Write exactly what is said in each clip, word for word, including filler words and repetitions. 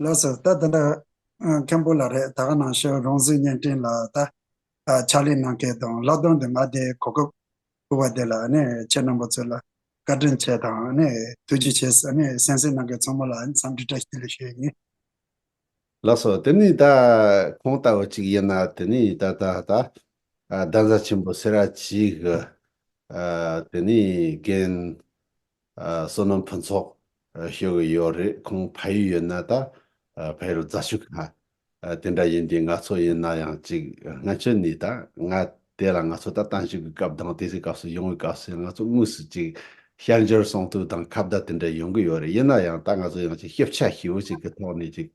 ལགས་སོ། ད་ད་ལྟ་ཨ་མཁན་པོ་ལགས་རེད། ད་ག་ནང་བཞིན་རོང་ཟི་བརྙན་འཕྲིན་ལ་ད་ཨ་ཕྱག་ལས་གནང་མཁན་དང་ལྷག་དོན་དུ་ང་དེ་གོ་སྐབས་ཕུལ་བ་དེ་ལ་ཨ་ནི་ཁྱེད་རྣམ་པ་ཚོ་ལ་བཀའ་དྲིན་ཆེ་དང་ཨ་ནི་ཐུགས་རྗེ་ཆེ་ཟེར། ཨ་ནི་གསན་གཟིགས་གནང་མཁན་ཚང་མ་ལ་ཨ་ནི་འཚམས་འདྲི་བཀྲ་ཤིས་བདེ་ལེགས་ཞུ་ཡ་ཡིན། ལགས་སོ། དེ་ནི་ད་ཁོང་ལྟ་བུ་ཅིག་ཡིན་ན་དེ་ནི་ད་ད་ད་ཨ་གདན་ས་ཆེན་པོ་སེ་ར་བྱེས་ཀྱི་ཨ་དེ་ནི་རྒན་ཨ་བསོད་ནམས་ཕུན་ཚོགས་ཨ་ཞུ་གི་ཡོད་རེད། ཁོང་ཕ་ཡུལ་ཡོད་ན་ད་ཨ་ཕ་ཡུལ་རྫ་ཆུ་ཁ་ཨ་དེ་འདྲ་ཡིན་དུས་ང་ཚོ་ཡིན་ན་ཡང་ཅིག་སྔ་ཕྱི་ནས་ད་ང་དེ་ལ་ང་ཚོ་ད་གཏམ་བཤད་ཀྱི་སྐབས་དང་དེ་ཚོའི་སྐབས་སུ་ཡོང་བའི་སྐབས་སུ་ང་ཚོ་དངོས་སུ་ཅིག་བཤད་འབྱོར་གསུང་ཐོས་དང་ཁ་བརྡ་དེ་འདྲ་ཡོང་གི་ཡོད་རེད། ཡིན་ན་ཡང་ད་ང་ཚོ་ཡང་ཅིག་ཞིབ་ཆ་ཞེ་པོ་ཅིག་གི་ཐོག་ནས་ཅིག་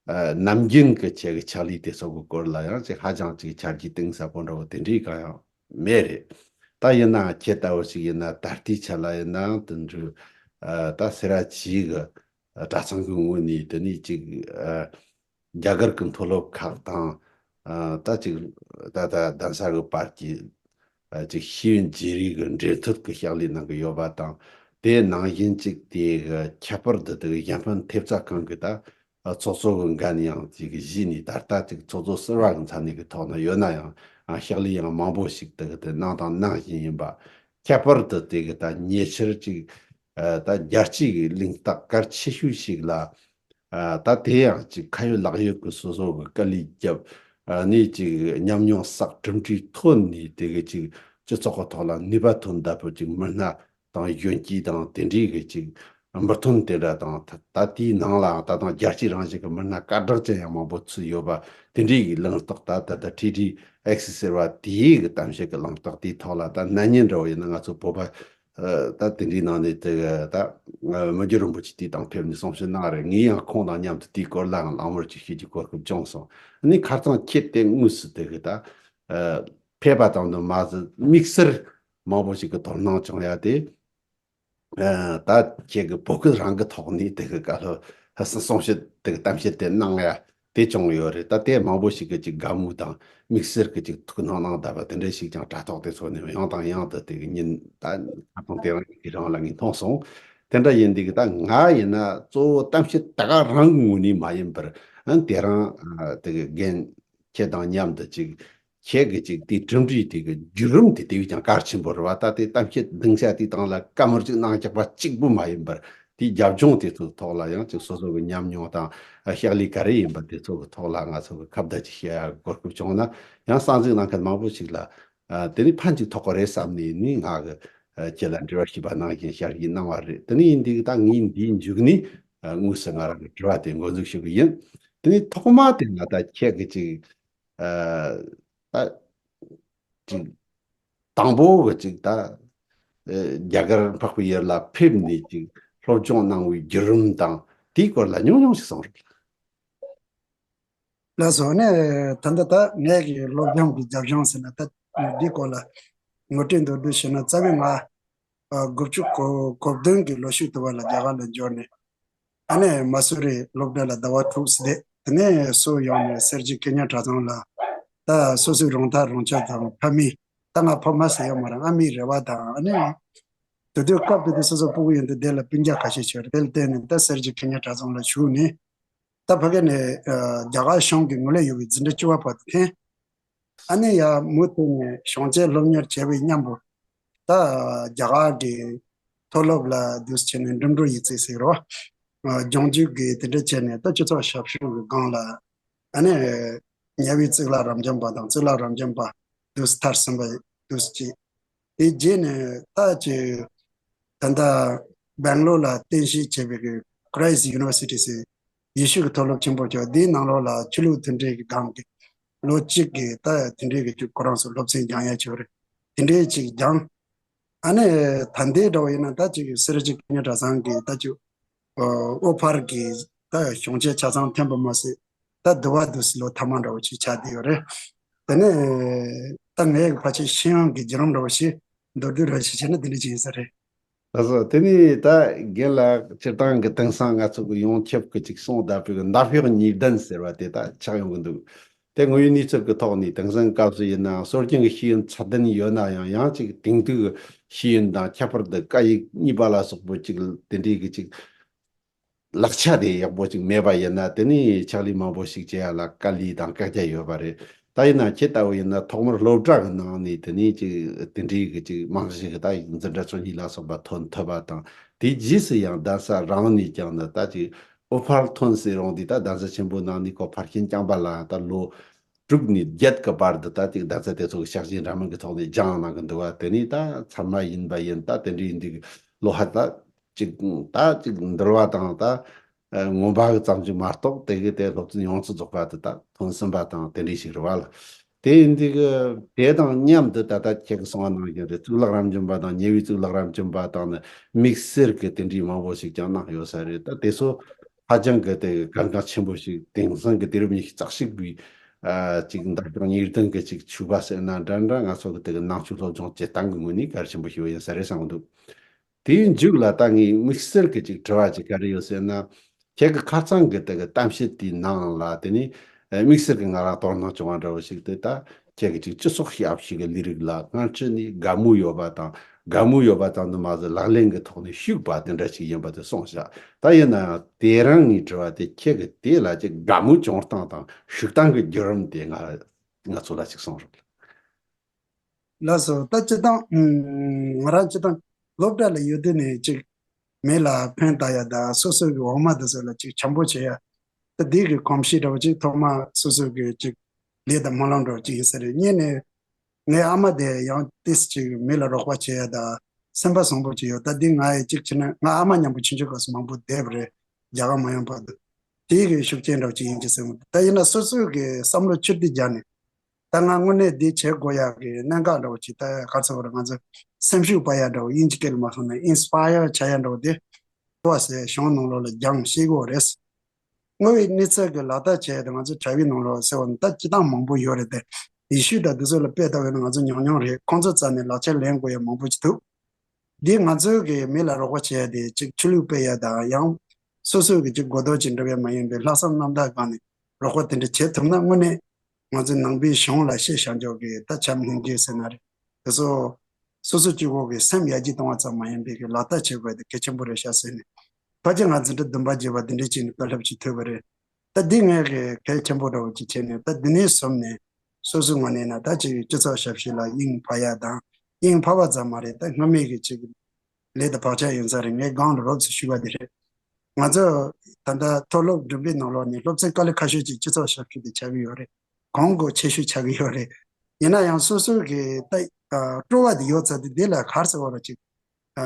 ཨ་ནམ་རྒྱུན་གྱི་ཁྱེད་ཀྱི་ཕྱག་ལས་དེ་ཚོ་གི་སྐོར་ལ་ཡང་ཅིག་ཧ་ཅང་ཅིག་ཆ་རྒྱུས་གཏིང་ཟབ་པོ་འདྲ་བོ་དེ་འདྲའི་གང་ཡང་མེད་རེད། ད་ཡིན་ན་ཁྱེད་ལྟ་བུ་ཞིག་ཡིན་ན་ད་ལྟའི་ཆ་ལ་ཡིན་ན་དེ་འདྲ་ཨ་ད་སེ་ར་བྱེས་ཀྱི་གྲྭ་ཚང་གི་ངོས་ནས་དེ་ནས་ཅིག་ཨ་རྒྱ་གར་གྱི་མཐོ་སློབ་ཁག་དང་ཨ་ད་ཅིག་ད་ད་གདན་ས་གི་བར་གྱི་ཨ་ཅིག་ཤེས་ཡོན་བརྗེ་རེས་ཀྱི་འབྲེལ་མཐུད་ཀྱི་ཕྱག་ལས་གནང་གི་ཡོད་པ་དང་། དེ་ནང་བཞིན་ཅིག་དེ་གི་ཁྱད་པར་དུ་དེ་གི་གཞན་ཕན་ཐེབས་རྩ་ཁང་གི་ད་ཨ་ཚོགས་གཙོ་གི་འགན་ཡང་ཅིག་གཞི་ནས་ད་ལྟ་ཅིག་ཚོགས་གཙོ་ཟུར་པ་གི་མཚན་གནས་ཀྱི་ཐོག་ན་ཡོད་ན་ཡང་ཨ་ཕྱག་ལས་ཡང་མང་པོ་ཞིག་དེ་གི་དེ་གནང་དང་གནང་བཞིན་ཡིན་པ། ཁྱད་པར་དུ་དེ་གི་ད་ཉེ་ཆར་ཅིག་ཨ་ད་རྒྱལ་སྤྱི་གི་གླེང་སྟེགས་གལ་ཆེ་ཤོས་ཤིག་ལ་ཨ་ད་དེ་ཡང་ཅིག་ཁ་ཡོད་ལག་ཡོད་ཀྱི་སོ་སོ་གི་དཀའ་ལས་བརྒྱབ། ཨ་ནི་ཅིག་ཉམས་མྱོང་བསགས། གྲུབ་འབྲས་ཐོན་ནས་དེ་གི་ཅིག་སྤྱི་ཚོགས་ཀྱི་ཐོག་ལ་ནུས་པ་ཐོན་བསྡད་པའི་ཅིག་མི་སྣ་དང་གཞོན་སྐྱེས་དང་དེ་འདྲའི་གི་ཅིག་མི་ཐོན་དེ་འདྲ་དང་། ད་ད་དེའི་ནང་ལའང་ད་དུང་རྒྱལ་སྤྱིའི་རང་བཞིན་གྱི་མི་སྣ་སྐད་གྲགས་ཅན་ཡང་མང་པོ་ཚུད་ཡོད་པ་དེ་འདྲའི་གི་གླེང་སྟེགས། ད་ད་ད་ཐི་ཐི་ཨེག་སི་ཟེར་བ་དེའི་གི་གཏམ་བཤད་ཀྱི་གླེང་སྟེགས་དེའི་ཐོག་ལ་ད་ན་ནིང་འདྲ་བོ་ཡིན་ན་ང་ཚོ་བོད་པ་ཨ་ད་དེ་འདྲའི་ནང་ནས་དེ་གི་ད་མི་རྒྱུད་རིན་པོ་ཆེ་དེའི་སྟེང་ཕེབས་ནས་གསུང་བཤད་གནང་རེད། ངས་ཡང་ཁོང་དང་མཉམ་དུ་དེའི་སྐོར་ལའང་གླེང་མོལ་ཅིག་བྱེད་རྒྱུའི་གོ་སྐབས་བྱུང་སོང་། ཨ་ནི་ཁ་རྩང་ཁྱེད་དེ་དངོས་སུ་དེ་གི་ད་ཨ་ཕེབས་པ་དང་དུ་མ་ཟད་དམིགས་བསལ་མང་པོ་ཞིག་གི་དོ་སྣང་བྱུང་ཡ་དེ། ཨ་ད་ཁྱེད་ཀྱི་བོད་སྐད་རང་གི་ཐོག་ནས་དེ་གི་བཀའ་སློབ་ཧ་སང་གསུང་བཤད་དེ་གི་གཏམ་བཤད་དེ་གནང་ཡ་དེ་བྱུང་ཡོད་རེད། ད་དེ་མང་པོ་ཞིག་གི་ཅིག་དགའ་མོས་དང་དམིགས་བསལ་གྱི་ཅིག་ཐུགས་སྣང་གནང་བསྡད་པ་དེ་འདྲ་ཞིག་ཀྱང་དྲ་ཐོག་དེ་ཚོ་ནས་ཡང་དང་ཡང་དུ་དེ་གི་ཉིན་ད་ཁ་སང་དེ་རིང་གི་རིང་ལ་ངས་མཐོང་སོང་། དེ་འདྲ་ཡིན་དུས་ཀྱི་ད་ང་ཡིན་ན་གཙོ་བོ་གཏམ་བཤད་ད་ག་རང་གི་ངོས་ནས་མ་ཡིན་པར་ཨ་དེ་རང་ཨ་དེ་གི་རྒན་ཁྱེད་དང་མཉམ་དུ་ཅིག་ཁྱེད་ཀྱི་ཅིག་དེའི་གྲུབ་འབྲས་དེ་གི་བརྒྱུད་རིམ་དེ་དེ་བས་ཀྱང་གལ་ཆེན་པོ་རེད་བ། ད་དེ་གཏམ་བཤད་གདིང་ཤ་དེའི་སྟེང་ལ་བཀའ་མོལ་ཅིག་གནང་རྒྱག་པ་གཅིག་པུ་མ་ཡིན་པར་དེའི་རྒྱབ་ལྗོངས་དེ་ཚོའི་ཐོག་ལ་ཡང་ཅིག་སོ་སོ་གི་ཉམས་མྱོང་དང་ཕྱག་ལས་ག་རེ་ཡིན་པ་དེ་ཚོ་གི་ཐོག་ལ་ང་ཚོ་གི་ཁ་བརྡ་ཅིག་བྱེད་ཡ་གོ་སྐབས་བྱུང་ན་ཡང་གསན་གཟིགས་གནང་མཁན་མང་པོ་ཞིག་ལ་དེ་ནི་ཕན་ཅིག་ཐོགས་ཀྱི་རེད་བསམ་ནས་ནི་ང་གི་ཁྱེད་ལ་འབྲེལ་བ་ཞུས་པ་ནང་བཞིན་ཞལ་བཞེས་གནང་བ་རེད། དེ་ནི་ཡིན་དུས་ད་ངས་འདིའི་མཇུག་ནས་དངོས་སུ་ང་རང་གི་དྲི་བ་དེ་འགོ་འཛུགས་ཞུ་གི་ཡིན། དེ་ནི་ཐོག་མ་དེ་ང་ད་ཁྱེད་ཀྱི་ཅིག་ཨ་ད་ཅིག་དང་པོ་གི་ཅིག་ད་ཨ་རྒྱ་གར་འཕགས་པའི་ཡུལ་ལ་ཕེབས་ནས་ཅིག་སློབ་སྦྱོང་གནང་བའི་བརྒྱུད་རིམ་དང་དེའི་སྐོར་ལ་ཉུང་ཉུང་ཞིག་གསུང་རོགས། ལགས་སོ། ནས་ད་ལྟ་ད་ངས་ཀྱི་སློབ་སྦྱོང་གི་རྒྱབ་ལྗོངས་ཟེར་ན་ད་འདིའི་སྐོར་ལ་ངོ་སྤྲོད་མདོར་བསྡུས་ཞུས་ན་རྩ་བའི་ང་ཨ་དགུ་བཅུ་གོ་གོ་བདུན་གྱི་ལོ་ཤུལ་དུ་བ་ལ་རྒྱ་གར་ལ་འབྱོར་ནས། ཨ་ནེ་མ་སུ་རི་སློབ་གྲྭ་ལ་ཟླ་བ་དྲུག་ཙམ་བསྡད། དེ་ནས་སུ་ཡོང་ནས་སེར་བྱེས་ཁེ་ཉ་གྲྭ་ཚང་ལ་ད་སོ་སོའི་རོགས་ཐག་རོགས་ཅག་དང་ཕ་མི། ད་ང་ཕ་མ་ཟེར་ཡོད་མ་རེད། ཨ་མའི་རེ་བ་དང་ཨ་ནེ་དེ་དུས་སྐབས་དེ་དུས་སོ་སོ་སྤུ་གུ་ཡིན་དུས་དེ་ལ་སྤུན་ཀྱག་ཁ་ཤས་ཡོད་རེད། དེ་ལ་བརྟེན་ནས་ད་སེར་བྱེས་ཁེ་ཉ་གྲྭ་ཚང་ལ་ཞུགས་ནས་ད་ཕ་གི་ནས་ཨ་རྒྱ་གར་གཞུང་གི་ངོས་ལས་ཡོད་པའི་འཛིན་གྲྭ་བཅུ་པ་བར་དུ་ཐོན། ཨ་ནེ་ཡ་མུ་མཐུད་ནས་གཞུང་ཆེན་སློབ་གཉེར་བྱས་པའི་མཉམ་པོ་ད་རྒྱ་གར་གྱི་མཐོ་སློབ་ལ་འདུག་བྱས་ནས་འགྲིམ་འགྲུལ་ཡིག་ཚད་ཟེར་རོ། ཨ་ལྗོངས་རྒྱུགས་ཀྱི་དེ་འདྲ་བྱས་ནས་ད་སྤྱི་ཚོགས་ཞབས་ཞུ་གི་སྒང་ལ་ཨ་ནེ་ཉེ་བའི་གཙུག་ལག་རབ་འབྱམས་པ་དང་གཙུག་ལག་རབ་འབྱམས་པ་འདུག་མཐར་ཕྱིན་པ་འདུག་ཅིག་དེ་རྗེས་ནས་ད་ཅིག་ད་ལྟ་སྦེང་ལོར་ལ་རྟེན་གཞི་བྱས་པའི་གི་Christ University ཟེར་ཡེ་ཤུ་གི་མཐོ་སློབ་ཆེན་པོ་ཅིག་དེའི་ནང་ལོགས་ལ་ཆོས་ལུགས་མཐུན་འབྲེལ་གྱི་སྒང་གི་ལོ་གཅིག་གི་ད་དེ་འདྲའི་གི་ཅིག་ཁོ་རང་ཚོ་སློབ་ཚན་སྦྱང་ཡ་ཅིག་ཡོད་རེད། དེ་འདྲའི་ཅིག་སྦྱངས། ཨ་ནེ་ད་ལྟའི་འདྲ་བོ་ཡིན་ན་ད་ཅིག་སེར་བྱེས་ཁེ་ཉ་གྲྭ་ཚང་གི་ད་ཅིག་ཨོ་ཕར་གྱི་ད་གཞུང་ཆེན་ཆ་ཚང་ཐོན་པ་མ་ཟད་ད་དུ་བ་དུ་སི་ལོ་ཐ་མ་འདྲ་བོ་ཅིག་ཆགས་བསྡད་ཡོད་རེད། དེ་ནས་ད་ངའི་ཕལ་ཆེར་ཤེས་ཡོན་གྱི་བརྒྱུད་རིམ་འདྲ་བོ་ཞིག་མདོར་བསྡུས་ར་ཞིག་བྱས་ན་དེ་འདྲ་ཅིག་ཡིན་ས་རེད། ལགས་སོ། དེ་ནས་ད་རྒན་ལགས་སྤྱིར་བཏང་གི་དེང་སང་ང་ཚོ་གི་ཡོངས་ཁྱབ་ཀྱི་ཅིག་གསུངས་བསྡད་པའི་གི་མདའ་ཕྱོགས་གཉིས་ལྡན་ཟེར་བ་དེ་ད་ཆགས་ཡོང་གི་འདུག་དེ་དངོས་ཡོད་གནས་ཚུལ་གྱི་ཐོག་ནས་དེང་སང་སྐབས་སུ་ཡིན་ནའང་སྲོལ་རྒྱུན་གྱི་ཤེས་ཡོན་ཚད་ལྡན་ཡོད་ན་ཡང་ཡང་ཅིག་དེང་དུས་ཀྱི་ཤེས་ཡོན་དང་ཁྱད་པར་དུ་སྐད་ཡིག་གཉིས་པ་ལ་སོགས་པའི་ཅིག་དེ་འདྲའི་གི་ཅིག་ ལག་ཆ་དེ་ཡག་པོ་ཅིག་མེད་པ་ཡིན་ན། དེ་ནས་ཕྱག་ལས་མང་པོ་ཞིག་བྱེད་ཡ་ལ་དཀའ་ལས་དང་བཀག་རྒྱ་ཡོད་པ་རེད། ད་ཡིན་ན་ཁྱེད་ལྟ་བུ་ཡིན་ན་ཐོག་མར་སློབ་གྲྭ་གི་ནང་ནས་དེ་ནས་ཅིག་དེ་འདྲའི་གི་ཅིག་རྨང་གཞི་གི་ད་འཛིན་གྲྭ་བཅུ་གཉིས་ལ་སོགས་པ་ཐོན་ཐུབ་པ་དང་། དེའི་རྗེས་སུ་ཡང་གདན་ས་རང་ནས་ཀྱང་ནི་ད་ཅིག་ཨོ་ཕར་ཐོན་ཟེར་རུང་དེ། ད་གདན་ས་ཆེན་པོའི་ནང་ནས་ཁོ་ཕར་ཕྱིན་རྐྱང་པ་ལ་ད་ལོ་དྲུག་ནས་བརྒྱད་ཀྱི་བར་དུ་ད་ཅིག་གདན་ས་དེ་ཚོ་གི་ཕྱག་བཞེས་འདྲ་མིན་གྱི་ཐོག་ནས་སྦྱངས་གནང་གི་འདུག་བ། དེ་ནས་ད་ཚར་མ་ཡིན་པ་ཡིན། ད་དེ་འདྲའི་འདི་གི་ལོ་ཧ་ད་ཅིག་ད་ཅིག་འདུལ་བ་དང་ད་ཨ་མངོན་པ་གི་ཙམ་ཅིག་མ་གཏོགས། དེ་གི་དེ་སློབ་ཚན་ཡོངས་སུ་རྫོགས་པ་དེ་ད་ཐོན་ཟིན་པ་དང་དེ་འདྲའི་ཞིག་རེད་བ་ལ། དེ་ཡིན་དུས་གི་དེ་དང་མཉམ་དུ་ད་ལྟ་ཁྱེད་ཀྱིས་གསུངས་པ་ནང་བཞིན་རེད། གཙུག་ལག་རབ་འབྱམས་པ་དང་། ཉེ་བའི་གཙུག་ལག་རབ་འབྱམས་པ་དང་ནི་དམིགས་བསལ་གི་དེ་འདྲའི་མང་པོ་ཞིག་ཀྱང་གནང་ཡོད་ས་རེད། ད་དེ་ཚོ་ཧ་ཅང་གི་དེ་གལ་འགངས་ཆེན་པོ་ཞིག། དེང་སང་གི་དུས་རབས་ཉི་ཤུ་རྩ་གཅིག་པའི་ཨ་ཅིག་འདབ་ལྗོངས་གཉིས་ལྡན་གི་ཅིག་ཆོས་པ་ཟེར་ན་འདྲ་འདྲ། ང་ཚོ་གི་དེ་གི་ནང་ཆོས་སློབ་སྦྱོང་བྱེད་སྟངས་གི་ངོས་ནས་གལ་ཆེན་པོ་ཞིག་ཡིན་ས་རེད་བསམ་གི་འདུག། དེའི་མཇུག་ལ་ད་ངས་དམིགས་བསལ་གྱི་ཅིག་དྲི་བ་ཅིག་ག་རེ་ཡོད་ཟེར་ན། ཁྱེད་ཀྱི་ཁ་སང་གི་དེ་གི་གཏམ་བཤད་དེའི་ནང་ལ་དེ་ནི་ཨ་དམིགས་བསལ་གྱི་ང་རང་དོ་སྣང་བྱུང་བ་འདྲ་བོ་ཞིག་དེ། ད་ཁྱེད་ཀྱི་ཅིག་སྤྱི་ཚོགས་ཞབས་ཞུ་གི་ལས་རིགས་ལ་སྔ་ཕྱི་ནས་དགའ་མོས་ཡོད་པ་དང་། དགའ་མོས་ཡོད་པ་ཙམ་དུ་མ་ཟད་ལག་ལེན་གྱི་ཐོག་ནས་ཤུགས་པ་དེ་འདྲ་ཞིག་ཡིན་པ་དེ་གསུངས་བཞག། ད་ཡིན་ན་ཡང་དེ་རིང་ངའི་དྲི་བ་དེ། ཁྱེད་ཀྱི་དེ་ལ་ཅིག་དགའ་མོས་བྱུང་སྟངས་དང་ཤུགས་བཏང་གི་བརྒྱུད་རིམ་དེ་ང་ང་ཚོ་ལ་ཅིག་གསུངས་རོགས། ལགས་སོ། ད་སྤྱིར་བཏང་ཨུམ། ང་རང་སྤྱིར་བཏང་སློབ་གྲྭ་ལ་ཡོད་དུས་ནས་ཅིག་མི་ལ་ཕན་བཏགས་ཡ་དང་། སོ་སོ་གི་འོག་མ་དེ་ཚོ་ལ་ཅིག་བྱམས་པོ་བྱེད་ཡ། ད་འདི་གི་གོམས་གཤིས་འདྲ་བོ་ཅིག་ཐོག་མ་སོ་སོ་གི་ཅིག་ལས་དང་སྨོན་ལམ་འདྲ་བོ་ཅིག་ཡིན་ས་རེད། གཉིས་ནས་ངའི་ཨ་མ་དེ་ཡང་ཏིས་ཅིག་མི་ལ་རོགས་པ་བྱེད་ཡ་དང་སེམས་པ་བཟང་པོ་ཅིག་ཡོད། ད་འདི་ང་ཡི་ཅིག་བྱས་ན་ང་ཨ་མ་མཉམ་པོ་ཆུང་ཆུང་སྐབས་སུ་མང་པོ་བསྡད་པ་རེད། རྒྱ་གར་མ་ཡོང་བར་དུ། དེའི་གི་ཤུགས་རྐྱེན་འདྲ་བོ་ཅིག་ཡིན་གྱི་བསམ་གི་འདུག། ད་ཡིན་ན་སོ་སོའི་གི་བསམ་བློ་ཕྱིར་བསྡུ་རྒྱག་ནས། ད་ང་དངོས་གནས་འདི་བྱེད་དགོས་ཡག་གི་གནད་འགག་འདྲ་བོ་ཅིག། ད་ག་ཚོད་བར་ང་ཚོ་སེམས་ཤུགས་སྤར་ཡག་འདྲ་བོ། དབྱིན་ཇི་སྐད་ལ་མ་སོང་ན་ཨིན་སི་པ་ཡར་བྱ་ཡག་འདྲ་བོ་དེ། ལྟོ་བ་ཟེར་གཞུང་ནང་ལོགས་ལ་སྦྱང་ཤེས་དགོས་རེད། དངོས་ཡོད་གནས་ཚུལ་གྱི་ལག་བསྟར་བྱས་ཏེ་ང་ཚོ་དྲ་བའི་ནང་ལོགས་ཟེར་བ་ནི་ད་སྤྱི་བཏང་མང་པོ་ཡོད་རེད་དེ། ཡེ་ཤུ་དང་འདི་ཚོ་ལ་དཔེ་ལྟ་བས་ན་ང་ཚོ་ཉུང་ཉུང་རེད། ཁོང་ཚོ་རྩ་ནས་ལག་ཆ་ལེན་དགོས་ཡ་མང་པོ་ཅིག་འདུག། འདི་ང་ཚོའི་གི་མི་ལ་རོགས་པ་བྱེད་ཡ་དེ་ཅིག་ཆོས་ལུགས་སྤེལ་ཡ་དང་། ཡང་སོ་སོའི་གི་ཅིག་དགོས་འདོད་ཅིག་འགྲུབ་ཡ་མ་ཡིན་པའི་ལྷག་བསམ་རྣམ་དག་སྒང་ནས་རོགས་པ་དེ་འདྲ་བྱེད་ཐུབ་ན། དངོས་གནས་ང་ཚོའི་ནང་པའི་གཞུང་ལ་བཤད་བཞག་འཇོག་གི་ད་བྱམས་སྙིང་རྗེ་ཟེར་ན་རེད། དེ་ཚོ་སོ་སོ་གཅིག་པོ་གི་སེམས་ཡར་རྒྱས་གཏོང་བ་ཙམ་མ་ཡིན་པའི་གི་ལག་བསྟར་བྱེད་དགོས་དེ་གལ་ཆེན་པོ་རེད་ཤག་ཟེར་ནས། ཕལ་ཆེར་ང་འཛིན་གྲྭ་བདུན་པ་བརྒྱད་པ་འདི་འདྲའི་ཅིག་ནས་བཀའ་སློབ་ཅིག་ཐོས་པ་རེད། ད་འདི་ངས་གི་གལ་ཆེན་པོ་འདྲ་བོ་ཅིག་བྱས་ནས། ད་འདི་ནས་བཟུང་ནས་སོ་སོའི་ངོས་ནས་ན་ད་ཅིག་སྤྱི་ཚོགས་ཞབས་ཞུ་ལ་དབྱིངས་ཕར་ཡ་དང་། དབྱིངས་ཕར་བ་ཙམ་མ་རེད། ད་སྔ་མའི་གི་ཅིག་ལས་དང་བག་ཆགས་ཡོད་ས་རེད། ངས་སྒང་ལ་རོབ་ཙམ་ཞུས་པ་འདི་རེད། ང་ཚོ་ད་ལྟ་མཐོ་སློབ་འགྲིམ་པའི་ནང་ལོགས་ནས་སློབ་ཚན་དཀའ་ལས་ཁག་ཤོས་ཅིག་སྤྱི་ཚོགས་ཞབས་ཞུ་དེ་ཆགས་ཀྱི་ཡོད་རེད། གོང་གོང་ཆེ་ཤོས་ཆགས་ཀྱི་ཡོད་རེད། ཡིན་ན་ཡང་སོ་སོའི་གི་ད་ཨ་སྤྲོ་བ་དེ་ཡོད་ཚར་དུས་དེ་ལ་ག་རེ་ཟེར་བ་རེད་ཅིག། ཨ་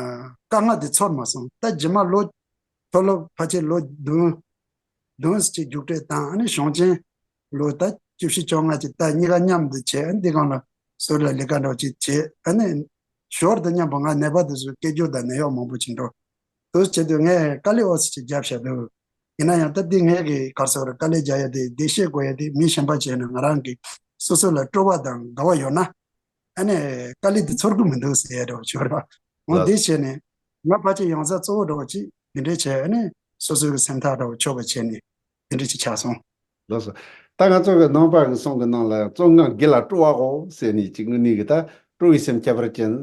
དཀའ་ངལ་དེ་ཚོར་མ་སོང་། ད་རྗེས་མ་ལོ་མཐོ་སློབ་ཕལ་ཆེར་ལོ་བདུན་བདུན་ཙམ་ཅིག་རྒྱུགས་སྤྲོད་བཏང་། ཨ་ནི་གཞུང་ཆེན་ལོ་ད་བཅུ་བཞི་བཅོ་ལྔ་ཅིག་ད་གཉིས་ཀ་མཉམ་དུ་བྱས། ཨ་ནི་འདི་སྒང་ལ་ཟུར་ལ་ལས་ཀ་འདྲ་བོ་ཅིག་བྱས། ཨ་ནི་ཞོར་དུ་མཉམ་པོ་ང་ནད་པ་དེ་ཚོའི་སྐད་སྒྱུར་དང་ནད་གཡོག་མང་པོ་ཅིག་འགྲོ། དུས་བྱེད་དུས་ངས་དཀའ་ལས་ཨོ་ཙི་ཅིག་བརྒྱབ་བཞག་འདུག། ཡིན་ན་ཡང་ད་འདི་ངས་གི་ག་རེ་ཟེར་བ་རེད། དཀའ་ལས་རྒྱག་ཡ་དེ་འདི་ཤེས་དགོས་ཡ་དེ། མི་གཞན་པ་བྱས་ན་ང་རང་གི་སོ་སོ་ལ་སྤྲོ་བ་དང་དགའ་བ་ཡོད་ན། ཨ་ནི་དཀའ་ལས་འདི་ཚོར་གི་མི་འདུག་ཟེར་ཡ་འདྲ་བོ་ཅིག་རེད་བ། འོ་ལགས། འདི་བྱས་ནས་ང་ཕལ་ཆེར་ཡོང་ས་གཙོ་བོ་འདྲ་བོ་ཅིག་འདི་འདྲས་བྱས། ཨ་ནི་སོ་སོའི་གི་སེམས་ཐག་འདྲ་བོ་ཆོད་པ་བྱས་ནས་འདི་འདྲས་ཅིག་ཆགས་སོང་། ལགས་སོ། ད་ང་ཚོ་གི་ནང་པ་གི་གསུང་གི་ནང་ལ་བཙོན་ངང་སྒེར་ལ་སྤྲོ་བ་འོ་ཟེར་ནས་ཅིག་དངོས་གནས་གི་ད་སྤྲོ་བའི་སེམས་ཁྱད་པར་ཅན་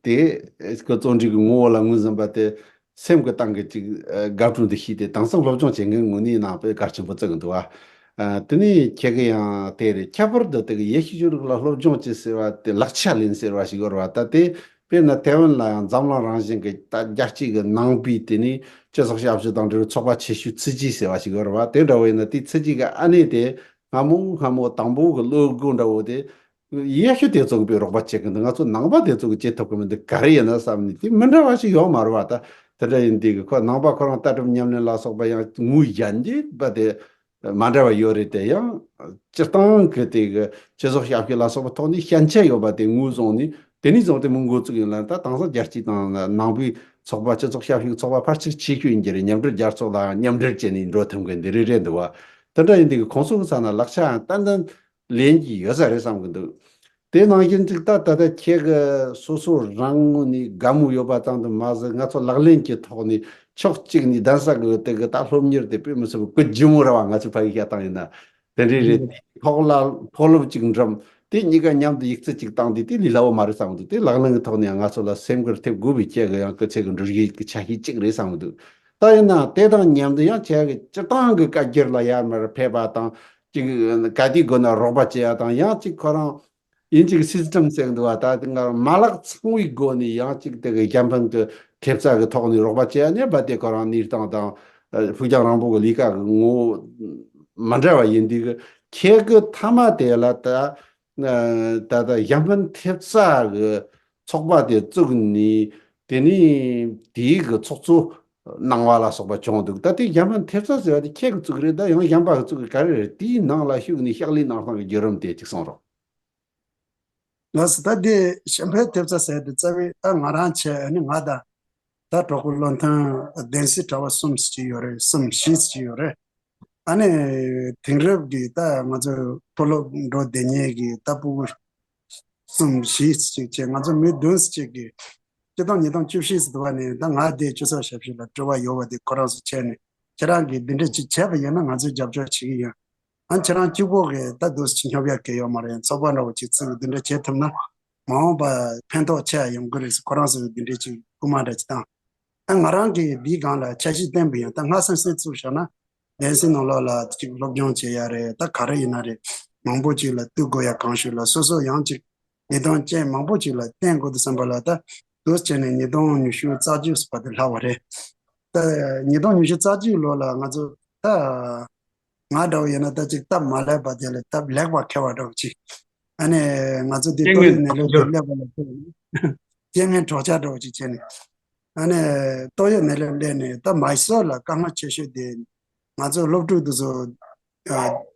དེ་གི་བཙོན་འགྲིག་གི་ངོ་བོ་ལ་ངོས་འཛིན་པ་དེ། སེམས་ཀྱི་སྟེང་གི་ཅིག་ཨ་དགའ་སྤྲོ་འདི་ཤེས་ཏེ། དེང་སང་སློབ་སྦྱོང་བྱེད་མཁན་ངོས་ནས་ནང་པའི་གལ་ཆེན་པོ་བརྩི་གི་འདུག་ཨ། ཨ་དེ་ནས་ཁྱེད་ཀྱི་ཡང་དེ་རེད། ཁྱད་པར་དུ་དེ་གི་ཡེ་ཤུ་ཆོས་ལུགས་ལ་སློབ་སྦྱོང་བྱེད་ཟེར་བ་དེ་ལག་ཆ་ལེན་ཟེར་བ་ཞིག་ཡོད་རེད་བ། ད་དེ་དཔེར་ན་ཐའེ་ཝན་ལ་ཡང་འཛམ་གླིང་རང་བཞིན་གྱི་ད་རྒྱལ་སྤྱི་གི་ནང་པའི་དེ་ནས་སྤྱི་ཚོགས་ཞབས་ཞུ་དང་འབྲེལ་བའི་ཚོགས་པ་ཆེ་ཤོས་ཚུད་ཅི་ཟེར་བ་ཞིག་ཡོད་རེད་བ། དེ་འདྲ་བོ་ཡིན་ན་དེ་ཚུད་ཅི་གི་ཨ་ནེ་དེ་སྔ་མོ་སྔ་མོ་དང་པོ་གི་སློབ་དགོན་འདྲ་བོ་དེ། ཡེ་ཤུ་དེ་ཚོ་གི་དཔེ་རོགས་པ་བྱེད་གི་འདུག། ང་ཚོ་ནང་པ་དེ་ཚོ་གི་བྱེད་ཐུབ་གི་མི་འདུག་ག་རེ་ཡིན་ན་བསམ་ནས། དེ་མི་འདྲ་བ་ཞིག་ཡོད་མ་རེད་བ། ད་དེ་འདྲ་ཡིན་དུས་གི་ཁོ་ནང་པ་ཁོ་རང་ལྟ་གྲུབ་ཉམས་ལེན་ལ་སོགས་པ་ཡང་ངོས་གཞན་གྱི་པ་དེ་མ་འདྲ་བ་ཡོད་རེད་དེ། ཡང་སྤྱིར་བཏང་གི་དེ་གི་སྤྱི་ཚོགས་ཞབས་ཞུ་ལ་སོགས་པ་ཐོག་ནས་ཞན་ཆ་ཡོད་པ་དེ་ངོས་བཟུང་ནས། དེ་ནས་བཟུང་སྟེ་མི་འགོ་བཙུགས་ཡིན་ལ། ད་དེང་སང་རྒྱལ་སྤྱི་དང་ནང་པའི་ཚོགས་པ་སྤྱི་ཚོགས་ཞབས་ཞུའི་ཚོགས་པ་ཕལ་ཆེར་ཆེ་ཤོས་ཡིན་གྱི་རེད། མཉམ་འབྲེལ་རྒྱལ་ཚོགས་ལའང་མཉམ་འབྲེལ་བྱས་ནས་འགྲོ་ཐུབ་མཁན་འདི་རེད་རེད་འདུག་བ། དེ་འདྲ་ཡིན་དུས་གི་ཁོང་ཚོ་གི་ས་ན་ལག་ཆའང་ཏན་ཏན་ལེན་གྱི་ཡོད་ས་རེད་བསམ་གི་འདུག། དེ་ནང་བཞིན་ཅིག་ད་ད་ལྟ་ཁྱེད་ཀྱི་སོ་སོ་རང་ངོས་ནས་དགའ་མོས་ཡོད་པ་ཙམ་དུ་མ་ཟད། ང་ཚོ་ལག་ལེན་གྱི་ཐོག་ནས་ཕྱོགས་གཅིག་ནས་གདན་ས་གི་དེ་གི་ད་སློབ་གཉེར་དེ་དཔེ་མི་སྲིད་པའི་ཀུན་ལྗིད་མོ་ར་བ་ང་ཚོས་ཕ་གི་བཤད་སྟངས་ཡིན་ན་དེ་འདྲའི་རེད། ཨུམ། ཐོག་ལ་མཐོ་སློབ་གཅིག་འགྲིམ། དེ་གཉིས་ཀ་མཉམ་དུ་ཡིག་ཚད་གཅིག་བཏང་དུས་དེ་ལས་སླ་བོ་མ་རེད་བསམ་གི་འདུག། དེ་ལག་ལེན་གྱི་ཐོག་ནས་ཡང་ང་ཚོ་ལ་སེམས་ཁུར་ཐེབས་དགོས་པའི་ཁྱེད་ཀྱི་ཡང་སྐུ་ཚེ་གི་འགྲུལ་བཞུད་ཀྱི་ཆ་ཤས་གཅིག་རེད་བསམ་གི་འདུག། ད། ད་ཡིན་ན་དེ་དང་མཉམ་དུ་ཡང་ཁྱེད་ཀྱི་སྤྱིར་བཏང་གི་བཀའ་འགྱུར་ལ་ཡར་མར་ཕེབས་པ་དང་ཅིག་ག་དུས་དགོས་ན་རོགས་པ་བྱེད་ཡ་དང་ཡང་ཅིག་ཁོ་རང་ཡིན་ཅིག་སིས་ཊམ་ཟེར་གི་འདུག་བ། ད་དེ་ང་མ་ལག་ཚང་བའི་སྒོ་ནས་ཡང་ཅིག་དེ་གི་གཞན་ཕན་གྱི་ཐེབས་རྩ་གི་ཐོག་ནས་རོགས་པ་བྱེད་ཡ་ནས་བ། དེ་ཁོ་རང་གནས་སྟངས་དང་ཕུགས་རྒྱང་རིང་པོ་གི་ལས་ཀ་གི་ངོ་བོ་མ་འདྲ་བ་ཡིན་དུས་གི་ཁྱེད་ཀྱི་མཐའ་མ་དེ་ལ་ད། ད་ལྟ་གཞན་ཕན་ཐེབས་རྩ་གི་ཚོགས་པ་དེ་བཙུགས་ནས་དེ་ནས་དེའི་གི་ཚོགས་གཙོ་གནང་བ་ལ་སོགས་པ་བྱུང་འདུག་ད་དེ་གཞན་ཕན་ཐེབས་རྩ་ཟེར་བ་དེ་ཁྱེད་ཀྱི་བཙུགས་རེད། ད་ཡང་གཞན་པ་གི་བཙུགས་གི་ག་རེ་རེད། དེའི་ནང་ལ་ཞུགས་ནས་ཕྱག་ལས་གནང་སྟངས་ཀྱི་བརྒྱུད་རིམ་དེ་ཅིག་གསུང་རོགས། ལགས་སོ། ད་དེ་གཞན་ཕན་ཐེབས་རྩ་ཟེར་དེ་རྩ་བའི་ད་ང་རང་བྱས་ཨ་ནི་ང་དང་ད་གྲོགས་པོ་བློ་མཐུན་བསྟན་འཛིན་གྲྭ་པ་གསུམ་ཅིག་ཡོད་རེད། གསུམ་བཞི་ཅིག་ཡོད་རེད། ཨ་ནི་དེང་རབས་ཀྱི་ད་ང་ཚོ་མཐོ་སློབ་འགྲོ་བསྡད་མཁན་གྱི་ད་ཕྲུ་གུ་གསུམ་བཞི་ཅིག་བྱས་ང་ཚོ་མི་བདུན་ཅིག་གིས་སྤྱི་ལོ་ཉིས་སྟོང་བཅུ་བཞི་ཟེར་བ་ནས་ད་ང་དེ་སྤྱི་ཚོགས་ཞབས་ཞུ་ལ་འབྲེལ་བ་ཡོད་པ་དེ་ཁོ་རང་ཚོ་བྱས་ནས་ཁྱེད་རང་གིས་འདི་འདྲ་ཅིག་བྱས་པ་ཡིན་ན་ང་ཚོས་རྒྱབ་སྐྱོར་བྱེད་ཀྱི་ཡིན། ཨ་ཁྱེད་རང་གཅིག་པོ་གིས་ད་འདུག་སེ་སྙོབ་ཡག་གི་ཡོད་མ་རེད། ཚོགས་པ་འདྲ་བོ་ཅིག་བཙུགས་འདི་འདྲ་བྱེད་ཐུབ་ན་མ་འོངས་པ་ཕན་ཐོགས་ཆེ་ཡ་ཡོང་གི་རེད་ཟེར་ཁོ་རང་ཚོས་འདི་འདྲ་ཅིག་སྐུལ་མ་འདྲ་ཅིག་བཏང་། ཨ་ང་རང་གིས་འདིའི་སྒང་ལ་འཆར་གཞི་བཏིང་པ་ཡིན། ད་སྔ་སེམས་སེམས་བཙུགས་བཞག་ན་གདན་སའི་ནང་ལོགས་ལ་ཅིག་སློབ་སྦྱོང་བྱེད་ཡ་རེད། ད་ག་རེ་ཡིན་ན་རེད། མང་པོ་ཅིག་ལ་གཏུག་དགོས་ཡ་གང་ཞིག་ལ་སོ་སོ་ཡང་ཅིག་ཉིས་སྟོང་ཅན་མང་པོ་ཅིག་ལ་བསྟན་དགོས་འདུག་བསམ་པ་ལ་ད་འདུག་སེ་བྱས་ནས་ཉིས་སྟོང་ཉི་ཤུ་རྩ་གཅིག་ཟེར་བ་དེ་ལྷག་པ་རེད། ད་ཉིས་སྟོང་ཉི་ཤུ་རྩ་གཅིག་ལོ་ལ་ང་ཚོ་ད་ང་འདྲ་བོ་ཡིན་ན་ད་ཅིག་སྟབས་མ་ལེགས་པ་དེ་ལ་སྟབས་ལེགས་པ་འཁེལ་བ་འདྲ་བོ་ཅིག་ཨ་ནི་ང་ཚོ་དེ་རྐྱེན་ཏོག་དབྱིབས་ངན་ནད་ལས་དེ་སླེབས་པ་ལ་ཐུག་ནས་རྐྱེན་ངན་གྲོགས་ཆགས་འདྲ་བོ་ཅིག་བྱས་ནས་ཨ་ནི་ཏོག་དབྱིབས་ནད་ལས་སླེབས་ནས་ད་མ་སོ་ལ་དཀའ་ངལ་ཆེ་ཤོས་དེ་ང་ཚོ་སློབ་ཕྲུག་དེ་ཚོ་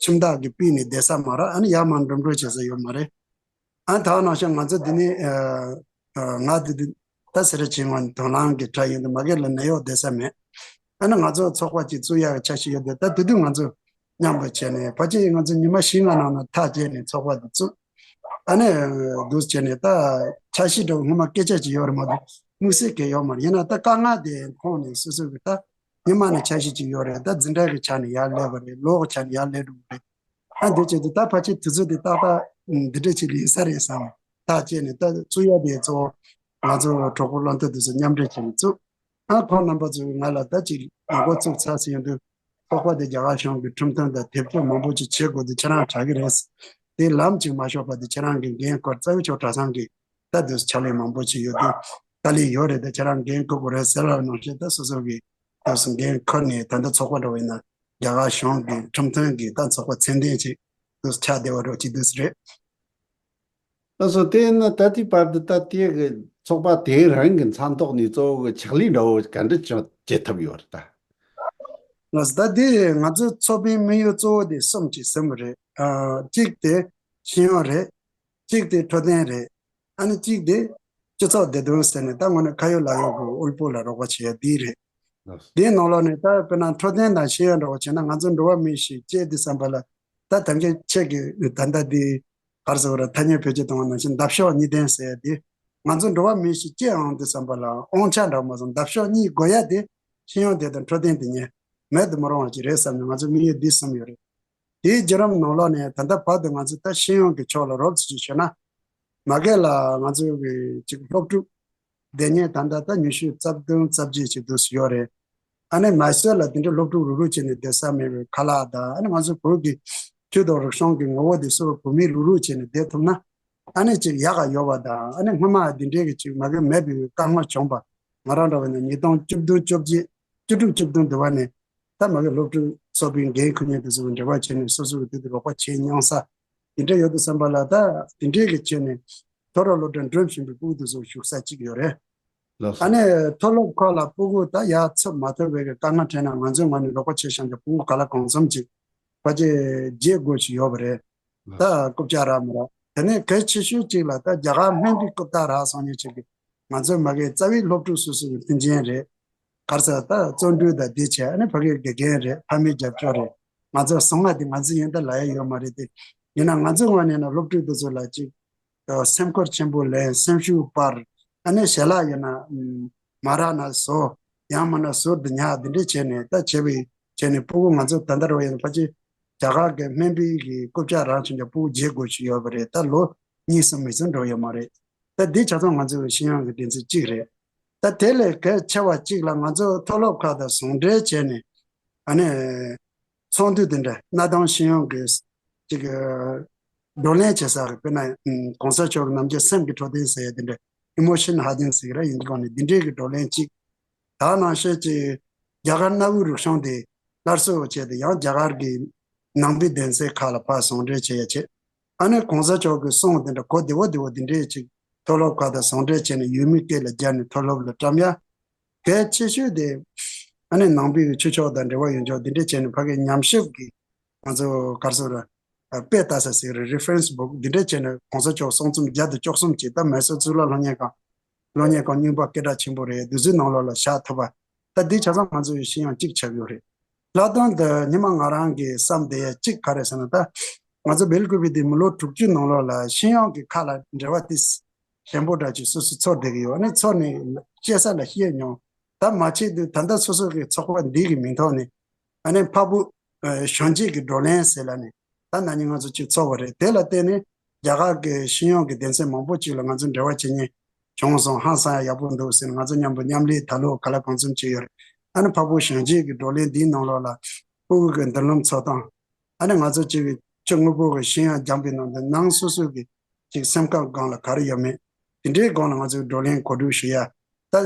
ཁྱིམ་བདག་གིས་ཕུད་ནས་བསྡད་ས་མ་རེད། ཨ་ནི་ཡར་མར་འགྲིམ་འགྲུལ་བྱེད་ས་ཡོད་མ་རེད། ཨ་ད་ནང་བཞིན་ང་ཚོ་འདི་ནས་ང་འདི་འདི་ད་སེ་ར་བྱེས་ངོས་ནས་དོ་སྣང་གི་གྲས་ཡིན་དུས་མ་གི་ལ་ནད་གཡོག་བསྡད་ས་མེད། ཨ་ནི་ང་ཚོ་ཚོགས་པ་ཅིག་བཙུགས་ཡག་གི་འཆར་གཞི་ཡོད་དེ་ད་དེ་དུས་ང་ཚོ་མཉམ་དུ་བྱས་ནས་ཕལ་ཆེར་ང་ཚོ་ཉི་མ་བཞི་ལྔ་ནང་ན་ཐག་བཅད་ནས་ཚོགས་པ་འདི་བཙུགས། ཨ་ནི་འདུག་བྱས་ནས་ད་འཆར་གཞི་འདྲ་བོ་སྔོན་མ་སྐད་ཆ་ཅིག་ཡོད་རེད་མ་གཏོགས་དམིགས་བསལ་གང་ཡོད་མ་རེད། ཡིན་ན་ད་དཀའ་ངལ་དེ་མཐོང་ནས་སོ་སོ་གི་ད་ཉི་མ་ནས་འཆར་གཞི་ཅིག་ཡོད་རེད། ད་འཛིན་གྲྭ་གི་ཆ་ནས་ཡར་སླེབས་པ་རེད། ལོ་གི་ཆ་ནས་ཡར་སླེབས་འགྲོ་གི་རེད། ཨ་འདི་བྱེད་དུས་ད་ཕལ་ཆེར་དུས་ཚོད་འདི་ཏག་ཏག་འདི་འདྲ་ཅིག་ལ་ཡིན་ས་རེད་བསམ། ཐག་བཅད་ནས་ད་བཙུགས་ཡ་དེ་གཙོ་བོ་ང་ཚོ་གྲོགས་པོ་བློ་མཐུན་དེ་ཚོ་མཉམ་འབྲེལ་བྱས་ནས་བཙུགས། ཨ་ཁོང་རྣམ་པ་ཚོས་ང་ལ་ད་ཅིག་ང་འགོ་བཙུགས་ཚར་ཟིན་ཡོང་དུས་ཚོགས་པ་དེ་རྒྱ་གར་གཞུང་གི་ཁྲིམས་མཐུན་དང་དེབ་སྐྱོར་མང་པོ་ཅིག་བྱེད་དགོས་དུས་ཁྱེད་རང་དྲག་གི་རེད། དེ་ལམ་ཅིག་མ་ཞོག་པ་དེ་ཁྱེད་རང་གི་འགན་ཁུར། རྩ་བའི་ཆོག་གྲྭ་ཚང་གི་ད་དུས་ཕྱག་ལས་མང་པོ་ཅིག་ཡོད་དུས་ད་ལས་ཡོད་རེད། ད་ཁྱེད་རང་འགན་ཁུར་དགོས་རེད་ཟེར་བ་ནང་བཞིན་ད་སོ་སོ་གི་ད་སུ་འགན་ཁུར་ནས་ད་ལྟ་ཚོགས་པ་འགྲོ་བ་ཡིན་ན་རྒྱ་གར་གཞུང་གི་ཁྲིམས་མཐུན་གྱི་ད་ཚོགས་པ་ཚད་ལྡན་ཅིག་ཏུ་ཆགས་བསྡད་པ་འདྲ་ཅིག་འདུག་སེ་རེད། ལགས་སོ། དེས་ན་ད་ལྟའི་བར་དུ་ད་ལྟའི་གི་ཚོགས་པ་དེ་རང་གི་མཚན་ཐོག་ནས་གཙོ་བོ་གི་ཕྱག་ལས་འདྲ་བོ་ག་འདྲ་ཅིག་བྱེད་ཐུབ་ཡོད་རེད་ད། ལགས་སོ། ད་དེ་ང་ཚོའི་ཚོགས་པའི་དམིགས་ཡུལ་གཙོ་བོ་དེ་གསུམ་ཅིག་ཟིན་པ་རེད། ཨ་གཅིག་དེ་ཤེས་ཡོན་རེད། གཅིག་དེ་འཕྲོད་བསྟེན་རེད། ཨ་ནི་གཅིག་དེ་སྤྱི་ཚོགས་བདེ་དོན་ཟེར་ནས་ད་དངོས་གནས་ཁ་ཡོད་ལག་ཡོད་ཀྱི་དབུལ་པོ་ལ་རོགས་པ་བྱེད་ཡ་འདི་རེད། ལགས་སོ། འདིའི་ནང་ལོགས་ནས་ད་དཔེར་ན་འཕྲོད་བསྟེན་དང་ཤེས་ཡོན་འདྲ་བོ་བྱས་ན་ང་ཚོ་འགྲོ་བ་མི་ཞིག་སྐྱེས་དུས་ཙམ་པ་ལ་ད་ད་གིན་ཁྱེད་ཀྱིས་ད་ལྟ་འདི་ག་རེ་ཟེར་བ་རེད། ཐ་སྙད་བེད་སྤྱོད་གཏོང་བ་ནང་བཞིན་འདབ་གཤོག་གཉིས་ལྡན་ཟེར་ཡ་འདི་ང་ཚོ་འགྲོ་བ་མི་ཞིག་སྐྱེས་འོང་དུས་ཙམ་པ་ལ་དབང་ཆ་འདྲ་བོ་མ་སོང་འདབ་གཤོག་གཉིས་དགོས་ཡ་དེ་ཤེས་ཡོན་དེ་དང་འཕྲོད་བསྟེན་དེ་གཉིས་མེད་དུ་མི་རུང་བ་ཅིག་རེད་བསམ་ནས་ང་ཚོ་དམིགས་ཡུལ་འདི་གསུམ་ཡོད་རེད། དེའི་བརྒྱུད་རིམ་ནང་ལོགས་ནས་ད་ལྟ་བར་དུ་ང་ཚོས་ད་ཤེས་ཡོན་གྱི་ཕྱོགས་ལ་རོབ་ཙམ་ཅིག་ཞུས་ན། མ་གི་ལ་ང་ཚོའི་གི་ཅིག་སློབ་ཕྲུག་བསྡད་མཁན་ད་ལྟ་ད་ཉི་ཤུ་རྩ་བདུན་རྩ་བརྒྱད་ཅིག་འདུག་སེ་ཡོད་རེད། ཨ་ནི་མ་སོ་ལ་དེ་འདྲའི་སློབ་ཕྲུག་རུག་རུག་བྱས་ནས་བསྡད་ས་མེད་པའི་ཁ་ལག་དང་ཨ་ནི་ང་ཚོ་བོད་ཀྱི་ཆོས་དང་རིག་གཞུང་གི་ངོ་བོ་དེ་གསོ་བའི་བོད་མི་རུག་རུག་བྱས་ནས་བསྡད་ཐུབ་ན། ཨ་ནི་ཅིག་ཡག་ག་ཡོད་པ་དང་ཨ་ནི་སྔོན་མ་དེ་འདྲའི་གི་ཅིག་མ་གི་མེད་པའི་དཀའ་ངལ་བྱུང་པ་ང་རང་འདྲ་བ་ཡིན་ན་ཉིས་སྟོང་བཅུ་བདུན་བཅོ་བརྒྱད་བཅུ་དྲུག་བཅུ་བདུན་དུ་བ་ནས། ད་མ་གི་སློབ་ཕྲུག་ཚོགས་པའི་འགན་འཁུར་མཁན་དེ་ཚོ་འབྲེལ་བ་བྱས་ནས་སོ་སོ་གི་དེ་དུ་རོགས་པ་བྱེད་མྱོང་ས་དེ་འདྲ་ཡོད་དུས་ཙམ་པ་ལ་ད་དེ་འདྲའི་གི་བྱས་ནས་མཐོ་རིམ་སློབ་གྲྭ་འགྲིམ་བཞིན་པའི་སྤུ་གུ་དེ་ཚོ་ཞུགས་ས་གཅིག་ཡོད་རེད། ལགས་ཨ་སོ། ནི་མཐོ་སློབ་ཁག་ལ་སྤུ་གུ་ད་ཡར་ཚུད་མ་ཐུབ་པའི་གི་དཀའ་ངལ་འཕྲད་ན་ང་ཚོའི་ངོས་ནས་རོགས་པ་བྱེད་བཞིན་པའི་སྤུ་གུ་ག་ལ་གང་འཚམ་ཅིག་ཕལ་ཆེར་བརྗེ་དགོས་ཀྱི་ཡོད་པ་རེད། ད་རྐུབ་བཀྱག་རག་མི་རག་དེ་ནས་གལ་ཆེ་ཤོས་གཅིག་ལ་ད་རྒྱ་གར་སྨན་པའི་རྐུབ་བཀྱག་རག་སོང་ཉིན་ཅིག་གི་ང་ཚོའི་མ་གི་རྩ་བའི་སློབ་ཕྲུག་སོ་སོ་གི་མཐུན་རྐྱེན་རེད། ག་རེ་ཟེར་ད་བརྩོན་འགྲུས་དང་དེ་བྱས་ཨ་ནི་ཕ་གིའི་དགེ་རྒན་རེད། ཕ་མའི་རྒྱབ་སྐྱོར་རེད། ང་ཚོ་གཟུངས་སྔགས་དེ་ང་ཚོ་ཡིན་ད་ལབ་ཡ་ཡོད་མ་རེད་དེ། ཡིན་ན་ང་ཚོའི་ངོས་ནས་ན་སློབ་ཕྲུག་དེ་ཚོ་ལ་ཅིག་སེམས་ཁུར་ཆེན་པོ་ལེན་སེམས་ཤུགས་སྤར། ཨ་ནི་ཞལ་ལག་ཡིན་ན་མ་རག་ན་བཟོ། ཡང་མིན་ན་ཟུར་དུ་ཉར་འདི་འདྲས་བྱས་ནས་ད་བྱས་པའི་བྱས་ནས་ཕྲུ་གུ་ང་ཚོ་ད་ལྟ་རུ་ཡིན་ཕལ་ཆེར་རྒྱ་གར་གྱི་སྨན་པའི་གི་རྐུབ་བཀྱག་རག་བྱུང་ཀྱང་ཕྲུ་གུ་བརྗེ་དགོས་ཀྱི་ཡོད་པ་རེད། ད་ལོ་གཉིས་གསུམ་མི་ཚོད་འགྲོ་ཡོད་མ་རེད། ད་འདི་ཆ་ཚང་ང་ཚོའི་ཤེས་ཡོན་གྱི་སྡེ་ཚན་གཅིག་རེད། ད་དེ་ལས་གལ་ཆེ་བ་གཅིག་ལ་ང་ཚོ་མཐོ་སློབ་ཁག་དང་ཟུང་འབྲེལ་བྱས་ནས་ཨ་ནི་ཚོགས་འདུ་དེ་འདྲ་གནའ་དེང་ཤེས་ཡོན་གྱི་ཅིག་བགྲོ་གླེང་བྱེད་ས་གི་དཔེར་ན་གོང་ས་མཆོག་གི་ནམ་རྒྱུན་སེམས་ཀྱི་འཕྲོད་བསྟེན་ཟེར་ཡ་དེ་འདྲ་ཨི་མོ་ཤན་ཧ་ཏིང་ཟེར་གི་ར་ཡིན་གྱི་གོ་ནས་འདི་འདྲའི་གི་བགྲོ་གླེང་གཅིག་ད་ནང་བཞིན་གྱི་རྒྱ་གར་གནའ་བོའི་རིག་གཞུང་དེ་སླར་གསོ་བྱས་ཏེ་ཡང་རྒྱ་གར་གྱི་ནང་པའི་གདན་སའི་ཁག་ལ་ཕར་ཟུང་འབྲེལ་བྱེད་ཡ་བྱེད། ཨ་ནི་གོང་ས་མཆོག་གི་གསུང་དེ་འདྲ་གོ་བདེ་བོ་བདེ་བོ་དེ་འདྲའི་ཅིག་མཐོ་སློབ་ཁག་དང་ཟུང་འབྲེལ་བྱས་ནས་ཡུལ་མིའི་སྐད་ལ་སྦྱར་ནས་མཐོ་སློབ་ལ་བཀྲམ་ཡ། གལ་ཆེ་ཤོས་དེ་ཨ་ནི་ནང་པའི་ཆོས་ཕྱོགས་དང་འབྲེལ་བ་ཡོད་ཆོག་དེ་འདྲ་བྱས་ནས་ཕ་གིའི་ཉམས་ཞིབ་ཀྱི་ང་ཚོ་ག་རེ་ཟེར་དགོས་རེད། དཔེ་ལྟ་ས་ཟེར་རེད། རི་ཕ་རེན་སི་བུག་འདི་འདྲ་བྱས་ནས་གོང་ས་མཆོག་གསུང་རྩོམ་བརྒྱ་དང་བཅུ་གསུམ་ཅིག་ད་མེ་སོར་གཙུག་ལག་སློབ་གཉེར་ཁང་། སློབ་གཉེར་ཁང་རྙིང་པ་སྐད་གྲགས་ཆེན་པོ་རེད། འདི་ཚོའི་ནང་ལོགས་ལ་བཞག་ཐུབ་པ། ད་འདི་ཆ་ཚང་ང་ཚོའི་ཤེས་ཡོན་གཅིག་ཆགས་ཡོད་རེད། ལྷག་དོན་དུ་ཉི་མ་ང་རང་གིས་བསམ་བསྡད་ཡ་གཅིག་ག་རེ་ཟེར་ན། ད་ང་ཚོ་བེལ་ཀུ་པེ་འདི་མི་ལོ་དྲུག་ཅུ་ནང་ལོགས་ལ་ཤེས་ཡོན་གྱི་ཁག་ལ་འབྲེལ་བ་ཏིས་ཞན་པོ་འདྲ་ཅིག་སོ་སོ་ཚོར་བསྡད་ཀྱི་ཡོད། ཨ་ནི་ཚོར་ནས་སྐྱེ་ས་ལ་ཤེས་མྱོང་། ད་མ་བྱེད་དུས་ད་ལྟ་སོ་སོ་གི་ཚོགས་པ་འདི་གི་མིང་ཐོག་ནས་ཨ་ནི་འཕགས་བོད་གཞོན་སྐྱེས་ཀྱི་བགྲོ་གླེང་ཟེར་ལ་ནི་ད་ན་ནིང་ང་ཚོ་ཅིག་ཚོགས་པ་རེད། དེ་ལ་བརྟེན་ནས་རྒྱ་གར་གྱི་ཤེས་ཡོན་གྱི་སྡེ་ཚན་མང་པོ་ཅིག་ལ་ང་ཚོ་འབྲེལ་བ་བྱེད་མཁན་བྱུང་སོང་། ཧང་སང་ཡག་པོ་འདུག་ཟེར་ནས་ང་ཚོ་མཉམ་དུ་མཉམ་ལས་ད་ལོ་ག་ལ་གང་འཚམ་བྱས་ཡོད་རེད། ཨ་ནི་འཕགས་བོད་གཞོན་སྐྱེས་ཀྱི་བགྲོ་གླེང་འདིའི་ནང་ལོགས་ལ་ཕྲུ་གུ་གི་མདུན་ལམ་འཚོལ་སྟངས། ཨ་ནི་ང་ཚོ་ཅིག་ཆུ་དངོས་པོ་གི་ཤེས་ཡོན་སྦྱངས་པའི་ནང་དུ་ནང་སོ་སོ་གི་ཅིག་སེམས་ཁམས་སྒང་ལ་ག་རེ་ཡོད་མེད་དེ་འདྲའི་སྒང་ལ་ང་ཚོས་བགྲོ་གླེང་གོ་སྒྲིག་ཞུ་ཡ། ད་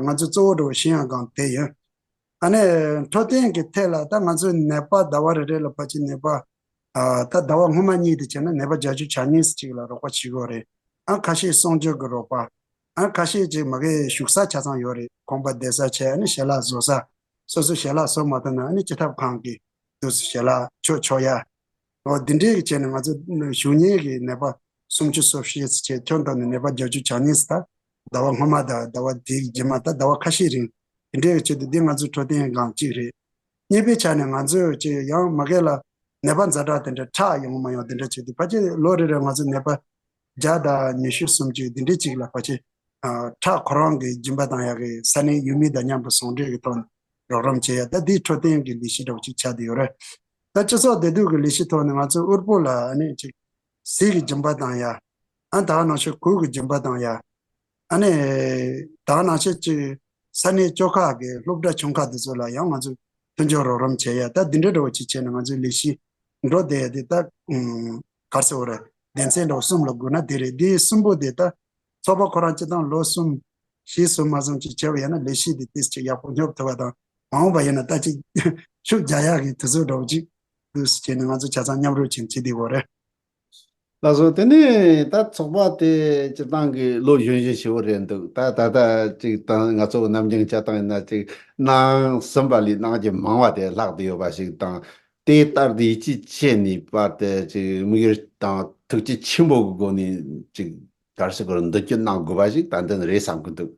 ང་ཚོ་གཙོ་བོ་འགྲོ་བའི་ཤེས་ཡོན་སྒང་དེ་ཡིན། ཨ་ནི་འཕྲོད་བསྟེན་གྱི་ཐད་ལ་ད་ང་ཚོའི་ནད་པ་ཟླ་བ་རེ་རེ་ལ་ཕལ་ཆེར་ནད་པ་ཨ་ད་ཟླ་བ་སྔོན་མ་གཉིས་དེ་བྱས་ན་ནད་པ་བརྒྱད་ཅུ་གྱ་གཉིས་ཅིག་ལ་རོགས་པ་བྱེད་དགོས་རེད། ཨ་ཁ་ཤས་གསང་སྤྱོད་ཀྱི་རོགས་པ། ཨ་ཁ་ཤས་ཅིག་མ་གིའི་བཞུགས་ས་ཆ་ཚང་ཡོད་རེད། ཁང་པ་བསྡད་ས་བྱས། ཨ་ནི་ཞལ་ལག་བཟོ་ས། སོ་སོ་ཞལ་ལག་བཟོ་མ་ཐུབ་ན་ཨ་ནི་སྤྱི་ཐབ་ཁང་གི་དུས་སུ་ཞལ་ལག་མཆོད་ཆོག་ཡ། འོ་འདི་འདྲའི་གི་བྱས་ནས་ང་ཚོ་བཞུགས་གཉེན་གྱི་ནད་པ་སུམ་ཅུ་སོ་བཞི་ཙམ་བྱས། ཁྱོན་བསྡོམས་ནས་ནད་པ་བརྒྱད་ཅུ་གྱ་གཉིས་ཙམ་ད་ཟླ་བ་སྔོན་མ་དང་ཟླ་བ་དེའི་རྗེས་མ་ད་ཟླ་བ་ཁ་ཤས་རིང་འདི་འདྲའི་གི་ཆེད་དུ་འདི་ང་ཚོའི་འཕྲོད་བསྟེན་སྒང་གཅིག་རེད། གཉིས་པའི་ཆ་ནས་ང་ཚོས་ཅིག་ཡང་མ་གི་ལ་ནད་པ་ཛ་དྲག་དེ་འདྲ་ཁྲག་ཡོང་མ་ཡོང་དེ་འདྲ་བྱེད་དུས་ཕལ་ཆེར་ལོ་རེ་རེ་ང་ཚོ་ནད་པ་བརྒྱ་དང་ཉི་ཤུ་སུམ་ཅུ་དེ་འདྲའི་ཅིག་ལ་ཕལ་ཆེར་ཁྲག་ཁོ་རང་གི་སྦྱིན་པ་བཏང་ཡག་གི་ས་གནས་ཡུལ་མི་དང་མཉམ་དུ་ཟུང་འབྲེལ་གྱི་ཐོག་ནས་རོགས་རམ་བྱེད་ཡ། ད་འདིའི་འཕྲོད་བསྟེན་གྱི་ལས་གཞི་འདྲ་བོ་ཅིག་ཆགས་བསྡད་ཡོད་རེད། ད་སྤྱི་ཚོགས་བདེ་སྡུག་གི་ལས་གཞི་ཐོག་ནས་ང་ཚོས་དབུལ་པོ་ལ་ཨ་ནི་ཅིག་ཟས་ཀྱི་སྦྱིན་པ་བཏང་ཡ། ཨ་ད་ག་ནང་བཞིན་གོས་ཀྱི་སྦྱིན་པ་བཏང་ཡ། ཨ་ནི་ད་ག་ནང་བཞིན་ཅིག་ས་གནས་བཅོ་ཁག་གི་སློབ་གྲྭ་ཆུང་ཁག་དེ་ཚོ་ལ་ཡང་ང་ཚོས་མཐུན་སྦྱོར་རོགས་རམ་བྱེད་ཡ། ད་འདི་འདྲ་འདྲ་བོ་ཅིག་བྱས་ནས་ང་ཚོའི་ལས་གཞི་འགྲོ་བསྡད་ཡ་དེ་ད་ག་རེ་ཟེར་དགོས་རེད། སྡེ་ཚན་འདྲ་བོ་གསུམ་ལ་བགོས་ན་བདེ་རེད། འདི་གསུམ་པོ་དེ་ད་ཚོགས་པ་ཁོ་རང་སྤྱི་བཏང་ལོ་གསུམ་བཞི་གསུམ་མ་གསུམ་ཅིག་བྱས་པ་ཡིན་ན་ལས་གཞི་དེ་ཏོག་ཙམ་ཅིག་ཡག་པོ་སྙོབ་ཐུབ་པ་དང་། མ་འོངས་པ་ཡིན་ན་ད་ཅིག་ཤུགས་རྒྱག་ཡག་གི་དུས་ཚོད་འདྲ་བོ་ཅིག་འདུག་སེ་བྱས་ནས་ང་ཚོ་ཆ་ཚང་མཉམ་རུབ་བྱས་ནས་བྱེད་བསྡད་ཡོད་རེད། ལགས་སོ། དེ་ནས་ད་ཚོགས་པ་དེ་སྤྱིར་བཏང་གི་ལོ་གཞོན་གཞོན་ཞེ་པོ་རེད་འདུག་ད་ད་ལྟ་ཅིག་དང་ང་ཚོ་ནམ་རྒྱུན་བྱ་སྟངས་ཡིན་ན་ཅིག་གནང་ཟིན་པ་ལས་གནང་རྒྱུ་མང་བ་དེ་ལྷག་བསྡད་ཡོད་པ་ཞིག་དང་། དེ་ལྟར་དུ་ཡིད་ཆེས་བྱས་ནས་པ་དེ་ཅིག་དམིགས་ཡུལ་དང་ཐུགས་རྗེ་ཆེན་པོ་གི་སྒོ་ནས་ཅིག་ག་རེ་ཟེར་དགོས་རེད། མདུན་སྐྱོད་གནང་དགོས་པ་ཞིག་ད་འདི་ནི་རེད་བསམ་གི་འདུག་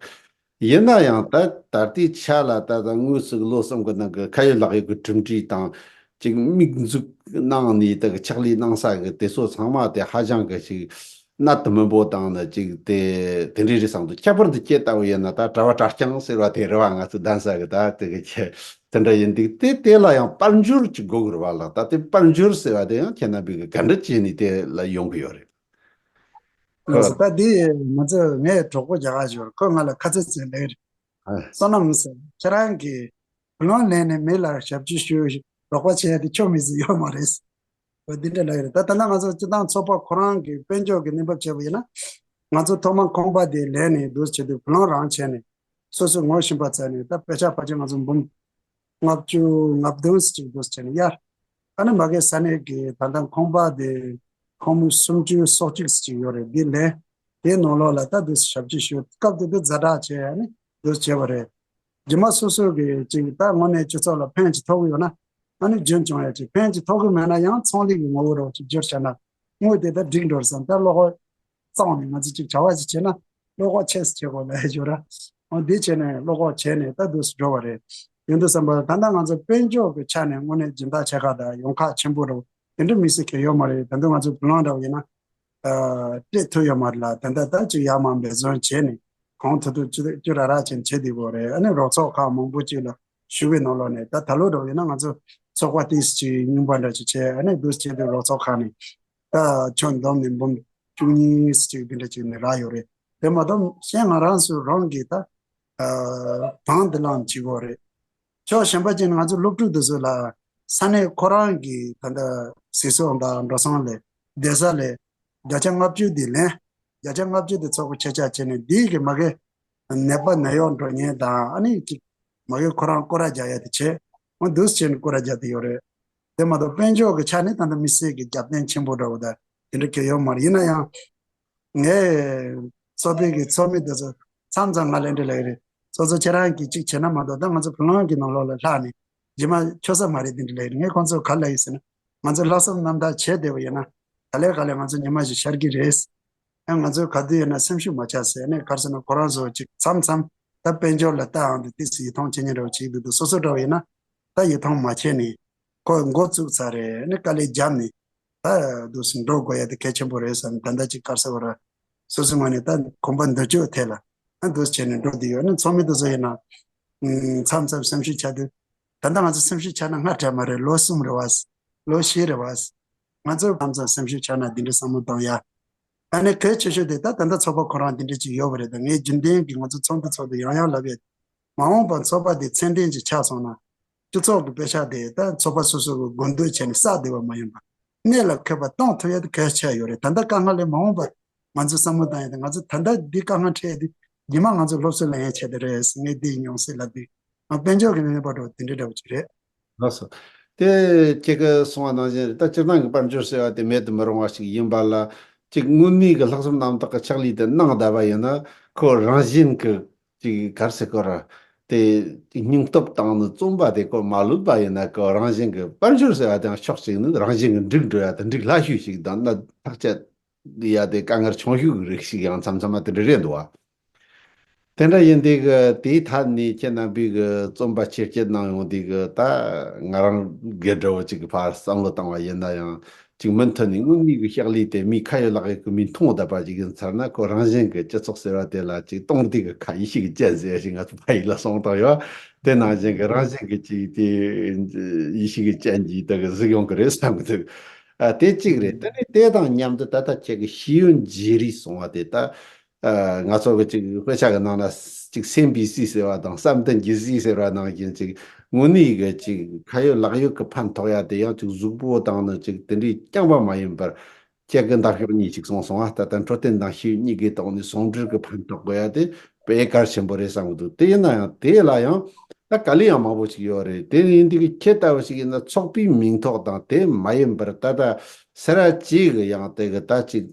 ཡིན་ན་ཡང་ད་ད་ལྟའི་ཆ་ལ་ད་ད་དངོས་སུ་ལོ་གསུམ་གི་ནང་གི་ཁ་ཡོད་ལག་ཡོད་ཀྱི་གྲུབ་འབྲས་དང་ཅིག་དམིགས་འཛུགས་གནང་ནས་ད་གི་ཕྱག་ལས་གནང་ས་གི་དེ་ཚོ་ཚང་མ་དེ་ཧ་ཅང་གི་ཞིག་གནད་དུ་སྨིན་པོ་དང་ནི་ཅིག་དེ་དེ་འདྲའི་རེད་བསམ་འདུག་ཁྱད་པར་དུ་ཁྱེད་ལྟ་བུ་ཡིན་ན་ད་གྲྭ་བ་གྲྭ་རྐྱང་ཟེར་བ་དེ་རེད་བ། ང་ཚོ་གདན་ས་གི་ད་དེ་གི་ཁྱེད་དེ་འདྲ་ཡིན་འདུག་དེ་དེ་ལ་ཡང་དཔལ་འབྱོར་གྱི་དགོས་གི་རེད་བ་ལགས། ད་དེ་དཔལ་འབྱོར་ཟེར་བ་དེ་ཡང་ཁྱེད་རྣམ་པས་གི་ག་འདྲ་བྱས་ནས་དེ་ལ་ཡོང་གི་ཡོད་རེད། ལགས་སོ། ད་འདི་ང་ཚོ་ངའི་གྲོགས་པོ་རྒྱ་གར་ཞོར་ཁོས་ང་ལ་ཁ་ཚིག་ཚིག་ལབ་རེད། ཨ། བསོད་ནམས་ཟེར། ཁྱེད་རང་གིས་བུ་ལོན་ལེན་ནས་མི་ལ་ཞབས་ཕྱི་ཞུ། རོགས་པ་བྱེད་ཡ་དེ་ཆོ་མི་ཟིག་ཡོད་མ་རེད། འོ་འདི་འདྲ་ལབ་ཡོད་རེད། ད་ད་ལྟ་ང་ཚོ་སྤྱི་བཏང་ཚོགས་པ་ཁོ་རང་གི་དཔལ་འབྱོར་གྱི་གནས་བབ་བྱས་པ་ཡིན་ན། ང་ཚོ་ཐོག་མར་ཁང་པ་དེ་ལེན་ནས་འདུག་བྱེད་དུས་བུ་ལོན་རང་བྱས་ནས། སོ་སོས་ངོ་ཤེས་པ་བཙལ་ནས་ད་དཔེ་ཆ་ཕལ་ཆེར་ང་ཚོ་འབུམ་ལྔ་བཅུ་ང་བདུན་ཙམ་ཅིག་འདུག་བྱས་ནས་གཡར། ཨ་ནི་མ་གིའི་ས་གནས་ཀྱི་ད་ལྟ་ཁང་པ་དེ་ཁང་མིག་སུམ་ཅུ་སོ་གཅིག་ཙམ་ཅིག་ཡོད་རེད། འདི་ལེན། དེའི་ནང་ལོགས་ལ་ད་འདུག་ཞབས་ཕྱི་ཞུ། སྐབས་དེ་དུས་ཛ་དྲག་བྱས། ཨ་ནི་འདུག་བྱས་པ་རེད། རྗེས་མ་སོ་སོ་གི་ཅིག་ད་དངོས་གནས་སྤྱི་ཚོགས་ལ་ཕན་ཅིག་ཐོགས་ཀྱི་ཡོད་ན། ཨ་ནི་རྒྱུན་སྐྱོང་ཡ་ཅིག་ཕན་ཅིག་ཐོགས་ཀྱི་མེད་ན་ཡང་ཚོང་ལས་ཀྱི་ངོ་བོ་རོགས་ཅིག་བསྒྱུར་བྱས་ན་དངུལ་དེ་ད་འགྲིག་འགྲོ་རེད་བསམ། ད་བློ་ཁོག་གཙང་ནས་ང་ཚོ་ཅིག་བྱ་བ་ཅིག་བྱས་ན་བློ་ཁོག་ཆེ་ཙམ་བྱེད་དགོས་ལབ་ཡ་ཅིག་ཡོད་ར། འོ་འདི་བྱས་ནས་བློ་ཁོག་བྱས་ནས་ད་འདུག་སེ་འགྲོ་བ་རེད། ཡིན་དུས་ཙམ་པ་ད་ལྟ་ང་ཚོ་དཔལ་འབྱོར་གྱི་ཆ་ནས་དངོས་གནས་སྦྱིན་བདག་ཆེ་ཁག་དང་ཡོང་ཁག་ཆེན་པོ་རེད། དེ་འདྲ་དམིགས་བསལ་གང་ཡོད་མ་རེད། ད་དུང་ང་ཚོ་བུ་ལོན་འདྲ་བོ་ཡིན་ན། སྤྲད་ཐུབ་ཡོད་མ་རེད་ལ། ད་ལྟ་ད་ཅིག་ཡར་མར་འབད་བརྩོན་བྱས་ནས་གང་ཐུབ་ཐུབ་ཅི་ཅི་ར་ར་བྱས་ནས་བྱེད་བསྡད་ཡོད་རེད། ཨ་ནི་རོགས་ཚོགས་ཁག་མང་པོ་ཅིག་ལ་ཞུ་བའི་ནང་ལོགས་ནས་ད་ད་ལོ་འདྲ་བོ་ཡིན་ན་ང་ཚོ་ཚོགས་པ་ཏོག་ཙམ་ཅིག་རྙིང་པ་འདྲ་ཅིག་བྱས། ཨ་ནི་འདུག་སེ་བྱས་དུས་རོགས་ཚོགས་ཁག་ནས་ད་ཁྱོན་བསྡོམས་ནས་འབུམ་བཅུ་གཉིས་ཙམ་ཅིག་འདི་འདྲ་ཅིག་ནས་རག་ཡོད་རེད། དེ་མ་གཏོགས་གཞན་ང་རང་ཚོ་རང་གིས་ད་ ཨ་དང་འདི་ལའང་བྱེད་དགོས་རེད། ཕྱོགས་གཞན་པ་ཅིག་ནས་ང་ཚོ་སློབ་ཕྲུག་དེ་ཚོ་ལ་ས་གནས་ཁོ་རང་གི་ད་ལྟ་སྲིད་ཚོགས་དང་འགྲོ་སོང་ལས་བསྡད་ས་ལས་བརྒྱ་ཆ་ལྔ་བཅུ་དེ་ལེན། བརྒྱ་ཆ་ལྔ་བཅུ་དེ་ཚོགས་པ་ཆེ་ཆག་བྱས་ནས་འདིའི་གི་མ་གི་ནད་པ་ནད་གཡོག་འགྲོ་མཁན་དང་ཨ་ནི་ཅིག་མ་གི་ཁོ་རང་སྐོར་ར་རྒྱག་ཡ་དེ་བྱས། འོ་འདུག་སེ་བྱས་ནས་སྐོར་ར་རྒྱག་གི་ཡོད་རེད། དེ་མ་གཏོགས་དཔལ་འབྱོར་གྱི་ཆ་ནས་ད་ལྟ་དམིགས་བསལ་གྱི་རྒྱབ་རྟེན་ཆེན་པོ་འདྲ་བོ་དང་དེ་འདྲ་གང་ཡང་ཡོད་མ་རེད། ཡིན་ན་ཡང་ངས་ཚོགས་པའི་གི་ཚོགས་མི་དེ་ཚོ་མཚམས་མཚམས་ང་ལ་འདྲི་ལབ་ཀྱི་རེད། སོ་སོ་ཁྱེད་རང་གིས་གཅིག་བྱས་ན་མ་གཏོགས་ད་ང་ཚོ་བུ་ལོན་གྱི་ནང་ལོགས་ལ་ལྷག་ནས་རྗེས་མ་འཁྱོལ་ས་མ་རེད་དེ་འདྲ་ལབ་ཀྱི་རེད། ངས་ཁོང་ཚོར་ག་རེ་ལབ་ཡོད་ཟེར་ན། ང་ཚོ་ལྷག་བསམ་རྣམ་དག་བྱས་བསྡད་པ་ཡིན་ན་ག་ལེ་ག་ལེ་ང་ཚོ་ཉི་མ་ཞིག་ཤར་གྱི་རེད། ཨ་ང་ཚོས་ག་དུས་ཡིན་ན་སེམས་ཤུགས་མ་ཆག་ཟེར་ནས། ག་རེ་ཟེར་ན་ཁོ་རང་ཚོ་ཅིག་མཚམས་མཚམས་ད་དཔལ་འབྱོར་ལ་ལྟ་འོང་དུས་ཏོག་ཙམ་ཡིད་ཐང་ཆད་མཁན་འདྲ་བོ་ཅིག་འདུག་འདུག་སོ་སོ་འདྲ་བོ་ཡིན་ན་ད་ཡིད་ཐང་མ་ཆད་ནས་ཁོ་འགོ་བཙུགས་ཚར་རེད་ནས་དཀའ་ལས་བརྒྱབ་ནས་ད་འདུག་སེ་འགྲོ་དགོས་ཡ་དེ་གལ་ཆེན་པོ་རེད་བསམ། ད་ལྟ་ཅིག་ག་རེ་ཟེར་བ་ར་སོ་སོའི་ངོས་ནས་ད་གོམ་པ་འདུ་བཅུག་ཐད་ལ་ཨ་འདུག་སེ་བྱས་ནས་འགྲོ་བསྡད་ཡོད། ནས་ཚོགས་མི་དེ་ཚོ་ཡིན་ན་མཚམས་མཚམས་སེམས་ཤུགས་ཆག་དུས། ད་ལྟ་ང་ཚོ་སེམས་ཤུགས་ཆག་ན་སྔ་དྲགས་མ་རེད། ལོ་གསུམ་རེད་བ། ལོ་བཞི་རེད་བ། ང་ཚོ་མཚམས་མཚམས་སེམས་ཤུགས་ཆག་ན་འདི་འདྲ་བསམ་བློ་བཏང་ཡ། ཨ་ནི་གལ་ཆེ་ཤོས་དེ་ད་ད་ལྟ་ཚོགས་པ་ཁོ་རང་འདི་འདྲ་ཅིག་ཡོད་པ་རེད། ད་ངས་རྒྱུན་ལྡན་གྱི་ང་ཚོ་ཚོགས་འདུ་ཚོགས་དུས་ཡང་ཡང་ལབ་ཡ། མ་འོངས་པར་ཚོགས་པ་དེ་ཚད་ལྡན་ཅིག་ཆགས་སོང་ན། སྤྱི་ཚོགས་ཀྱི་དཔེ་ཆ་དེ་ད་ཚོགས་པ་སོ་སོ་གི་དགོས་འདོད་བྱས་ནས་བསགས་བསྡད་པ་མ་ཡིན་པ། གནད་ལ་འཁེལ་བ་གཏོང་ཐུབ་ཡ་དེ་གལ་ཆེ་ཡོད་རེད། ད་ལྟ་དཀའ་ངལ་ལས་མ་འོངས་པར་ང་ཚོས་བསམ་བློ་བཏང་ཡ་དེ། ང་ཚོ་ད་ལྟ་འདི་དཀའ་ངལ་འཕྲད་ཡ་དེ་རྗེས་མ་ང་ཚོ་སློབ་གསོ་ལེན་ཡ་ཆེད་དུ་རེད། ངས་འདི་ཡིན་ཡོང་སྲིད་ལབ་དུས། དཔལ་འབྱོར་གྱི་མེད་པ་འགྲོ་དེ་འདྲའི་འདྲ་བོ་ཅིག་རེད། ལགས་སོ། དེ་ཁྱེད་ཀྱིས་གསུངས་པ་ནང་བཞིན་རེད། ད་སྤྱིར་བཏང་གི་དཔལ་འབྱོར་ཟེར་བ་དེ་མེད་དུ་མི་རུང་བ་ཞིག་ཡིན་པ་ལ། ཅིག་དངོས་གནས་ཀྱི་ལྷག་བསམ་རྣམ་དག་གི་ཕྱག་ལས་དེ་གནང་བསྡད་པ་ཡིན་ན། ཁོ་རང་བཞིན་གྱི་ཅིག་ག་རེ་ཟེར་དགོས་ར། དེ་སྙིང་སྟོབས་དང་ནི་རྩོམ་པ་དེ་ཁོ་མ་ལུས་པ་ཡིན་ན། ཁོ་རང་བཞིན་གྱི་དཔལ་འབྱོར་ཟེར་བ་དེ་ཡང་ཕྱོགས་གཅིག་ནས་རང་བཞིན་གྱི་འགྲིག་འགྲོ་ཡ་དང་འགྲིག་སླ་ཤོས་ཤིག་དང་། ན་ཐག་བཅད་ཡ་དེ་དཀའ་ངལ་ཆུང་ཤོས་ཀྱི་རིགས་ཤིག་ཡང་མཚམས་མཚམས་མ་དེ་འདྲ་རེད་འདུག་བ། དེ་འདྲ་ཡིན་དུས་ཀྱི་དེའི་ཐད་ནས་ཁྱེད་རྣམ་པས་ཀྱི་རྩོམ་པ་ཆེད་སྐྱེད་གནང་ཡོང་དུས་ཀྱི་ད་ང་རང་སྒེར་འདྲ་བོ་ཅིག་གི་ཕར་བསམ་བློ་བཏང་བ་ཡིན་ན་ཡང་། ཅིག་མུ་མཐུད་ནས་དངོས་གནས་ཀྱི་ཕྱག་ལས་དེ་མིའི་ཁ་ཡོད་ལག་ཡོད་ཀྱི་མིས་མཐོང་བསྡད་པ་ཅིག་ཡིན་ཚར་ན། ཁོ་རང་བཞིན་གྱི་སྤྱི་ཚོགས་ཟེར་བ་དེ་ལ་ཅིག་གཏོང་སྟེ་གི་ཁ་ཡེ་ཤེས་ཀྱི་སྤྱན་ཟེར་ཞིག་ང་ཚོ་ཕ་ཡུལ་ལ་གསུངས་བཏང་ཡོད། དེ་ནང་བཞིན་གྱི་རང་བཞིན་གྱི་ཅིག་དེ་ཡེ་ཤེས་ཀྱི་སྤྱན་གྱིས་དེ་གི་གཟིགས་ཡོང་གི་རེད་བསམ་གི་འདུག་ཨ་དེ་གཅིག་རེད། དེ་ནས་དེ་དང་མཉམ་དུ་ད་ལྟ་ཁྱེད་ཀྱི་ཤེས་ཡོན་བརྗེ་རེས་གསུང་བ་དེ་ད། ཨ་ང་ཚོ་གི་ཅིག་དཔེ་ཆ་གི་ནང་ན་ཅིག་སེམས་པའི་རྩིས་ཟེར་བ་དང་བསམ་གཏན་གྱི་རྩིས་ཟེར་བ་ནང་བཞིན། ཅིག་དངོས་གནས་གི་ཅིག་ཁ་ཡོད་ལག་ཡོད་ཀྱི་ཕན་ཐོགས་ཡ་དེ་ཡང་ཅིག་གཟུགས་པོ་དང་ནི་ཅིག་དེ་འདྲའི་རྐྱང་པ་མ་ཡིན་པར། ཁྱེད་ཀྱི་འདབ་གཤོག་གཉིས་ཅིག་གསུངས་སོང་ང་། ད་ལྟ་འཕྲོད་བསྟེན་དང་ཤེས་ཡོན་གཉིས་ཀའི་ཐོག་ནས་ཟུང་འབྲེལ་གྱི་ཕན་ཐོགས་དགོས་ཡ་དེ་དཔེ་གལ་ཆེན་པོ་རེད་བསམ་གྱི་འདུག་དེ་ཡིན་ན་ཡང་དེ་ལ་ཡང་ད་དཀའ་ལས་ཡང་མང་པོ་ཞིག་ཡོད་རེད། དེ་ཡིན་དུས་ཀྱི་ཁྱེད་ལྟ་བུ་ཞིག་ཡིན་ན་ཚོགས་པའི་མིང་ཐོག་དང་དེ་མ་ཡིན་པར་ད་ལྟ་སེ་ར་བྱེས་ཀྱི་ཡང་དེ་གི་ད་ཅིག་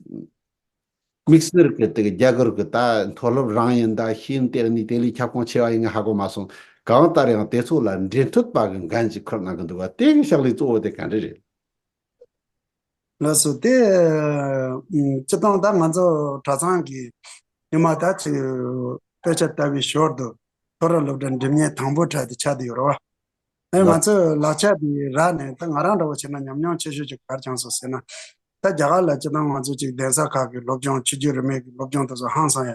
དམིགས་བསལ་གྱི་དེ་གི་རྒྱ་གར་གྱི་ད་མཐོ་སློབ་རང་ཡིན་ད་ཤེས་ཡོན་ལྟེ་གནས་དེ་ལས་ཁྱབ་ཁོངས་ཆེ་བ་ཡིན་ངས་ཧ་གོ་མ་སོང་། གང་ལྟར་ཡང་དེ་ཚོ་ལ་འབྲེལ་མཐུད་པ་གི་འགན་ཅིག་ཁུར་གནང་གི་འདུག་བ། དེ་གི་ཕྱག་ལས་གཙོ་བོ་དེ་ག་འདྲ་རེད། ལགས་སོ། དེ་སྤྱིར་བཏང་ད་ང་ཚོ་གྲྭ་ཚང་གི་ཉི་མ་ད་ཅིག་དཔེ་ཆ་ལྟ་བའི་ཞོར་དུ་མཐོ་རིམ་སློབ་གྲྭ་འགྲིམ་མཁན་དང་པོ་གྲས་དེ་ཆགས་བསྡད་ཡོད་རེད་བ། ཨེ་ང་ལགས། ཚོས་ལག་ཆ་དེ་རག་ནས་ད་ང་རང་འདྲ་བོ་བྱས་ན་ཉམས་མྱོང་ཆེ་ཤོས་ཅིག་ག་རེ་བྱུང་སོང་ཟེར་ན། ད་རྒྱ་གར་ལ་སྤྱིར་བཏང་ང་ཚོ་ཅིག་གདན་ས་ཁག་གི་སློབ་སྦྱོང་ཆོས་བརྒྱུད་རིས་མེད་ཀྱི་སློབ་སྦྱོང་དེ་ཚོ་ཧང་སང་ཡ་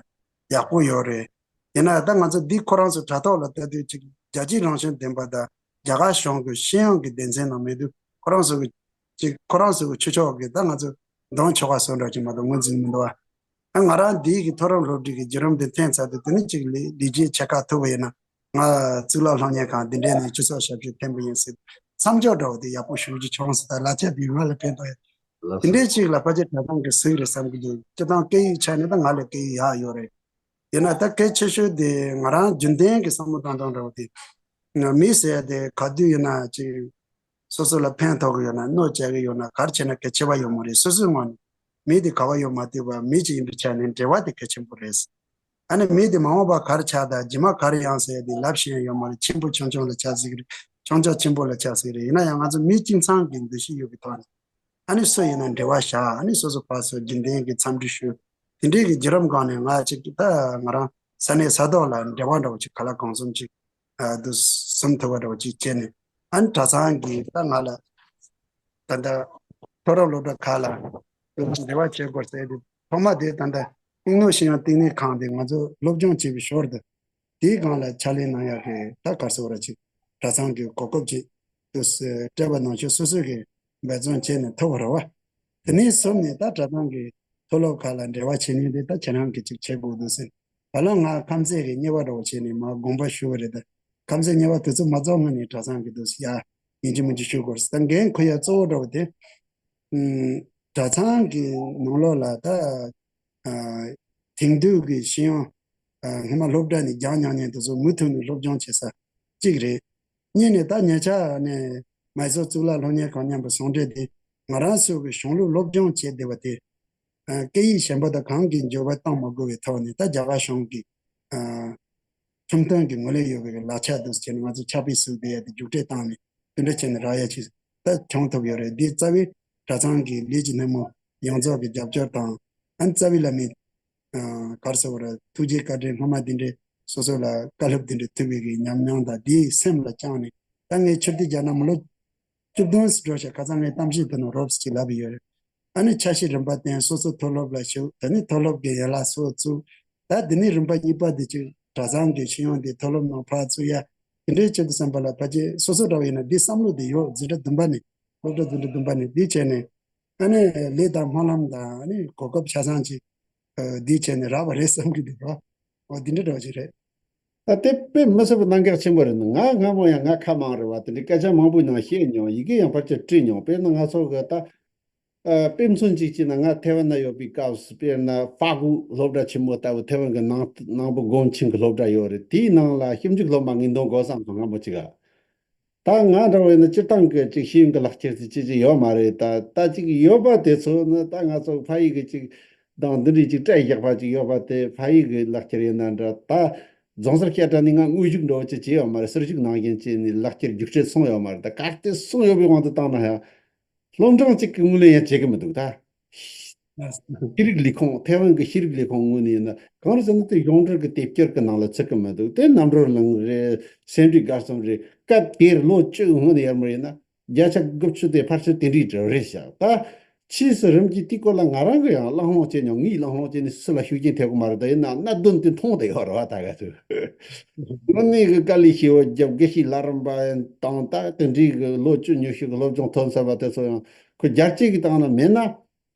ཡག་པོ་ཡོད་རེད། ཡིན་ན་ད་ང་ཚོ་འདི་ཁོ་རང་ཚོ་དྲ་ཐོག་ལ་ལྟ་དུས་ཅིག་རྒྱལ་སྤྱིའི་རང་བཞིན་ལྡན་པ་དང་རྒྱ་གར་གཞུང་གི་ཤེས་ཡོན་གྱི་སྡེ་ཚན་ནང་མེད་དུས། ཁོ་རང་ཚོ་གི་ཅིག་ཁོ་རང་ཚོ་གི་ཆོས་ཕྱོགས་ཀྱི་ད་ང་ཚོ་གདོང་ཆོག་ག་བཟོ་འདྲ་ཅིག་མ་གཏོགས་ངོས་འཛིན་མི་འདུག་བ། ཨ་ང་རང་འདི་གི་མཐོ་རིམ་སློབ་ཁྲིད་ཀྱི་བརྒྱུད་རིམ་འདི་འཐེན་ཚར་དུས། དེ་ནི་ཅིག་ལས་ལས་བྱེད་ཆེ་ཁག་ཐུབ་པ་ཡིན་ན། ང་གཙུག་ལག་སློབ་གཉེར་ཁང་འདི་འདྲའི་ནས་སྤྱི་ཚོགས་ཞབས་ཞུ་འཐེན་པ་ཡིན་ཟེར་མཚམས་འཇོག་འདྲ་བོ་དེ་ཡག་པོ་ཞེ་པོ་ཅིག་བྱུང་སོང་། ད་ལག་ཆ་དེ་ང་ལ་ཕན་ཐོགས་ཡོད། ལགས་དེ་སོ། འདྲའི་ཅིག་ལ་ཕལ་ཆེར་གྲྭ་ཚང་གི་གཟིགས་རེད་བསམ་གྱི་འདུག་སྤྱིར་བཏང་སྐད་ཡིག་ཆ་ནས་ད་ང་ལ་སྐད་ཡིག་ཡག་ཡོད་རེད། ཡིན་ན་ད་གལ་ཆེ་ཤོས་དེ་ང་རང་རྒྱུན་ལྡན་གྱི་བསམ་བློ་བཏང་སྟངས་འདྲ་བོ་དེ། མི་ཟེར་ཡ་དེ་ག་དུས་ཡིན་ན་ཅིག་སོ་སོ་ལ་ཕན་ཐོགས་ཀྱི་ཡོད་ན། གནོད་བྱེད་ཀྱི་ཡོད་ན། ག་རེ་བྱས་ན་གལ་ཆེ་བ་ཡོད་མ་རེད། སོ་སོའི་ངོས་ནས་མི་དེ་ག་བ་ཡོད་མ་ལྟོས་པར་མི་ཅིག་ཡིན་པའི་ཆ་ནས་འབྲེལ་བ་དེ་གལ་ཆེན་པོ་རེད། ཨ་ནི་མི་དེ་མ་འོངས་པ་ག་རེ་ཆགས་དང་རྗེས་མ་ག་རེ་ཡོང་ཟེར་ཡ་དེ་ལབ་ཤེས་ཡ་ཡོད་མ་རེད། ཆེན་པོ་ཆུང་ཆུང་ལ་ཆགས་སྲིད་ཀྱི་རེད། ཆུང་ཆུང་ཆེན་པོ་ལ་ཆགས་སྲིད་ཀྱི་རེད། ཡིན་ན་ཡང་ང་ཚོ་མི་སྤྱི་ཚང་གི་འདུ་ཤེས་ཡོད་པའི་ཐོག་ནས། ཨ་ནི་སུ་ཡིན་ན་འབྲེལ་བ་བཞག་ཨ་ནི་སོ་སོ་ཕར་ཚུར་རྒྱུན་ལྡན་གྱི་འཚམས་འདྲི་ཞུ། དེ་འདྲའི་གི་བརྒྱུད་རིམ་སྒང་ནས་ང་ཅིག་ད་ང་རང་ས་གནས་ས་ཐོག་ལ་འབྲེལ་བ་འདྲ་བོ་ཅིག་གང་ལ་གང་འཚམ་ཅིག་ཨ་དུ་སུམ་ཐུབ་པ་འདྲ་བོ་ཅིག་བྱས་ནས། ཨ་ནི་གྲྭ་ཚང་གིས་ད་ང་ལ་ད་ལྟ་མཐོ་རིམ་སློབ་གྲྭ་ཁག་ལ་འབྲེལ་བ་བྱེད་དགོས་ཟེར་ཏེ། ཐོག་མ་དེ་ད་ལྟ་གླིང་ནོར་ཤེས་ཡོན་བསྟི་གནས་ཁང་དེ་ང་ཚོ་སློབ་སྦྱོང་བྱེད་པའི་ཞོར་དུ། དེའི་སྒང་ལ་ཕྱག་ལས་གནང་ཡག་གི་ད་ག་རེ་ཟེར་བ་ར་ཅིག་གྲྭ་ཚང་གི་གོ་སྐབས་ཅིག་ཏུ་སྤྲད་པ་ནང་བཞིན་སོ་སོ་གིས་འབད་བརྩོན་བྱས་ནས་ཐོབ་པ་རེད་བ། དེ་ནས་བཟུང་ནས་ད་གྲྭ་ཚང་གི་མཐོ་སློབ་ཁག་ལ་འབྲེལ་བ་བྱེད་མཁན་དེ་ད་ཁྱེད་རང་གིས་ཅིག་བྱེད་དགོས་འདུག་ཟེར། བ་ལང་ང་ཁམས་ཚན་གྱི་གཉེར་བ་འདྲ་བོ་བྱས་ནས་མར་དགོངས་པ་ཞུ་བ་རེད། ད་ཁམས་ཚན་གཉེར་བ་དེ་ཚོ་མ་རྫོགས་སྔོན་ནས་གྲྭ་ཚང་གི་འདུག་ཡ་ཡིན་གཅིག་མིན་གཅིག་ཞུ་དགོས་རེད། ད་འགན་ཁུར་ཡ་གཙོ་བོ་འདྲ་བོ་དེ། ཨུམ། གྲྭ་ཚང་གི་ནང་ལོགས་ལ་ད་ཨ་དེང་དུས་ཀྱི་ཤེས་ཡོན་ཨ་སྔོན་མ་སློབ་གྲྭ་ནས་སྦྱངས་མྱོང་མཁན་དེ་ཚོ་མུ་མཐུད་ནས་སློབ་སྦྱོང་བྱེད་ས་གཅིག་རེད། གཉིས་ནས་ད་ཉེ་ཆར་ནས་མའི་སོར་གཙུག་ལག་སློབ་གཉེར་ཁང་མཉམ་པོ་ཟུང་འབྲེལ་དེ་ང་རང་ཚོ་གི་གཞུང་ལུགས་སློབ་སྦྱོང་བྱེད་བདེ་བ་དེ། ཨ་སྐད་ཡིག་གཞན་པ་དང་གང་གི་འགྱུར་བ་བཏང་མ་དགོས་པའི་ཐོག་ནས་ད་རྒྱ་གར་གཞུང་གི་ཨ་ཁྲིམས་དོན་གྱི་ངོས་ལེན་ཡོད་པའི་ལག་ཆ་འདུག་ཟེར་ནས་ང་ཚོ་ཕྱག་དཔེ་གཟིགས་བསྡད་ཡ་དེ་རྒྱུགས་སྤྲོད་བཏང་ནས་དེ་འདྲ་བྱས་ནས་རག་ཡ་ཅིག་ད་བྱུང་ཐུབ་ཡོད་རེད། འདི་རྩ་བའི་གྲྭ་ཚང་གི་ལས་ཀྱི་སྣེ་མོ་ཡོངས་རྫོགས་ཀྱི་རྒྱབ་སྐྱོར་དང་ཨ་རྩ་བའི་བླ་མའི་ཨ་ག་རེ་ཟེར་དགོས་རེད། ཐུགས་རྗེ་བཀའ་དྲིན་སྔོན་མ་འདི་འདྲའི་སོ་སོ་ལ་བཀའ་སློབ་འདི་འདྲ་ཐུབ་པའི་གི་ཉམས་མྱོང་དང་འདིའི་སེམས་ལ་བཅངས་ནས་ད་ངས་ཕྱིར་བལྟས་རྒྱག་ན་མི་ལོ་བཅུ་བདུན་ཙམ་འགྲོ་ཤག་ཁ་སང་ངས་གཏམ་བཤད་དེ་ནང་རོབ་ཙམ་ཅིག་ལབ་ཡོད་རེད། ཨ་ནི་འཆར་གཞི་རིམ་པ་བཏིང་། སོ་སོ་མཐོ་སློབ་ལ་ཞུགས། དེ་ནས་མཐོ་སློབ་ཀྱི་ཡན་ལག་སོགས་བཙུགས། ད་དེ་ནས་རིམ་པ་གཉིས་པ་དེ་ཅིག་གྲྭ་ཚང་གི་ཤེས་ཡོན་དེ་མཐོ་སློབ་ནང་ཕར་བཙུགས་ཡ་དེ་འདྲའི་ཆེད་དུ་བསམ་པ་ལ་ཕལ་ཆེར་སོ་སོ་འདྲ་བོ་ཡིན་ན་འདི་བསམ་བློ་དེ་ཡོད། འཛིན་གྲྭ་བདུན་པ་ནས་སློབ་གྲྭ་འཛིན་གྲྭ་བདུན་པ་ནས་འདི་བྱས་ནས་ཨ་ནི་ལས་དང་སྨོན་ལམ་དང་ཨ་ནི་གོ་སྐབས་ཆ་ཚང་ཅིག་འདི་བྱས་ནས་རག་པ་རེད་བསམ་གི་འདུག་རོ། འོ་འདི་འདྲ་འདྲ་བོ་ཅིག་རེད། ད་དེ་དཔེ་མི་སྲིད་པའི་གནད་འགག་ཆེན་པོ་རེད། ང་སྔ་མོ་ཡང་ང་ཁ་མང་རེད་བ། དེ་འདྲའི་སྐད་ཆ་མང་པོའི་ནང་བཤད་མྱོང་། ཡི་གེ་ཡང་ཕལ་ཆེར་བྲིས་མྱོང་། དཔེར་ན་ང་ཚོ་གི་ད་ཨ་དཔེ་མཚོན་གཅིག་བྱས་ན་ང་ཐེ་ཝན་ན་ཡོད་པའི་སྐབས་སུ་དཔེར་ན་ཧྥ་གུ་སློབ་གྲྭ་ཆེན་མོ་ལྟ་བུ་ཐེ་ཝན་གྱི་ནང་ནང་པའི་སྒོམ་ཆེན་གྱི་སློབ་གྲྭ་ཡོད་རེད། དེའི་ནང་ལ་ཞིབ་འཇུག་སློབ་མ་ངས་འདོན་དགོས་བསམ་སོང་། སྔ་མོ་ཅིག་ག་ད་ང་འདྲ་བོ་ཡིན་ན་སྤྱིར་བཏང་གི་ཅིག་ཤེས་ཡོན་གྱི་ལག་ཁྱེར་ཟེར་ཅིག་ཅིག་ཡོད་མ་རེད། ད་ད་ཅིག་ཡོད་པ་དེ་ཚོ་ནི་ད་ང་ཚོ་ཕ་ཡུལ་གྱི་ཅིག་དང་འདི་འདྲའི་ཅིག་སྤྲད་བཞག་པ་ཅིག་ཡོད་པ་དེ་ཕ་ཡུལ་གྱི་ལག་ཁྱེར་ཡིན་ན་འདྲ། ད་རྫོང་སར་བཤད་གྲྭ་ནས་ང་དངོས་ཞུགས་འདྲ་བོ་ཅིག་བྱས་ཡོད་མ་རེད། ཟུར་ཞུགས་ནང་བཞིན་བྱས་ནས་ལག་ཁྱེར་རྒྱུགས་སྤྲོད་སོང་ཡོད་མ་རེད། ད་གལ་ཏེ་སོང་ཡོད་པའི་དབང་དུ་བཏང་ན་ཡང་སློབ་འབྲིང་གཅིག་གི་ངོས་ལེན་ཡང་བྱེད་ཀྱི་མི་འདུག་ད། ཤེས་རིག་ལས་ཁུངས། ཐེ་ཝན་གྱི་ཤེས་རིག་ལས་ཁུངས་ངོས་ནས་ཡིན་ན་གང་རེད་ཟེར་ན་དེ་གཞུང་འབྲེལ་གྱི་དེབ་སྐྱེལ་གྱི་ནང་ལ་ཚུད་ཀྱི་མི་འདུག་དེ་རྣམ་གྲོལ་གླིང་རེད། སེ་འབྲས་དགའ་གསུམ་རེད། སྐབས་དེར་ལོ་བཅུ་སྔོན་ནས་ཡར་མར་ཡིན་ན་བརྒྱ་ཆ་དགུ་བཅུ་དེ་ཕལ་ཆེར་དེ་འདྲའི་གྲས་རེད་བཞག་ད་ཕྱིས་སུ་རིམ་གྱིས་དེའི་སྐོར་ལ་ང་རང་གིས་ཡང་གླེང་སློང་བྱས་མྱོང་། ངས་གླེང་སློང་བྱས་ནས་སུ་ལ་ཤུགས་རྐྱེན་ཐེབས་ཀྱི་མ་རེད། ད་ཡིན་ན་གནད་དོན་དེ་མཐོང་བསྡད་ཡོད་རེད་བ། ད་ག་ཚོད་དངོས་གནས་ཀྱི་དཀའ་ལས་ཞེ་པོ་བརྒྱབ། དགེ་བཤེས་ལྷ་རམས་པ་དང་ད་དེ་འདྲའི་གི་ལོ་བཅུ་ཉི་ཤུ་གི་སློབ་སྦྱོང་ཐོན་ཚར་བ་དེ་ཚོ་ཡང་ཁོ་རྒྱལ་སྤྱི་གི་སྟེང་ན་མེད་ན།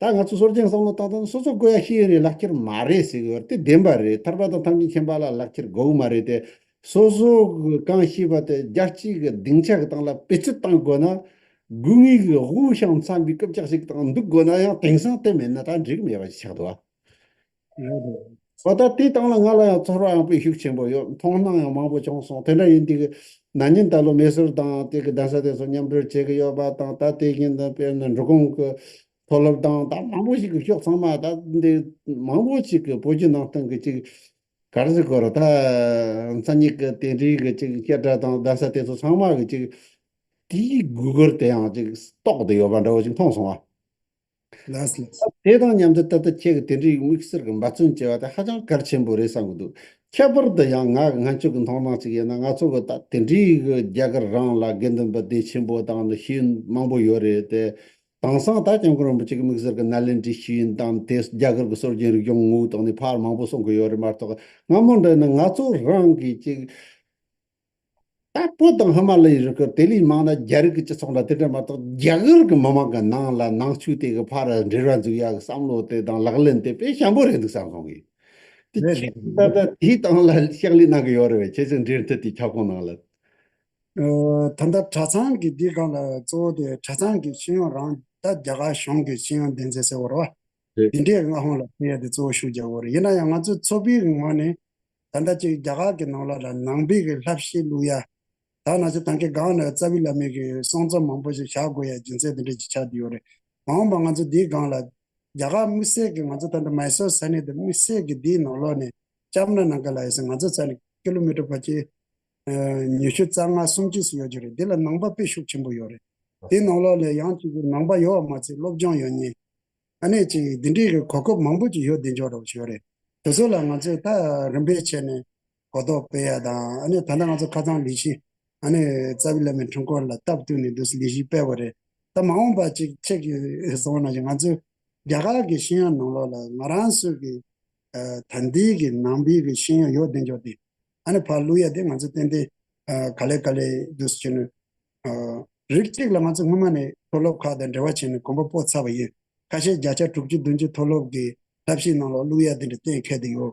ད་ང་ཚོ་སྲོལ་རྒྱུན་བསམ་བློ་བཏང་སྟངས་སོ་སོ་དགོས་ཡ་ཤེས་ཡོན་རེད། ལག་ཁྱེར་མ་རེད་ཟེར་གི་ཡོད་རེད། དེ་བདེན་པ་རེད། ཐར་པ་དང་ཐམས་ཅད་མཁྱེན་པ་ལ་ལག་ཁྱེར་དགོས་གི་མ་རེད་དེ། སོ་སོ་གི་གང་ཤེས་པ་དེ་རྒྱལ་སྤྱིའི་གི་སྡིངས་ཆ་གི་སྟེང་ལ་བེད་སྤྱོད་བཏང་དགོས་ན། དགོས་ངེས་ཀྱི་དབུགས་ཤིང་འཚམ་པའི་སྐུ་ལྕགས་ཤིག་དང་འདུག་དགོས་ན་ཡང་དེང་སང་དེ་མེད་ན་ད་འགྲིག་མེད་པ་ཞིག་ཆགས་འདུག་ཨ། རེད་རེད། འོ་ད་དེའི་སྟེང་ལ་ང་ལ་ཡང་ཚོར་བ་ཡང་དཔེ་ཤུགས་ཆེན་པོ་ཡོད། མཐོང་སྣང་ཡང་མང་པོ་བྱུང་སོང་། དེ་འདྲ་ཡིན་དུས་ན་ནིང་ད་ལོ་མེ་སོར་དང་དེ་གི་གདན་ས་དེ་ཚོ་མཉམ་འབྲེལ་བྱེད་ཀྱི་ཡོད་པ་དང་། ད་དེ་བཞིན་དུ་དཔེར་ན་འབྲི་གུང་གི་མཐོ་སློབ་དང་ད་མང་པོ་ཞིག་གི་ཕྱོགས་ཚང་མ་ད་འདི་མང་པོ་ཞིག་གི་བོད་བརྒྱུད་ནང་བསྟན་གི་ཅིག་ག་རེ་ཟེར་དགོས་རེད། ད་མཚན་ཉིད་ཀྱི་དེ་འདྲའི་གི་ཅིག་བཤད་གྲྭ་དང་གདན་ས་དེ་ཚོ་ཚང་མ་གི་ཅིག་དེའི་དགོས་མཁོ་དེ་ཡང་ཅིག་རྟོགས་བསྡད་ཡོད་པ་འདྲ་བོ་ཅིག་མཐོང་སོང་བ། ལགས་སོ། ལགས་སོ། དེ་དང་མཉམ་དུ་ད་ལྟ་ཁྱེད་ཀྱི་དེ་འདྲའི་དམིགས་བསལ་གྱི་འབད་བརྩོན་བྱས་པ་དེ་ཧ་ཅང་གལ་ཆེན་པོ་རེད་བསམ་གྱི་འདུག་ཁྱད་པར་དུ་ཡང་ང་གི་སྔོན་ཆད་ཀྱི་མཐོང་སྣང་ཅིག་ཡིན་ན། ང་ཚོ་གི་ད་དེ་འདྲའི་གི་རྒྱ་གར་རང་ལ་དགེ་འདུན་པ་སྡེ་ཆེན་པོ་དང་ནི་ཤེས་ཡོན་མང་པོ་ཡོད་རེད་དེ། དེང་སང་ད་སྐྱབས་མགོན་རིན་པོ་ཆེ་གི་དམིགས་བསལ་གྱི་ནཱ་ལེནྡྲའི་ཤེས་ཡོན་དང་དེ་རྒྱ་གར་གྱི་སྲོལ་རྒྱུན་རིག་གཞུང་ངོ་བོའི་ཐོག་ནས་ཕར་མང་པོ་གསུང་གི་ཡོད་རེད་མ་གཏོགས། སྔ་མོ་འདྲ་ན་ང་ཚོ་རང་གི་ཅིག་ད་བོད་དང་ཧི་མ་ལ་ཡའི་རི་ཁུལ། དེ་ལས་མང་ན་རྒྱ་རིགས་ཀྱི་སྤྱི་ཚོགས་འདྲ་དེ་འདྲ་མ་གཏོགས། རྒྱ་གར་གྱི་མི་མང་གི་ནང་ལ་ནང་ཆོས་དེ་གི་ཕར་འབྲེལ་བ་འཛུགས་ཡག་གི་བསམ་བློ་དེ་དང་ལག་ལེན་དེ་དཔེ་ཞན་པོ་རེད་འདུག་བསམ་སོང་གི། དེ་རེད་ཁྱེད་རེད། ད་ལྟ་དེའི་སྟེང་ལ་ཕྱག་ལས་གནང་གི་ཡོད་རེད་པས། ཁྱེད་ཚོའི་འབྲེལ་མཐུད་དེ་ཁྱབ་ཁོངས་ནང་ལ། ཨོ། ད་ལྟ་གྲྭ་ཚང་གི་འདིའི་སྒང་ལ་གཙོ་བོ་དེ་གྲྭ་ཚང་གི་ཤེས་ཡོན་རང་ད་རྒྱ་གར་གཞུང་གི་ཤེས་ཡོན་སྡེ་ཚན་ཟེར་བ་རེད་པ། རེད། འདི་འདྲའི་མངའ་དབང་ལ་ཕུལ་ཡ་དེ་གཙོ་བོ་ཞུ་རྒྱུ་རེད། ཡིན་ན་ཡང་ང་ཚོའི་ཚོགས་པའི་ངོས་ནས་ད་ལྟ་ཅིག་རྒྱ་གར་གྱི་ནང་ལོགས་ལ་ནང་པའི་གི་བསླབ་གཞི་བླུག་ཡ། ད་ང་ཚོ་ད་གིན་སྒང་ནས་རྩ་བའི་བླ་མའི་གི་གསུང་རྩོམ་མང་པོ་ཞིག་བཞག་དགོས་ཡ་རྒྱུ་མཚན་དེ་འདྲ་ཅིག་ཆགས་བསྡད་ཡོད་རེད། མ་འོངས་པ་ང་ཚོ་འདིའི་སྒང་ལ་རྒྱ་གར་དམིགས་བསལ་གྱི་ང་ཚོ་ད་ལྟ་མའི་སོར་ས་གནས་དེ་དམིགས་བསལ་གྱི་འདིའི་ནང་ལོགས་ནས་ལྕམ་ན་ན་ག་ལ་ཡོད་ས། ང་ཚོ་ས་ནས་ཀི་ལོ་མི་ཊར་ཕལ་ཆེར་ཉི་ཤུ་རྩ་ལྔ་སུམ་ཅུ་ཙམ་ཡོད་རྒྱུ་རེད། འདི་ལ་ནང་པ་དཔེ་ཤུགས་ཆེན་པོ་ཡོད་རེད། དེའི་ནང་ལོགས་ལ་ཡང་ཅིག་གི་ནང་པ་ཡོད་པ་མ་ཚད་སློབ་སྦྱོང་ཡོད་མཁན། ཨ་ནི་ཅིག་འདི་འདྲའི་གི་གོ་སྐབས་མང་པོ་ཅིག་ཡོད་བསྡད་འཇོག་འདྲ་བོ་ཞིག་ཡོད་རེད། དེ་ཚོ་ལ་ང་ཚོས་ད་རིམ་པས་བྱས་ནས་གོ་རྟོགས་སྤེལ་ཡ་དང་། ཨ་ནི་ད་ལྟ་ང་ཚོ་ཁ་སང་ལས་གཞི་ཨ་ནི་རྩ་བའི་བླ་མའི་འཁྲུངས་སྐར་ལ་སྟབས་བསྟུན་ནས་འདུག་སེ་ལས་གཞི་སྤེལ་བ་རེད། ད་མ་འོངས་པ་ཅིག་ཁྱེད་ཀྱིས་གསུངས་པ་ནང་བཞིན་ང་ཚོས་རྒྱ་གར་གྱི་ཤེས་ཡོན་ནང་ལོགས་ལ་ང་རང་ཚོའི་གི་ཨ་ད་ལྟའི་གི་ནང་པའི་གི་ཤེས་ཡོན་ཡོད་བསྡད་འཇོག་དེ་ཨ་ནི་ཕར་བླུག་ཡ་དེ་ང་ཚོ་ཏན་ཏན་ཨ་ག་ལེ་ག་ལེ་འདུག་སེ་བྱས་ནས། ཨ་རིགས་གཅིག་ལ་ང་ཚོ་སྔོན་མ་ནས་མཐོ་སློབ་ཁག་དང་འབྲེལ་བ་བྱས་ནས་གོམ་པ་སྤོ་ཚར་བ་ཡིན། ཁ་ཤས་བརྒྱ་ཆ་དྲུག་ཅུ་བདུན་ཅུ་མཐོ་སློབ་ཀྱི་བསླབ་གཞིའི་ནང་ལ་བླུག་ཡ་དེ་འདྲ་གཏན་འཁེལ་བསྡད་ཡོད།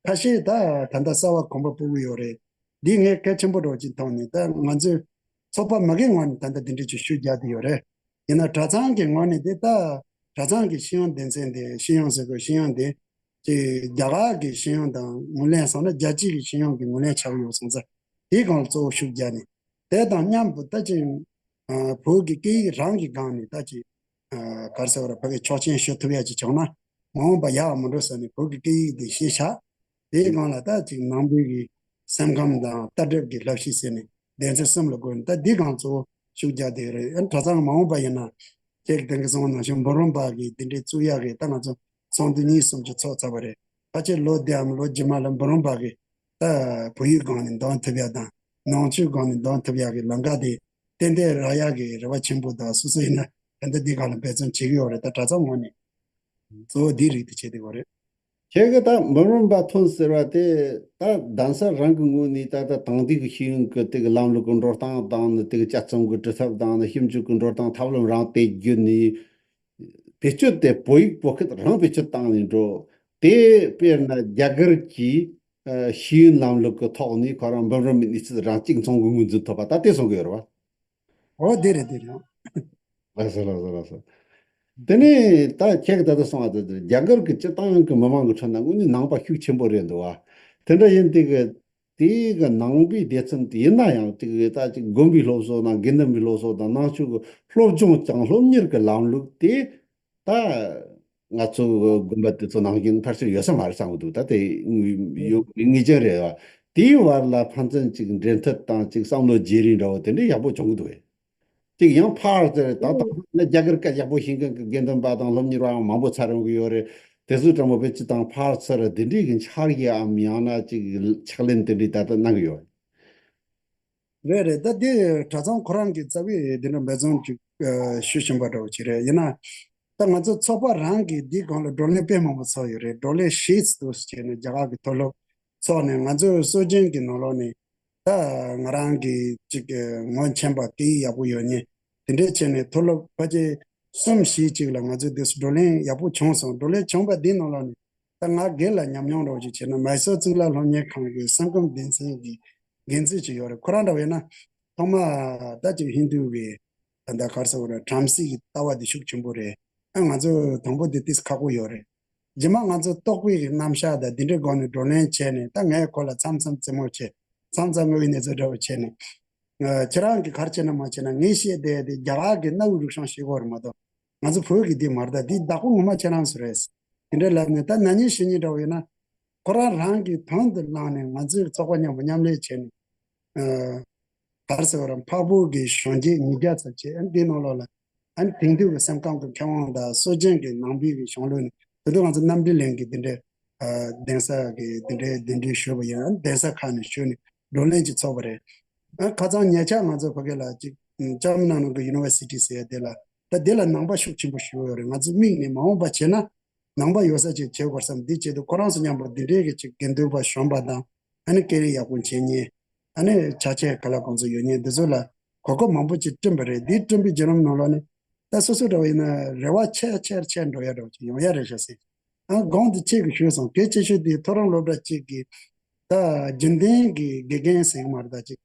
ཁ་ཤས་ད་ད་ལྟ་གསར་བ་གོམ་པ་སྤོ་གི་ཡོད་རེད། འདི་ངས་གལ་ཆེན་པོ་འདྲ་བོ་ཅིག་མཐོང་ནས། ད་ང་ཚོས་ཚོགས་པ་མ་གི་ངོས་ནས་ད་ལྟ་འདི་འདྲ་ཅིག་ཤུགས་རྒྱག་བསྡད་ཡོད་རེད། ཡིན་ན་གྲྭ་ཚང་གི་ངོས་ནས་དེ་ད་གྲྭ་ཚང་གི་ཤེས་ཡོན་སྡེ་ཚན་དེ། ཤེས་ཡོན་ཟེར་དགོས། ཤེས་ཡོན་དེ་ཅིག་རྒྱ་གར་གྱི་ཤེས་ཡོན་དང་ངོས་ལེན་སོང་ན་རྒྱལ་སྤྱི་གི་ཤེས་ཡོན་གྱི་ངོས་ལེན་ཆགས་ཡོད་སོང་ཙང་། དེའི་སྒང་ལ་གཙོ་བོ་ཤུགས་རྒྱག་ནས། དེ་དང་མཉམ་དུ་ད་ཅིག་ཨ་བོད་ཀྱི་སྐད་ཡིག་རང་གི་སྒང་ནས་ད་ཅིག་ཨ་ག་རེ་ཟེར་བ་རེད། ཕ་གིར་ཆོག་མཆན་ཞུ་ཐུབ་ཡ་ཅིག་བྱུང་ན་མ་འོངས་པ་ཡག་མི་འགྲོ་ཟེར་ནས། བོད་ཀྱི་སྐད་ཡིག་དེ་གཞི་བཞག་དེའི་སྒང་ལ་ད་ཅིག་ནང་པའི་གི་སེམས་ཁམས་དང་ལྟ་གྲུབ་ཀྱི་བསླབ་གཞི་ཟེར་ནས་སྡེ་ཚན་གསུམ་ལ་བགོས་ནས། ད་འདི་སྒང་གཙོ་བོ་ཤུགས་རྒྱག་བསྡད་རེད། ཨ་གྲྭ་ཚང་མ་འོངས་པ་ཡིན་ན་ཁྱེད་ཀྱིས་དེང་གི་གསུངས་པ་ནང་བཞིན་འབུམ་རམས་པ་གི་དེ་འདྲའི་བཙུགས་ཡག་གི་ད་ང་ཚོ་ཚོགས་འདུ་གཉིས་གསུམ་ཅིག་ཚོགས་ཚར་བ་རེད། ཕལ་ཆེར་ལོ་འདིའམ་ལོ་རྗེས་མ་ལ་འབུམ་རམས་པ་གི་ད་བོད་ཡིག་སྒང་ནས་འདོན་ཐུབ་ཡ་དང་། ནང་ཆོས་སྒང་ནས་འདོན་ཐུབ་ཡ་གི་ལམ་ཁ་དེ་ཏན་ཏན་རག་ཡ་གི་རེ་བ་ཆེན་པོ་དང་། སོ་སོ་ཡིན་ན་ད་ལྟ་འདི་སྒང་ལ་འབད་བརྩོན་བྱེད་ཀྱི་ཡོད་རེད། ད་གྲྭ་ཚང་ངོས་ནས་གཙོ་བོ་འདིའི་རིགས་དེ་བྱེད་བསྡད་ཡོད་རེད། ཁྱེད་ཀྱིས་ད་འབུམ་རམས་པ་ཐོན་ཟེར་བ་དེ་ད་གདན་ས་རང་གི་ངོས་ནས་ད་ལྟ་དེང་དུས་ཀྱི་ཤེས་ཡོན་གྱི་དེ་གི་ལམ་ལུགས་ཀྱི་འགྲོ་སྟངས་དང་ནི། དེ་གི་དཔྱད་རྩོམ་གྱི་འབྲི་ཐབས་དང་ནི། ཞིབ་འཇུག་གི་འགྲོ་སྟངས། ཐབས་ལམ་རང་དེ་བརྒྱུད་ནས་བེད་སྤྱོད་དེ་བོད་ཡིག་བོད་སྐད་རང་བེད་སྤྱོད་བཏང་ནས་འགྲོ། དེ་དཔེར་ན་རྒྱ་གར་གྱི་ཨ་ཤེས་ཡོན་ལམ་ལུགས་ཀྱི་ཐོག་ནས་ཁོ་རང་འབུམ་རམས་པའི་གནས་ཚུལ་རང་གཅིག་མཚུངས་ཀྱི་ངོས་འཛིན་ཐོབ་པ་ད་དེ་གསུང་གི་ཡོད་རེད་བ། འོ་དེ་རེད། དེ་རེད། ལགས་སོ། ལགས་སོ། ལགས་སོ། དེ་ནས་ད་ཁྱེད་ཀྱིས་ད་ལྟ་གསུངས་པ་དེ་རྒྱ་གར་གྱི་སྤྱི་བཏང་གི་མི་མང་གི་ཁྲོད་ན་དངོས་གནས་ནང་པ་ཤུགས་ཆེན་པོ་རེད་འདུག་བ། དེ་འདྲ་ཡིན་དུས་ཀྱི་དེའི་གི་ནང་པའི་སྡེ་ཚན་དེ་ཡིན་ན་ཡང་ཅིག་ད་ཅིག་དགོན་པའི་སློབ་གསོ་དང་དགེ་འདུན་པའི་སློབ་གསོ་དང་ནང་ཆོས་ཀྱི་སློབ་སྦྱོང་སྦྱང་སློབ་གཉེར་གྱི་ལམ་ལུགས་དེ་ད་ང་ཚོ་དགོན་པ་དེ་ཚོ་ནང་བཞིན་ཕལ་ཆེར་ཡོད་ས་མ་རེད་བསམ་གྱི་འདུག། ད་དེ་ཡོད་ངེས་ཅན་རེད་བ། དེའི་བར་ལ་ཕན་ཚུན་ཅིག་འབྲེལ་མཐུད་དང་ཅིག་བསམ་བློ་བརྗེ་རེས་འདྲ་བོ་དེ་འདྲའི་ཡག་པོ་བྱུང་གི་འདུག་བས། ཅིག་ཡང་ཕར་ཚུར་ད་ལྟ་ནི་རྒྱ་གར་སྐད་ཡག་པོ་ཤེས་མཁན་གྱི་དགེ་འདུན་པ་དང་སློབ་གཉེར་བ་ཡང་མང་པོ་ཚར་ཡོང་གི་ཡོད་རེད། དེ་ཚོའི་གྲངས་མ་བེད་སྤྱི་དང་ཕར་ཚུར་དེ་འདྲའི་གི་འཆར་གཞིའམ་ཡང་ན་ཅིག་ཕྱག་ལེན་དེ་འདྲའི་ད་ལྟ་གནང་གི་ཡོད། རེད་རེད། ད་དེ་གྲྭ་ཚང་ཁོ་རང་གི་རྩ་བའི་དེ་འདྲ་འབད་བརྩོན་ཅིག་ཨ་ཞུ་བཞིན་པ་འདྲ་བོ་ཅིག་རེད། ཡིན་ན་ད་ང་ཚོ་ཚོགས་པ་རང་གིས་འདིའི་སྒང་ལ་བགྲོ་གླེང་དཔེ་མང་པོ་ཚོགས་ཡོད་རེད། བགྲོ་གླེང་ཞེས་དུས་བྱས་ནས་རྒྱ་གར་གྱི་མཐོ་སློབ་ཚོགས་ནས། ང་ཚོའི་སྲོལ་རྒྱུན་གྱི་ནང་ལོགས་ནས་ད་ང་རང་གི་ཅིག་ངོ་མཁྱེན་པ་སྐད་ཡིག་ཡག་པོ་ཡོད་མཁན་དེ་འདྲས་བྱས་ནས་མཐོ་སློབ་ཕལ་ཆེར་གསུམ་བཞི་ཅིག་ལ་ང་ཚོས་དེ་བགྲོ་གླེང་ཡག་པོ་བྱུང་སོང་། བགྲོ་གླེང་བྱུང་བ་འདིའི་ནང་ལོགས་ནས་ད་ང་སྒེར་ལ་ཉམས་མྱོང་འདྲ་བོ་ཅིག་བྱས་ན། མཱི་སོར་གཙུག་ལག་སློབ་གཉེར་ཁང་གི་སེམས་ཁམས་སྡེ་ཚན་གྱི་འགན་འཛིན་ཅིག་ཡོད་རེད། ཁོ་རང་འདྲ་བོ་ཡིན་ན་ཐོག་མ་ད་ཅིག་ཧིན་རྡུ་གི་ད་ལྟ་ག་རེ་ཟེར་དགོས་རེད། བྲམ་ཟེ་གི་ལྟ་བ་དེ་ཤུགས་ཆེན་པོ་རེད། ཨ་ང་ཚོ་དང་པོ་དེ་ཏིས་ཁག་པོ་ཡོད་རེད། རྗེས་མ་ང་ཚོ་རྟོགས་པའི་གི་རྣམ་གཞག་དང་དེ་འདྲའི་སྒོ་ནས་བགྲོ་གླེང་བྱས་ནས། ད་ངས་ཁོ་ལ་མཚམས་མཚམས་རྩེད་མོ་བྱས། མཚམས་མཚམས་དངོས་ཡོད་གནས་ཚུལ་འདྲ་བོ་བྱས་ནས། ཨ་ཁྱེད་རང་གིས་ག་རེ་བྱས་ན་མ་བྱས་ན་ངས་བཤད་བསྡད་དེ་རྒྱ་གར་གྱི་གནའ་བོའི་རིག་གཞུང་ཤེས་དགོས་རེད་མ་གཏོགས། ང་ཚོ་བོད་ཀྱི་འདི་མ་རེད། ད་འདི་བདག་པོ་ངོ་མ་ཁྱེད་རང་ཚོ་རེད། དེ་འདྲ་ལབ་ནས། ད་ན་ནིང་གཞེས་ནིང་འདྲ་བོ་ཡིན་ན་ཁོ་རང་རང་གི་དོན་དུ་བླངས་ནས་ང་ཚོའི་ཚོགས་པ་མཉམ་པོ་མཉམ་ལས་བྱས་ནས། ཨ་ག་རེ་ཟེར་བ་རེད། འཕགས་བོད་ཀྱི་གཞོན་སྐྱེས་ཉིས་བརྒྱ་ཙམ་བྱས། ཨ་འདིའི་ནང་ལོགས་ལ་ཨ་ནི་དེང་དུས་ཀྱི་སེམས་ཁམས་ཀྱི་མཁས་དབང་དང་སྲོལ་རྒྱུན་གྱི་ནང་པའི་གི་གཞུང་ལུགས་ནས། དེ་དུས་ང་ཚོ་རྣམ་འདྲེན་གླིང་གི་འདི་འདྲའི་ཨ་གདན་ས་གི་འདི་འདྲའི་གདན་འདྲེན་ཞུས་པ་ཡིན། ཨ་ནི་གདན་ས་ཁག་ནས་ཞུས་ནས་བགྲོ་གླེང་ཅིག་ཚོགས་པ་རེད། ཨ་ཁ་སང་ཉེ་ཆར་ང་ཚོ་ཕ་གི་ལ་ཅིག་ཅམ་ནང་ནང་གི་ཡུ་ནི་ཝར་སི་ཊི་ཟེར་ཡ་དེ་ལ། ད་དེ་ལ་ནང་པ་ཤུགས་ཆེན་པོ་ཞུགས་ཡོད་རེད། ང་ཚོ་དམིགས་ནས་མ་འོངས་པ་བྱས་ན་ནང་པ་ཡོད་ས་ཅིག་བྱེད་དགོས་བསམ། འདི་བྱེད་དུས་ཁོ་རང་ཚོ་མཉམ་པོ་འདི་འདྲའི་གི་ཅིག་དགེ་འདུན་པ་གཞོན་པ་དང་། ཨ་ནི་སྐད་རིགས་ཡག་པོ་འབྱེད་མཁན། ཨ་ནི་ཕྱག་ཆས་ག་ལ་གང་ཚོ་ཡོད་མཁན་འདི་ཚོ་ལ་གོ་སྐབས་མང་པོ་ཅིག་བསྐྲུན་པ་རེད། འདི་བསྐྲུན་པའི་བརྒྱུད་རིམ་ནང་ལོགས་ནས་ད་སོ་སོ་འདྲ་བོ་ཡིན་ན་རེ་བ་ཆེ་ཆེར་ཆེར་འགྲོ་ཡ་འདྲ་བོ་ཅིག་ཡོང་ཡ་རེད་ཤག་ཟེར། ཨ་གོང་དུ་ཁྱེད་ཀྱིས་ཞུས་སོང་། གལ་ཆེ་ཤོས་དེ་མཐོ་རིམ་སློབ་གྲྭ་གཅིག་གི་ད་རྒྱུན་ལྡན་གྱི་དགེ་རྒན་ཟེར་གྱི་མ་རེད། ད་ཅིག་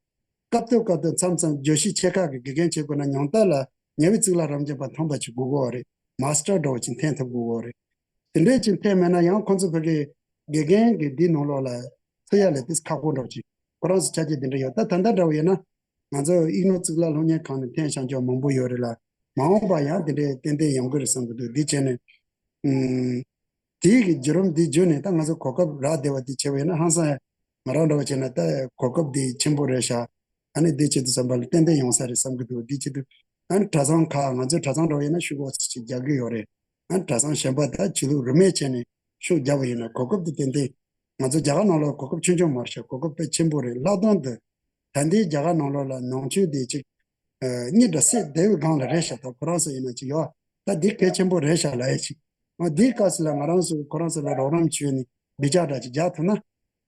སྐབས་ཐོབ་སྐབས་ཐོབ་མཚམས་མཚམས་བརྗོད་གཞི་ཆེ་ཁག་གི་དགེ་རྒན་བྱེད་དགོས་ན་ཉུང་མཐའ་ལ་ཉེ་བའི་གཙུག་ལག་རབ་འབྱམས་པ་མཐོན་པོ་ཅིག་དགོས་ཀྱི་ཡོད་རེད། མ་སི་ཊར་འདྲ་བོ་ཅིག་འཐེན་ཐུབ་དགོས་ཀྱི་ཡོད་རེད། དེ་འདྲས་ཅིག་འཐེན་མེད་ན་ཡང་ཁོང་ཚོ་ཕ་གི་དགེ་རྒན་གྱི་འདིའི་ནང་ལོགས་ལ་ཚུད་ཡ་ལ་ཏིས་ཁག་པོ་འདྲ་བོ་ཅིག་ཁོ་རང་ཚོ་ཆ་རྐྱེན་དེ་འདྲ་ཡོད། ད་ད་ལྟ་འདྲ་བོ་ཡིན་ན་ང་ཚོ་ཨིག་ནོར་གཙུག་ལག་སློབ་གཉེར་ཁང་ནས་འཐེན་བཞག་ཆོག་མང་པོ་ཡོད་རེད་ལ། མ་འོངས་པ་ཡང་དེ་འདྲས་ཏན་ཏན་ཡོང་གི་རེད་བསམ་གྱི་འདུག། འདི་བྱས་ནས་ཨུམ། དེའི་གི་བརྒྱུད་རིམ་འདི་བརྒྱུད་ནས་ད་ང་ཚོ་གོ་སྐབས་རག་བསྡད་པ་འདི་བྱས་པ་ཡིན་ན་ཧང་སང་ཡ། ང་རང་འདྲ་བོ་བྱས་ན་ད་གོ་སྐབས་འདི་ཆེན་པོ་རེད་ཤག། ཨ་ནི་འདི་བྱེད་དུས་ཙམ་པ་ལ་ཏན་ཏན་ཡོང་ས་རེད་བསམ་གྱི་འདུག། འདི་བྱེད་དུས་ཨ་ནི་གྲྭ་ཚང་ཁག་ང་ཚོའི་གྲྭ་ཚང་འདྲ་བོ་ཡིན་ན་ཤུགས་ཆེ་རྒྱག་གི་ཡོད་རེད། ཨ་ནི་གྲྭ་ཚང་གཞན་པ་ད་ཆོས་ལུགས་རིས་མེད་བྱས་ནས་ཤུགས་རྒྱག་པ་ཡིན་ན་གོ་སྐབས་འདི་ཏན་ཏན་ང་ཚོ་རྒྱ་གར་ནང་ལོགས་གོ་སྐབས་ཆུང་ཆུང་མ་རེད་ཤག། གོ་སྐབས་དཔེ་ཆེན་པོ་རེད། ལྷག་དོན་དུ་ད་ལྟའི་རྒྱ་གར་ནང་ལོགས་ལ་ནང་ཆོས་དེ་ཅིག་ཨ་གཉིད་འདྲ་སད་བསྡད་པའི་སྒང་ལ་རེད་ཤག། ད་ཁོ་རང་ཚོ་ཡིན་ན་ཅིག་ཡོད། ད་འདི་གལ་ཆེན་པོ་རེད་ཤག་ལབ་ཡ་ཅིག། འོ་འདིའི་སྐབས་སུ་ལ་ང་རང་ཚོ་ཁོ་རང་ཚོ་ལ་རོགས་རམ་བྱས་ནས་སྦི་ཆ་འདྲ་ཅིག་རྒྱག་ཐུབ་ན་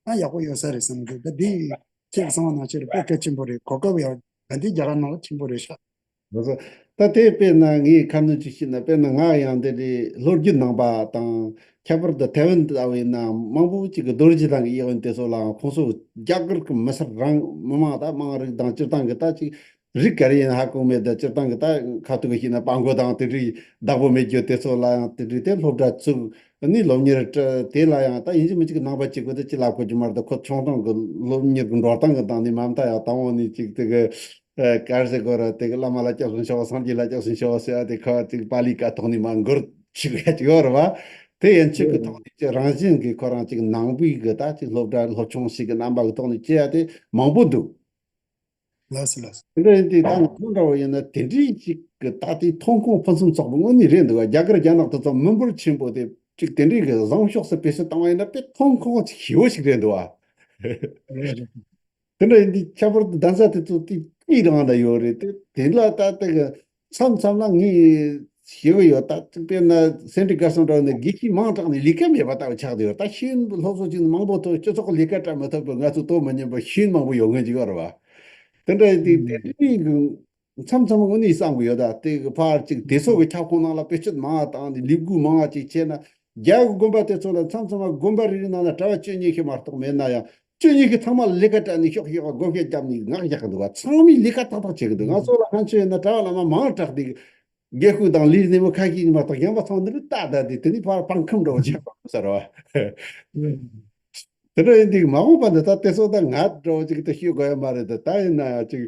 ཨ་ཡག་པོ་ཡོད་ས་རེད་བསམ་གི། ད་འདི་ཁྱེད་ཀྱིས་གསུངས་པ་ནང་བཞིན་རེད། དཔེ་གལ་ཆེན་པོ་རེད། གོ་སྐབས་ཡང་ད་འདི་རྒྱ་གར་ནང་ལ་ཆེན་པོ་རེད་ཤག། ལགས་སོ། ད་དེ་དཔེར་ན་ངས་ཁ་སྣོན་ཅིག་བྱས་ན། དཔེར་ན་ང་ཡང་འདི་འདྲའི་ལོ་རྒྱུས་ནང་པ་དང་ ཁྱད་པར་དུ་ཐའེ་ཝན་ལྟ་བུ་ཡིན་ན་མང་པོ་ཅིག་གི་རྡོ་རྗེ་ཐང་གི་གཡས་གཡོན་དེ་ཚོ་ལའང་ཁོང་ཚོ་རྒྱ་གར་གྱི་མི་སེར་རང་མི་མང་དང་དམངས་རིགས་དང་སྤྱིར་བཏང་གི་ད་ཅིག་རིགས་ག་རེ་ཡིན་ཧ་གོ་མེད། ད་སྤྱིར་བཏང་གི་ད་ཁ་ཐུག་གི་བཤད་ན་སྤྲང་པོ་དང་དེ་འདྲའི་བདག་པོ་མེད་རྒྱུ་དེ་ཚོ་ལ་ཡང་དེ་འདྲའི་དེ་སློབ་གྲྭ་བཙུགས་ནས་སློབ་གཉེར་སྤྲད། དེ་ལ་ཡང་ད་ཡིན་གཅིག་མིན་གཅིག་ནང་པ་གཅིག་པུ་དེ་ཅི་ལབ་དགོས་ཀྱི་མ་རེད། ད་ཁོ་ཆུང་ཆུང་གི་སློབ་གཉེར་གྱི་འགྲོ་སྟངས་ཀྱི་སྟེང་ནས་མ་མཐའ་ཡང་དང་པོ་ནས་ཅིག་དེ་གི་ཨ་ག་རེ་ཟེར་དགོས་རེད། དེ་གི་བླ་མ་ལ་སྐྱབས་སུ་མཆིའོ། སངས་རྒྱས་ལ་སྐྱབས་སུ་མཆིའོ་ཟེར་ཡ་དེ་ཁ་ཅིག་པཱ་ལིའི་བཀའ་ཐོག་ནས་མར་འགོར་ཞུགས་ཡ་ཅིག་ཡོད་རེད་བ། དེ་ཡན་ཆད་ཀྱི་ཐོག་ནས་ཅིག་རང་བཞིན་གྱིས་ཁོ་རང་ཅིག་ནང་པའི་གི་ད་ཅིག་སློབ་གྲྭ་སློབ་ཆུང་ཞིག་གི་རྣམ་པ་གི་ཐོག་ནས་སྐྱེ་ཡ་དེ་མང་པོ་འདུག་ལགས་སོ་ལགས་སོ། དེ་འདྲ་ཡིན་དུས་ད་ང་ཚོ་འདྲ་བོ་ཡིན་ན་དེ་འདྲའི་ཅིག་གི་ད་ལྟའི་ཐོན་ཁུངས་ཕུན་སུམ་ཚོགས་པ་དངོས་གནས་རེད་འདུག་བ། རྒྱ་གར་རྒྱ་ནག་དེ་ཚོ་མི་འབོར་ཆེན་པོ་དེ་ཅིག་དེ་འདྲའི་གི་བཟང་ཕྱོགས་སུ་བེད་སྤྱོད་བཏང་བ་ཡིན་ན་དཔེ་ཐོན་ཁུངས་ཅིག་ཞེ་པོ་ཞིག་རེད་འདུག་བ། དེ་འདྲ་ཡིན་དུས་ཁྱད་པར་དུ་གདན་ས་དེ་ཚོ་དེ་གཉིས་རང་ལ་ཡོད་རེད། དེ་དེ་ལ་ད་ལྟ་གི་མཚམས་མཚམས་ལ་ངས་ཤེས་གི་ཡོད། ད་དཔེར་ན་སེ་འབྲས་དགའ་གསུམ་འདྲ་བོ་ནས་དགེ་བཤེས་མང་དྲགས་ནས་ལས་ཀ་མེད་པ་ལྟ་བུ་ཆགས་བསྡད་ཡོད། ད་ཤེས་ཡོན་སློབ་གསོ་བྱས་ནས་མང་པོ་ཐོབ། སྤྱི་ཚོགས་ལས་ཀ་སྤྲད་མི་ཐུབ་པའི་ང་ཚོ་ལྟོ་མི་སྙམ་པའི་ཤེས་ཡོན་མང་པོ་ཡོད་མཁན་ཅིག་ཡོད་རེད་བ། དེ་འདྲ་ཡིན་དུས་དེ་འདྲའི་གི་མཚམས་མཚམས་དངོས་གནས་བསམ་གི་ཡོད། ད་དེ་གི་ཕར་ཅིག་དེ་ཚོ་གི་ཁྱབ་ཁོངས་ནང་ལ་བེད་སྤྱོད་མང་བ་བཏང་ནས་ལས་འགུལ་མང་བ་ཅིག་བྱས་ན། རྒྱ་གི་དགོན་པ་དེ་ཚོ་ལ་མཚམས་མཚམས་དགོན་པ་རེ་རེ་ནང་ལ་གྲྭ་པ་བཅུ་གཉིས་ཤིག་མ་གཏོགས་མེད་ན་ཡང་། བཅུ་གཉིས་ཀྱི་ཚང་མ་ལས་ཀ་སྤྲད་ནས་ཤོག་ཤོག་བགོ་སྐལ་བརྒྱབ་ནས་ངག་རྒྱག་གི་འདུག་བ། ཚང་མས་ལས་ཀ་ཏག་ཏག་བྱེད་ཀྱི་འདུག་ང་ཚོ་ལ་ཕན་ཆོད་ཡོད་ན་གྲྭ་བ་བླ་མ་མང་དྲགས་ཏེ་དགེ་བསྐོས་དང་ལས་སྣེ་མོ་ཁ་ཤས་ཉིན་མ་དང་གཞན་པ་ཚང་འདི་རུ་ཏག་ཏག་དེ་དེ་ནས་ཕར་སྤང་ཁུམ་འདྲ་བོ་ཆགས་པ་ཟེར་བ། དེ་འདྲ་ཡིན་དུས་མ་འོངས་པ་འདི་ད་དེ་ཚོ་ད་ང་འདྲ་བོ་ཅིག་ད་ཤོད་དགོས་ཡ་མ་རེད། ད་ད་ཡིན་ན་ཡང་ཅིག་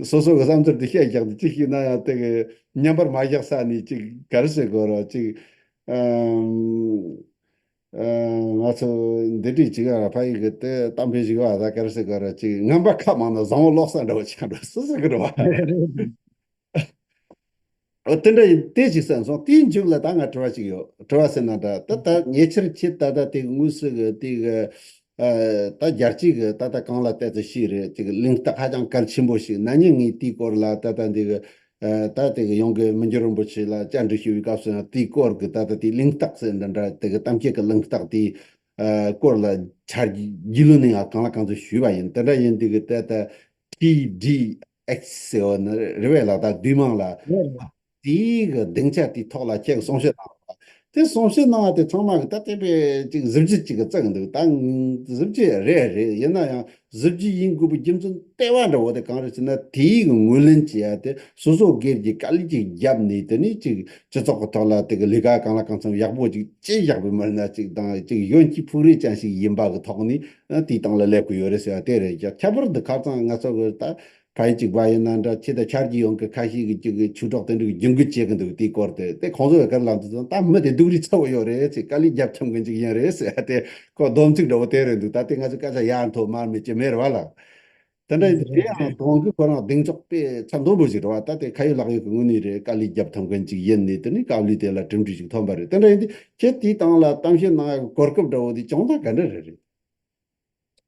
སོ་སོ་གི་བསམ་ཚུལ་དེ་བཤད་རྒྱག་དེ་ཅིག་ཤེས་ན་ཡང་དེ་གི་མཉམ་པར་མ་བཞག་ས་ནས་ཅིག་ག་རེ་ཟེར་དགོས་ར་ཅིག་ཨམ། ཨ། ང་ཚོ་འདི་འདྲའི་ཅིག་ཨ་ཕ་ཡི་གི་དེ་གཏམ་དཔེ་ཞིག་བ་ད་ག་རེ་ཟེར་གི་ར་ཅིག་ངན་པ་ཁ་མང་ན་བཟང་བོ་ལོག་ས་འདྲ་བོ་ཅིག་འགྲོ་སུ་ཟེར་གི་རེད་བ། ཨོ་དེ་འདྲ་ཡིན་དེ་ཅིག་བསམ་སོང་། དེའི་མཇུག་ལ་ད་ང་དྲི་བ་ཅིག་ཡོད། དྲི་བ་ཟེར་ན་འདྲ་ད་ད་ཉེ་ཆར་ཁྱེད་ད་ལྟ་དེ་གི་དངོས་སུ་གི་དེ་གི་ཨ་ད་རྒྱལ་སྤྱི་གི་ད་ལྟ་གང་ལ་བལྟས་ཚེ་ཤེས་རེད། ཅིག་གླེང་སྟེགས་ཧ་ཅང་གལ་ཆེན་པོ་ཞིག་ན་ནིང་ངས་དེའི་སྐོར་ལ་ད་ལྟ་འདི་གི་ཨ་ད་དེ་གི་ཡོངས་དགེ་མི་འགྱུར་རིན་པོ་ཆེ་ལ་བཅར་འདྲི་ཞུ་བའི་སྐབས་སུ་ཡང་དེའི་སྐོར་གྱི་ད་ལྟ་དེའི་གླེང་སྟེགས་ཟེར་འདི་འདྲ་དེ་གི་གཏམ་བཤད་ཀྱི་གླེང་སྟེགས་དེའི་ཨ་སྐོར་ལ་འཆར་རྒྱུས་ལོན་ནས་ཡང་གང་ལ་གང་འཚམ་ཞུས་པ་ཡིན། དེ་འདྲ་ཡིན་དེ་གི་ད་ལྟ་ཊི་ཌི་ཨེཆ་ཟེར་བ་ནི་རེད་བས་ལགས། ད་བསྡུས་མིང་ལ་དེའི་གི་སྡིངས་ཆ་དེའི་ཐོག་ལ་ཁྱེད་ཀྱི་གསུང་བཤད་གནང་བ་དེ་གསུང་བཤད་གནང་བ་དེ་ཚང་མ་གི་ད་དེ་བས་ཅིག་གཟི་བརྗིད་ཅིག་གི་བརྩི་གི་འདུག་ད་གཟི་བརྗིད་རེད་རེད། ཡིན་ན་ཡང་གཟི་བརྗིད་ཡིན་དགོས་པའི་རྒྱུ་མཚན་ལྟེ་བ་འདྲ་བོ་དེ་གང་རེད་ཟེར་ན། དེའི་གི་ངོས་ལེན་བྱེད་ཡ་དེ་སོ་སོ་སྒེར་གྱི་དཀའ་ལས་ཅིག་བརྒྱབ་ནས་དེ་ནས་ཅིག་སྤྱི་ཚོགས་ཀྱི་ཐོག་ལ་དེ་གི་ལས་ཀ་གང་ལ་གང་འཚམ་ཡག་པོ་ཅིག་ཅི་བཞག་པའི་མི་སྣ་ཅིག་དང་ཅིག་གཞོན་སྐྱེས་ཕུགས་རེ་ཅན་ཞིག་ཡིན་པ་གི་ཐོག་ནས་དེའི་སྟེང་ལ་སླེབས་དགོས་ཡོད་རེད་ཟེར་བ་དེ་རེད། ཁྱད་པར་དུ་ཁ་སང་ང་ཚོ་གི་ད་ཕ་ཡུལ་གཅིག་པ་ཡིན་ན་འདྲ། ཁྱེད་ད་ཆ་རྒྱུས་ཡོང་གི་ཁ་ཤས་ཀྱི་ཅིག་གི་ཆོས་གྲོགས་དེ་འདྲ་གི་རྒྱུན་འགུལ་བྱེད་གི་འདུག་དེའི་སྐོར་དེ་དེ་ཁོང་ཚོ་གི་གར་ལ་འདུག་ད་མི་དེ་སྡུག་རུས་ཚ་བོ་ཡོད་རེད་ཅེས་དཀའ་ལས་རྒྱབ་ཐུབ་མཁན་ཅིག་ཡིན་རེད་ཟེར་ཡ་དེ་ཁོ་སྡོམ་ཚིག་འདྲ་བོ་དེ་རེད་འདུག་ད་དེ་ང་ཚོ་སྐད་ཆ་ཡར་མཐོ་མར་མེད་ཅེས་མེད་རེད་བ་ལགས། དེ་འདྲ་ཡིན་དེ་ཡང་དོན་གི་ཁོ་རང་གདེང་འཇོག་དཔེ་ཚད་མཐོན་པོ་ཞིག་རེད་བ། ད་དེ་ཁ་ཡོད་ལག་ཡོད་ཀྱི་དངོས་གནས་རེད། དཀའ་ལས་རྒྱབ་ཐུབ་མཁན་ཅིག་ཡིན་ནས་དེ་ནས་དཀའ་ལས་དེ་ལ་གྲུབ་འབྲས་ཅིག་ཐོན་པ་རེད། དེ་འདྲ་ཡིན་དུས་ཁྱེད་དེའི་སྟེང་ལ་གཏམ་བཤད་གནང་ཡག་གི་གོ་སྐབས་འདྲ་བོ་དེ་བྱུང་ད་ག་འདྲ་རེད་རེད།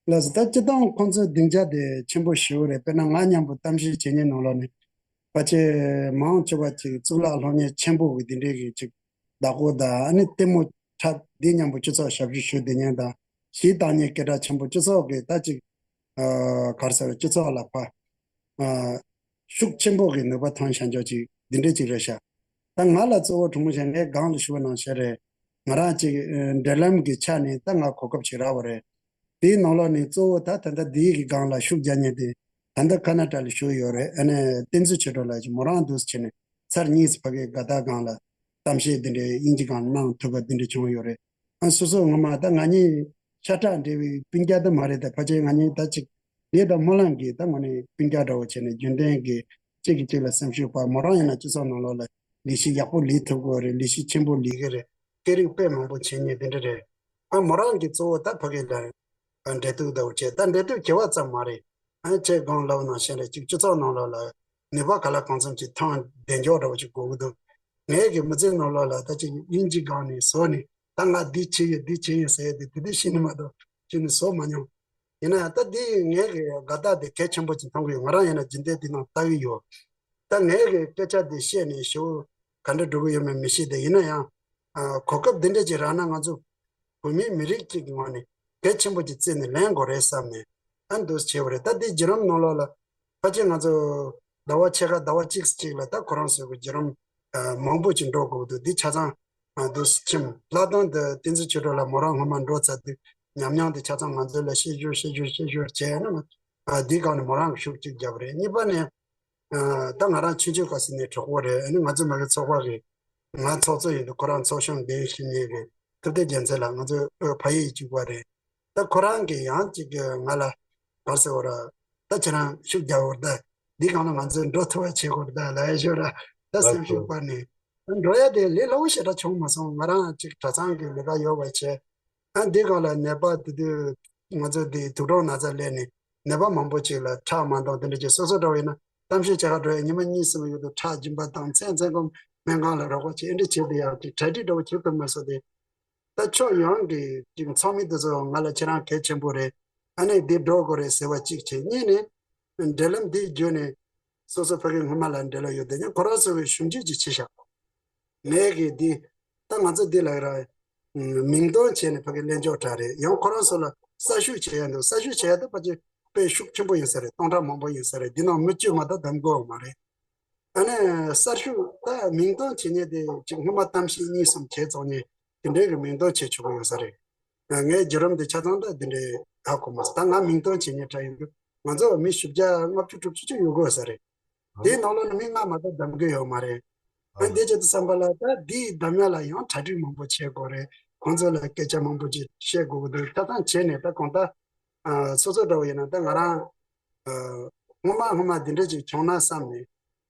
ལགས་སོ། ད་སྤྱིར་བཏང་ཁོང་ཚོའི་སྡིངས་ཆ་དེ་ཆེན་པོ་ཞེ་པོ་རེད། དཔེར་ན་ང་མཉམ་པོ་གཏམ་བཤད་བྱེད་མཁན་ནང་ལོགས་ནས་ཕལ་ཆེར་མང་ཆེ་བ་ཅིག་གཙུག་ལག་སློབ་གཉེར་ཆེན་པོ་གི་དེ་འདྲའི་གི་ཅིག་བདག་པོ་དང་ཨ་ནི་ལྟད་མོ་འཁྲབ་འདི་མཉམ་པོ་སྤྱི་ཚོགས་ཞབས་ཞུ་ཞུ་བསྡད་མཁན་དང་གཞས་བཏང་མཁན་སྐད་གྲགས་ཆེན་པོ་སྤྱི་ཚོགས་ཀྱི་ད་ཅིག་ཨ་ག་རེ་ཟེར་སྤྱི་ཚོགས་ལ་ཕ་ཨ་ཤུགས་ཆེན་པོ་གི་ནུས་པ་ཐོན་བཞག་འཇོག་ཅིག་འདི་འདྲ་ཅིག་རེད་ཤག་ད་ང་ལ་གཙོ་བོ་དྲང་མོ་བཤད་ན་ངས་སྒང་ལ་ཞུ་བ་ནང་བཞིན་རེད། ང་རང་ཅིག་ཨ་འབྲེལ་ལམ་གྱི་ཆ་ནས་ད་ང་གོ་སྐབས་ཅིག་རག་པ་རེད། དེའི་ནང་ལོགས་ནས་གཙོ་བོ་ད་ད་ལྟ་འདིའི་གི་སྒང་ལ་ཤུགས་རྒྱག་མཁན་དེ་ད་ལྟ་ཁ་ན་ཌ་ལ་བཞུགས་ཡོད་རེད། ཨ་ནི་བསྟན་འཛིན་ཆོས་གྲགས་ལགས་ཀྱིས་མོ་རང་འདུག་སེ་བྱས་ནས་ཚར་གཉིས་སུ་ཕ་གིའི་དགའ་རྟགས་སྒང་ལ་གཏམ་བཤད་འདི་འདྲའི་དབྱིན་ཇི་སྒང་ལ་གནང་ཐུབ་པ་འདི་འདྲ་བྱུང་ཡོད་རེད། ཨ་སོ་སོ་ངོ་མ་ད་ང་གཉིས་ཤ་ཁྲག་འདྲ་བའི་སྤུན་ཀྱག་ད་མ་རེད། ད་ཕལ་ཆེར་ང་གཉིས་ད་ཅིག་ལས་དང་སྨོན་ལམ་གྱི་ད་ངོ་ནས་སྤུན་ཀྱག་འདྲ་བོ་བྱས་ནས་རྒྱུན་ལྡན་གྱི་གཅིག་གིས་གཅིག་ལ་སེམས་ཤུགས་སྤར། མོ་རང་ཡིན་ན་སྤྱི་ཚོགས་ནང་ལོགས་ལ་ལས་གཞི་ཡག་པོ་ལས་ཐུབ་ཀྱི་ཡོད་རེད། ལས་གཞི་ཆེན་པོ་ལས་ཀྱི་རེད། སྐད་རིགས་དཔེ་མང་པོ་བྱེད་མཁན་དེ་འདྲ་རེད། ཨ་མོ་རང་གི་གཙོ་བོ་ད་ཕ་གི་ལ་འབྲེལ་གཏུག་ལྟ་བུ་བྱས། ད་འབྲེལ་གཏུག་བྱེད་པ་ཙམ་མ་རེད། ཨ་ཁྱེད་གང་ལབ་ནང་བཞིན་རེད། ཅིག་སྤྱི་ཚོགས་ནང་ལོགས་ལ་ནུས་པ་ག་ལ་གང་འཚམ་ཅིག་ཐོན་བདེ་འཇོག་འདྲ་བོ་ཅིག་དགོས་ཀྱི་འདུག་ངའི་གི་མི་ཚེ་ནང་ལོགས་ལ་ད་ཅིག་དབྱིན་ཇི་སྒང་ནས་བཟོས་ནས་ད་ང་འདི་བྱེད་ཡིན་འདི་བྱེད་ཡིན་ཟེར་ཡ་དེ་དེ་དུས་ཤེས་ནི་མ་གཏོགས་ཅིག་ནས་བཟོ་མ་མྱོང་། ཡིན་ན་ཡང་ད་འདི་ངའི་གི་དགའ་རྟགས་དེ་གལ་ཆེན་པོ་ཅིག་མཐོང་གི་ཡོད། ང་རང་ཡིན་ན་རྒྱུན་ལྡན་འདི་ནང་ལྟ་གི་ཡོད། ད་ངའི་གི་སྐད་ཆ་འདི་བཤད་ནས་ཞེ་པོ་ག་འདྲ་འགྲོ་གི་ཡོད་མེད་མི་ཤེས། དེ་ཡིན་ན་ཡང་ཨ་གོ་སྐབས་འདི་འདྲ་ཅིག་རག་ན་ང་ཚོ་བོད་མིའི་མི་རིགས་གཅིག་གི་ངོས་ནས་གལ་ཆེན་པོ་ཅིག་བརྩིས་ནས་ལེན་དགོས་རེད་བསམ་ནས་ཨ་འདུག་སེ་བྱས་པ་རེད། ད་འདི་བརྒྱུད་རིམ་ནང་ལོགས་ལ་ཕལ་ཆེར་ང་ཚོ་ཟླ་བ་ཕྱེད་ཀ་ཟླ་བ་གཅིག་གཅིག་ལ་ད་ཁོ་རང་ཚོའི་གི་བརྒྱུད་རིམ་ཨ་མང་པོ་ཅིག་འགྲོ་དགོས་ཀྱི་འདུག་འདི་ཆ་ཚང་ ཨ་དུ་ཁྱིམ་ལྷག་དོན་དུ་བསྟན་འཛིན་ཆོས་གྲགས་ལགས་མོ་རང་སྔོན་མ་འགྲོ་ཚར་དུས་ཉམས་མྱོང་དེ་ཆ་ཚང་ང་ཚོ་ལ་བཤད་ཞོར་བཤད་ཞོར་བཤད་ཞོར་བྱས་ན། ཨ་འདིའི་སྒང་ནས་མོ་རང་གི་ཤུགས་གཅིག་བརྒྱབ་རེད། གཉིས་པ་ནས་ཨ་ད་ང་རང་ཆུང་ཆུང་སྐབས་སུ་ནས་གྲོགས་པོ་རེད། ཨ་ནི་ང་ཚོ་མ་གི་ཚོགས་པ་གི་ང་ཚོགས་གཙོ་ཡིན་དུས་ཁོ་རང་ཚོགས་གཞོན་འདེམས་ཤེས་མཁན་གི་ཐུབ་བསྟན་རྒྱལ་མཚན་ལགས། ང་ཚོ་ཨ་ཕ་ཡུལ་གཅིག་པ་རེད། ད་ཁོ་རང་གིས་ཡང་ཅིག་གི་ང་ལ་ག་རེ་ཟེར་བ་ར། ད་ཁྱེད་རང་ཤུགས་རྒྱག་དགོས་རེད། ད་འདི་སྒང་ལ་ང་ཚོས་འགྲོ་ཐུབ་པ་བྱེད་དགོས་རེད་ད་ལབ་ཡ་ཞོར་ར། ད་སེམས་ཤུགས་སྤར་ནས་འགྲོ་ཡ་དེ་ལས་སླ་བོ་ཞེ་དྲག་བྱུང་མ་སོང་། ང་རང་ཅིག་གྲྭ་ཚང་གི་ལས་ཀ་ཡོད་པ་བྱས། ཨ་འདི་སྒང་ལ་ནད་པ་དེ་དུས་ང་ཚོ་འདི་དུག་སྦྲང་ན་ཚ་སླེབས་ནས་ནད་པ་མང་པོ་ཅིག་ལ་ཁྲག་མ་འདང་དེ་འདྲ་ཅིག་སོ་སོ་འདྲ་བོ་ཡིན་ན་གཏམ་བཤད་བྱེད་ག་འགྲོ་ཡ་ཉི་མ་གཉིས་གསུམ་ཡོད་དུས་ཁྲག་སྦྱིན་པ་དང་མཚན་མཚན་གོ་སྨན་ཁང་ལ་རོགས་པ་བྱེད་ཨེ་འདྲ་བྱེད་དུ་ཡང་ཅིག་གྲ་སྒྲིག་འདྲ་བོ་བྱེད་ཐུབ་མ་སོང་སྟེ། ད་ཕྱོགས་ཡོངས་ཀྱི་ཅིག་ཚོགས་མི་དེ་ཚོ་ང་ལ་ཁྱེད་རང་གལ་ཆེན་པོ་རེད། ཨ་ནི་འདི་འགྲོ་དགོས་རེད་ཟེར་བ་གཅིག་བྱས། གཉིས་ནས་འབྲེལ་ལམ་འདི་བརྒྱུད་ནས་སོ་སོ་ཕ་གི་སྔོན་མ་ལ་འབྲེལ་ལམ་ཡོད་དེ་ནས་ཁོ་རང་ཚོ་གི་ཞིབ་འཇུག་ཅིག་བྱས་ཤག་ངས་གི་འདི་ད་ང་ཚོ་འདི་ལ་ར་མིང་འདོན་བྱས་ནས་ཕ་གི་གླེང་ཕྱོགས་དྲག་རེད། ཡང་ཁོ་རང་ཚོ་ལ་གསར་ཞུགས་བྱས་ཡ་འདུག་གསར་ཞུགས་བྱས་ཡ་ད་ཕལ་ཆེར་དཔེ་ཤུགས་ཆེན་པོ་ཡིན་ས་རེད། སྟོང་ཕྲག་མང་པོ་ཡིན་ས་རེད། འདི་ནང་མི་བཅུ་མ་གཏོགས་འདེམས་དགོས་མ་རེད། ཨ་ནི་གསར་ཞུགས་ད་མིང་འདོན་བྱེད་མཁན་དེ་ཅིག་སྔོན་མ་གཏམ་བཤད་གཉིས་གསུམ་བྱས་ཚར་ནས་དེ་འདྲའི་གི་མིང་འདོན་བྱེད་ཆོག་གི་ཡོད་ས་རེད། ངའི་བརྒྱུད་རིམ་དེ་ཆ་ཚང་ད་དེ་འདྲའི་ཧ་གོ་མ་སོང་། ད་ང་མིང་འདོན་བྱེད་མཁན་གྲས་ཡིན་དུས་ང་ཚོ་མི་བཞི་བརྒྱ་ལྔ་བཅུ་དྲུག་ཅུ་ཅིག་ཡོད་དགོས་ས་རེད། དེའི་ནང་ལོགས་ནས་མི་ལྔ་མ་གཏོགས་གདམ་གི་ཡོད་མ་རེད། ཨ་འདི་བྱེད་དུས་ཙམ་པ་ལ་ད་འདིའི་གདམ་ཡ་ལ་ཡང་གྲ་སྒྲིག་མང་པོ་བྱེད་དགོས་རེད། ཁོང་ཚོ་ལ་སྐད་ཆ་མང་པོ་ཅིག་བཤད་དགོས་ཀྱི་འདུག་ཆ་ཚང་བྱས་ནས་ད་གང་ལྟར་ཨ་སོ་སོ་འདྲ་བོ་ཡིན་ན་ད་ང་རང་ཨ་སྔོན་མ་སྔོན་མ་འདི་འདྲ་ཅིག་བྱུང་ན་བསམ་ནས།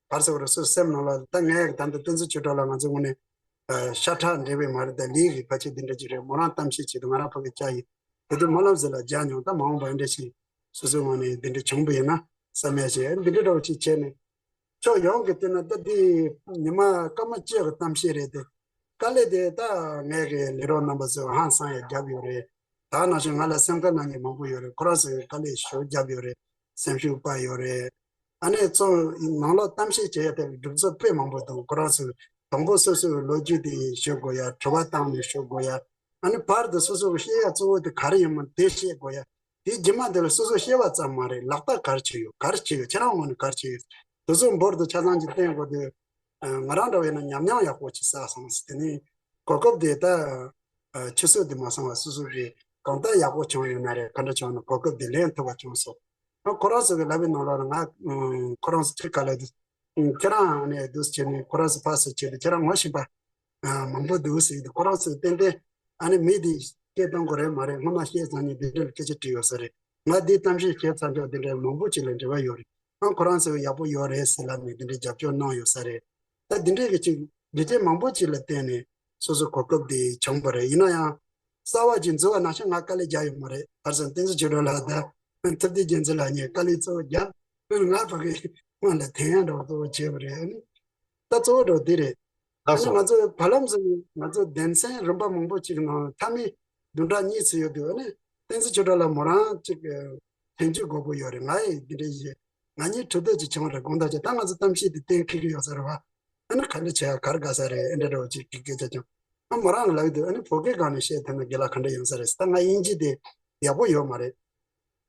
ག་རེ་ཟེར་བ་རེད། སོ་སོའི་སེམས་ནང་ལ་ད་ངས་ད་ལྟ་བསྟན་འཛིན་ཆོས་གྲགས་ལགས་ང་ཚོའི་ངོས་ནས་ཨ་ཤ་ཁྲག་འདྲེས་པའི་མ་རེད། ད་ལས་ཀྱི་ཕལ་ཆེར་འདི་འདྲ་ཅིག་རེད། མོ་རང་གཏམ་བཤད་བྱེད་དུས་ང་རང་ཕ་གི་བཅར་ཡིན། དེ་དུས་སྨོན་ལམ་ཟེར་ལ་རྒྱག་མྱོང་། ད་མ་འོངས་པ་འདྲ་ཞིག་སོ་སོའི་ངོས་ནས་འདི་འདྲ་བྱུང་བ་ཡིན་ན་བསམ་ཡ་ཞིག་འདི་འདྲ་འདྲ་བོ་ཅིག་བྱས་ནས། ཕྱོགས་ཡོངས་ཀྱི་བལྟས་ན་ད་འདི་ཉི་མ་སྐར་མ་གཅིག་གི་གཏམ་བཤད་རེད་དེ། དཀའ་ལས་དེ་ད་ངས་གི་ལས་རོགས་རྣམ་པ་ཚོས་ཧང་སང་ཡ་བརྒྱབ་ཡོད་རེད། ད་ནང་བཞིན་ང་ལ་སེམས་ཁུར་གནང་མཁན་མང་པོ་ཡོད་རེད། ཁོ་རང་ཚོས་དཀའ་ལས་ཞེ་པོ་བརྒྱབ་ཡོད་རེད། སེམས་ཤུགས་སྤར་ཡོད་རེད། ཨ་ནི་གཙོ་བོ་ནང་ལོགས་གཏམ་བཤད་བྱེད་ཡ་དེ་གྲུབ་ཚུལ་དཔེ་མང་པོ་འདུག་ཁོ་རང་ཚོས་དང་པོ་སོ་སོའི་ལོ་རྒྱུས་དེ་ཤོད་དགོས་ཡ། དྲི་བ་བཏང་ནས་ཤོད་དགོས་ཡ། ཨ་ནི་བར་དུ་སོ་སོ་གི་བཤད་ཡ་གཙོ་བོ་དེ་ག་རེ་ཡིན་མིན་དེ་བཤད་དགོས་ཡ། དེ་རྗེས་མ་དེ་ལ་སོ་སོ་བཤད་པ་ཙམ་མ་རེད། ལག་བསྟར་ག་རེ་བྱས་ཡོད། ག་རེ་བྱས་ཡོད། ཁྱེད་རང་ངོས་ནས་ག་རེ་བྱས་ཡོད། དེ་ཚོ་འབུར་དུ་ཆ་ཚང་ཅིག་བསྟན་དགོས་དུས། ང་རང་འདྲ་བོ་ཡིན་ན་ཉམས་མྱོང་ཡག་པོ་ཅིག་བསགས་སོང་ཟེར། དེ་ནས་གོ་སྐབས་དེ་ད་ཆུད་ཟོས་དེ་མ་སོང་བ་སོ་སོ་གིས་གང་ལྟར་ཡག་པོ་བྱུང་ཡོད་ན་རེད། ག་འདྲ་བྱུང་ན་གོ་སྐབས་དེ་ལེན་ཐུབ་པ་བྱུང་སོང་། ཨ་ཁོ་རང་ཚོ་གི་ལབ་པའི་ནང་ལོགས་ལ་ང་ཁོ་རང་ཚོ་ཅིག་ག་ལ་དེ་ཁྱེད་རང་ནས་འདུག་བྱས་ནས་ཁོ་རང་ཚོ་ཕར་ཚུར་བྱས་ཏེ་ཁྱེད་རང་ངོ་ཤེས་པ་མང་པོ་འདུག་ཟེར་གྱི་འདུག་ཁོ་རང་ཚོས་ཏན་ཏན་ཨ་ནི་མི་དེ་སྐད་གཏོང་དགོས་རེད་མ་རེད། སྔོན་མ་བཤད་ཚར་ནས་འདི་འདྲ་ལ་སྐད་ཆ་དྲིས་ཡོད་ས་རེད། ང་འདི་གཏམ་བཤད་བྱས་ཚར་འདུག་འདི་འདྲ་མང་པོ་ཅིག་ལ་འབྲེལ་བ་ཡོད་རེད། ཨང་ཁོ་རང་ཚོས་ཡག་པོ་ཡོད་རེད་ཟེར་ལབ་ནས་འདི་འདྲའི་རྒྱབ་སྐྱོར་གནང་ཡོད་ས་རེད། ད་འདི་འདྲའི་གི་ཅིག་འདི་འདྲའི་མང་པོ་ཅིག་ལ་བརྟེན་ནས་སོ་སོའི་གོ་སྐབས་དེ་བྱུང་བ་རེད། ཡིན་ན་ཡང་གསར་བ་ཅིག་འཛུལ་བ་ནང་བཞིན་ང་དཀའ་ལས་རྒྱག་ཡོད་མ་རེད། ཧར་སང་བསྟན་འཛིན་ཆོས་གྲགས་ལགས་དང་ཐུབ་བསྟན་རྒྱལ་མཚན་ལགས་གཉིས་དཀའ་ལས་གཙོ་བོ་རྒྱག་ང་ཕ་གི་སྔོན་ལ་འཐེན་ཡ་འདྲ་བོ་གཙོ་བོ་བྱས་པ་རེད། ཨ་ནི་ད་གཙོ་བོ་འདྲ་བོ་འདི་རེད། ཨ་ནི་ང་ཚོ་བར་ལམ་ཟེར་ནས་ང་ཚོ་སྡེ་ཚན་རིམ་པ་མང་པོ་ཅིག་ནང་མཐའ་མའི་བདུན་ཕྲག་གཉིས་ཙམ་ཡོད་དུས། ཨ་ནི་བསྟན་འཛིན་ཆོས་གྲགས་ལགས་མོ་རང་ཅིག་ཐོན་རྒྱུ་དགོས་པོ་ཡོད་རེད། ང་ཡི་འདི་འདྲ་ཡིན། ང་གཉིས་གྲོས་བསྡུར་ཅིག་བྱུང་རེད། དགོངས་དག་ཆེ། ད་ང་ཚོ་གཏམ་བཤད་དེ་གཏན་འཁེལ་གི་ཡོད་ས་རེད་བ། ཨ་ནི་ག་འདྲ་བྱས་ག་རེ་དགའ་ས་རེད། ཨེ་འདྲ་འདྲ་བོ་ཅིག་གི་སྐད་ཆ་བྱུང་། ཨ་མོ་རང་གི་ལབ་ཀྱི་འདུག་ཨ་ནི་བོད་སྐད་སྒང་ནས་བཤད་ཐུབ་ན་དགེ་ལགས་ག་འདྲ་ཡོང་ས་རེད། ད་ང་དབྱིན་ཇི་དེ་ཡག་པོ་ཡོད་མ་རེད།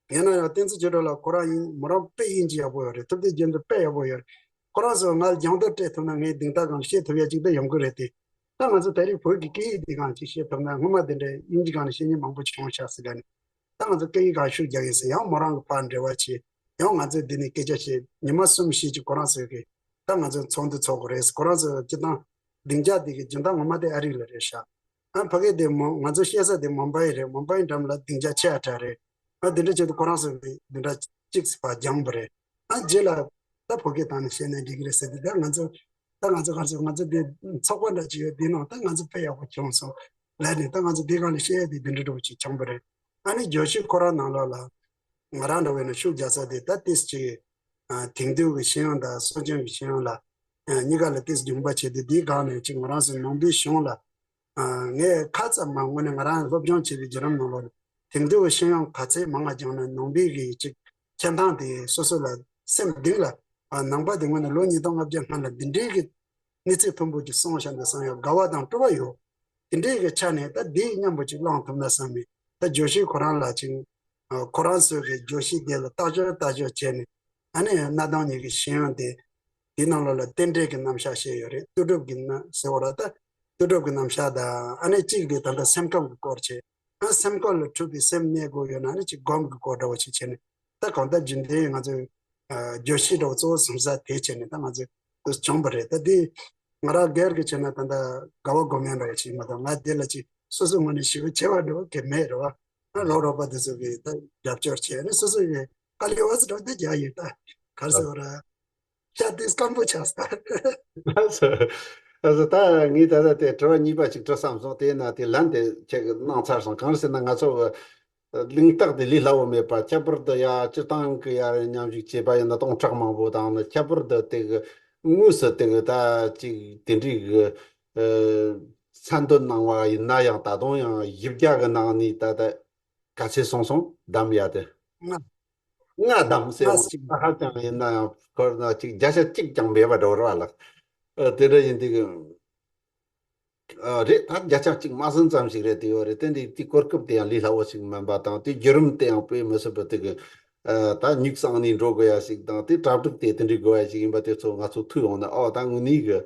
ཡིན་ན་ཡང་བསྟན་འཛིན་ཆོས་གྲགས་ལགས་ཁོ་རང་ཡིན་མོ་རང་དཔེ་དབྱིན་ཇི་ཡག་པོ་ཡོད་རེད། ཐུབ་བསྟན་རྒྱལ་མཚན་དཔེ་ཡག་པོ་ཡོད་རེད། ཁོ་རང་ཚོ་ང་ལ་སྦྱོང་བརྡར་སྤྲད་ཐུབ་ན་ངས་གདེང་ཐག་སྒང་བཤད་ཐུབ་ཡ་ཅིག་ད་ཡོང་གི་རེད་དེ། ད་ང་ཚོ་ད་རེས་བོད་ཀྱི་སྐད་ཡིག་འདི་སྒང་ཅིག་བཤད་ཐུབ་ན། སྔོན་མ་དེ་འདྲའི་དབྱིན་ཇི་སྒང་ནས་བཤད་མཁན་མང་པོ་ཅིག་བྱུང་ཤག་ཟེར་ག་ནས། ད་ང་ཚོ་སྐད་ཡིག་སྒང་ཤུགས་རྒྱག་ཡིན་ཟེར། ཡང་མོ་རང་གི་ཕར་འབྲེལ་བ་བྱས། ཡང་ང་ཚོས་འདི་ནས་སྐད་ཆ་བཤད། ཉི་མ་གསུམ་བཞི་ཅིག་ཁོ་རང་ཚོས་གི་ད་ང་ཚོ་ཚོགས་འདུ་ཚོགས་དགོས་རེད་ཟེར། ཁོ་རང་ཚོ་སྤྱི་བཏང་སྡིངས་ཆ་འདི་གི་སྦྱིན་བདག་ངོ་མ་དེ་ཨ་རི་ལ་རེད་ཤག་ཨ་ཕ་གི་དེ་མོ་ང་ཚོ་བཤད་ས་དེ་མུམ་བྷའི་རེད། མུམ་བྷའི་འགྲམ་ལ་སྡིངས་ཆ་ཆེ་ཨ་དྲག་རེད། ཨ་དེ་འདྲ་བྱས་དུས་ཁོ་རང་ཚོ་གི་དེ་འདྲ་གཅིག་ཙམ་ཕར་སྦྱངས་པ་རེད། ཨ་རྗེས་ལ་ད་བོད་སྐད་བཏང་ནས་བཤད་ན་འགྲིག་གི་རེད་ཟེར་དུས། ད་ང་ཚོ་ད་ང་ཚོ་ག་རེ་ཟེར། ང་ཚོ་འདི་ཚོགས་པ་འདྲ་ཅིག་ཡོད། འདི་ནང་ད་ང་ཚོ་དཔེ་ཡག་པོ་བྱུང་སོང་ལབ་ནས། ད་ང་ཚོ་འདི་སྒང་ལ་བཤད་ཡ་དེ་འདི་འདྲ་འདྲ་བོ་ཅིག་བྱུང་བ་རེད། ཨ་ནི་བརྗོད་གཞི་ཁོ་རང་ནང་ལོགས་ལ་ང་རང་འདྲ་བོ་ཡིན་ན་ཤུགས་རྒྱག་ས་དེ་ད་ཏིས་ཅིག་ཨ་དེང་དུས་ཀྱི་ཤེས་ཡོན་དང་སྲོལ་རྒྱུན་གྱི་ཤེས་ཡོན་ལ་ཨ་གཉིས་ཀ་ལ་ཏིས་སྦྱོང་པ་བྱས་ཏེ། འདིའི་སྒང་ནས་ཅིག་ང་རང་ཚོ་ནང་པའི་གཞུང་ལ་ཨ་ངས་ཁ་ཙམ་མ་དངོས་གནས་ང་རང་སློབ་སྦྱོང་བྱས་པའི་བརྒྱུད་རིམ་ནང་ལོགས་ལ་དེང་དུས་ཀྱི་ཤེས་ཡོན་ག་ཚད་མང་བ་སྦྱངས་ན་ནང་པའི་གི་ཅིག་འཁྱེར་སྟངས་དེ་སོ་སོ་ལ་སེམས་གཏིང་ལ་ཨ་ནང་པ་དེ་དངོས་གནས་ལོ་ཉིས་སྟོང་ལྔ་བརྒྱ་སྔ་ལ་འདི་འདྲའི་གི་གནས་ཚད་མཐོན་པོ་ཅིག་སོང་བཞག་འདུག་བསམ་ཡ་དགའ་བ་དང་སྤྲོ་བ་ཡོད། དེ་འདྲའི་གི་ཆ་ནས་ད་འདི་མཉམ་པོ་ཅིག་བླངས་ཐུབ་ན་བསམ་མེད། ད་བརྗོད་གཞི་ཁོ་རང་ལ་ཅིག་ཨ་ཁོ་རང་ཚོའི་གི་བརྗོད་གཞི་དེ་ལ་བརྟག་དཔྱད་བརྟག་དཔྱད་བྱས་ནས། ཨ་ནི་གནའ་དེང་གཉིས་ཀྱི་ཤེས་ཡོན་དེ་དེའི་ནང་ལོགས་ལ་རྟེན་འབྲེལ་གྱི་རྣམ་གཞག་བཤད་ཡོད་རེད། ལྟོས་གྲུབ་ཀྱི་རྣམ་ཟེར་བ་ར། ད་ ལྟོས་གྲུབ་ཀྱི་རྣམ་གཞག་དང་། ཨ་ནི་གཅིག་དེ་ད་ལྟ་སེམས་ཁམས་ཀྱི་སྐོར་བྱས། ཨ་སེམས་ཁམས་ལ་འཁྲུལ་པའི་སེམས་གནས་དགོས་ཡོད་ན། ཨ་ནི་གཅིག་སྒོམ་གྱི་སྐོར་འདྲ་བོ་ཞིག་བྱས་ནས། ད་གང་ལྟར་རྒྱུན་ལྡན་ང་ཚོས་ཨ་བརྗོད་གཞི་འདྲ་བོ་གཙོ་བོ་བཟུང་ས་དེ་བྱས་ནས་ད་ང་ཚོས་འདི་བྱུང་བ་རེད། ད་འདི་ང་རང་སྒེར་གྱི་བྱས་ན་ད་ལྟ་དགའ་བ་སྒོམ་ཡག་འདྲ་བོ་ཞིག་མ་གཏོགས། ང་འདི་ལ་ཅིག་སོ་སོའི་ངོས་ནས་ཞེ་པོ་ཆེ་བ་འདྲ་བོ་གང་ཡང་མེད་རེད་བ། ཨ་རོགས་རོགས་པ་དེ་ཚོ་གིས་ད་རྒྱབ་སྐྱོར་བྱས་ནས། སོ་སོ་གི་དཀའ་ལས་འོ་ཙམ་འདྲ་བོ་དེ་རྒྱག་ཡོད། ད་ག་རེ་ཟེར་བ་རེད། ཤ་དེ་སྐམ་པོ་ཆགས་སོང་། ལགས་སོ། ལགས་སོ། ད་ངས་ད་ལྟ་དེ་དྲི་བ་གཉིས་པ་ཅིག་དྲི་བསམ་སོང་། དེས་ན་དེ་ལན་དེ་ཁྱེད་ཀྱིས་གནང་ཚར་སོང་། གང་ཟེར་ན་ང་ཚོ་གླེང་སྟེགས་དེ་ལས་སླ་བོ་མེད་པ། ཁྱད་པར་དུ་ཡ་སྤྱིར་བཏང་གི་ཡ་མཉམ་ཞུགས་བྱས་པ་ཡིན་ན་སྟོང་ཕྲག་མང་པོ་དང་ནི། ཁྱད་པར་དུ་དེ་གི་དངོས་སུ་དེ་གི་ད་ཅིག་དེ་འདྲའི་གི་ཨ་མཚན་འདོན་གནང་བ་ཡིན་ན་ཡང་། ད་དུང་ཡང་བཞི་བརྒྱ་གི་ནང་ནས་ད་ལྟ་ག་ཚད་སོང་སོང་། བདམས་ཡ་དེ། ལྔ་བདམས་ཟེར་ལྔ་འོང་། ཅིག་ད་ཧ་ཅང་ཡིན་ན་ཡང་ཁོ་ན་ཅིག་བརྒྱ་ཆ་གཅིག་ཀྱང་མེད་པ་འདྲ་བོ་རེད་བ་ལགས། ཨ་དེ་འདྲ་ཡིན་དུས་ཨ་རེད། ད་བརྒྱ་ཆ་གཅིག་མ་ཟིན་ཙམ་ཞིག་རེད། དེ་ཡོད་རེད། དེ་འདི་དེ་གོ་སྐབས་དེ་ཡང་ལས་སླ་བོ་ཞིག་མིན་པ་དང་། དེ་བརྒྱུད་རིམ་དེ་ཡང་དཔེ་མི་སྲིད་པ་དེ་གི་ཨ་ད་མྱུག་བསྲངས་ནས་འགྲོ་དགོས་ཡ་ཞིག་དང་། དེ་གྲ་སྒྲིག་དེ་དེ་འདྲའི་དགོས་ཡ་ཞིག་ཡིན་པ་དེ་ཚོ་ང་ཚོ་ཐུག་ཡོང་ན། ཨོ་ད་དངོས་གནས་གི་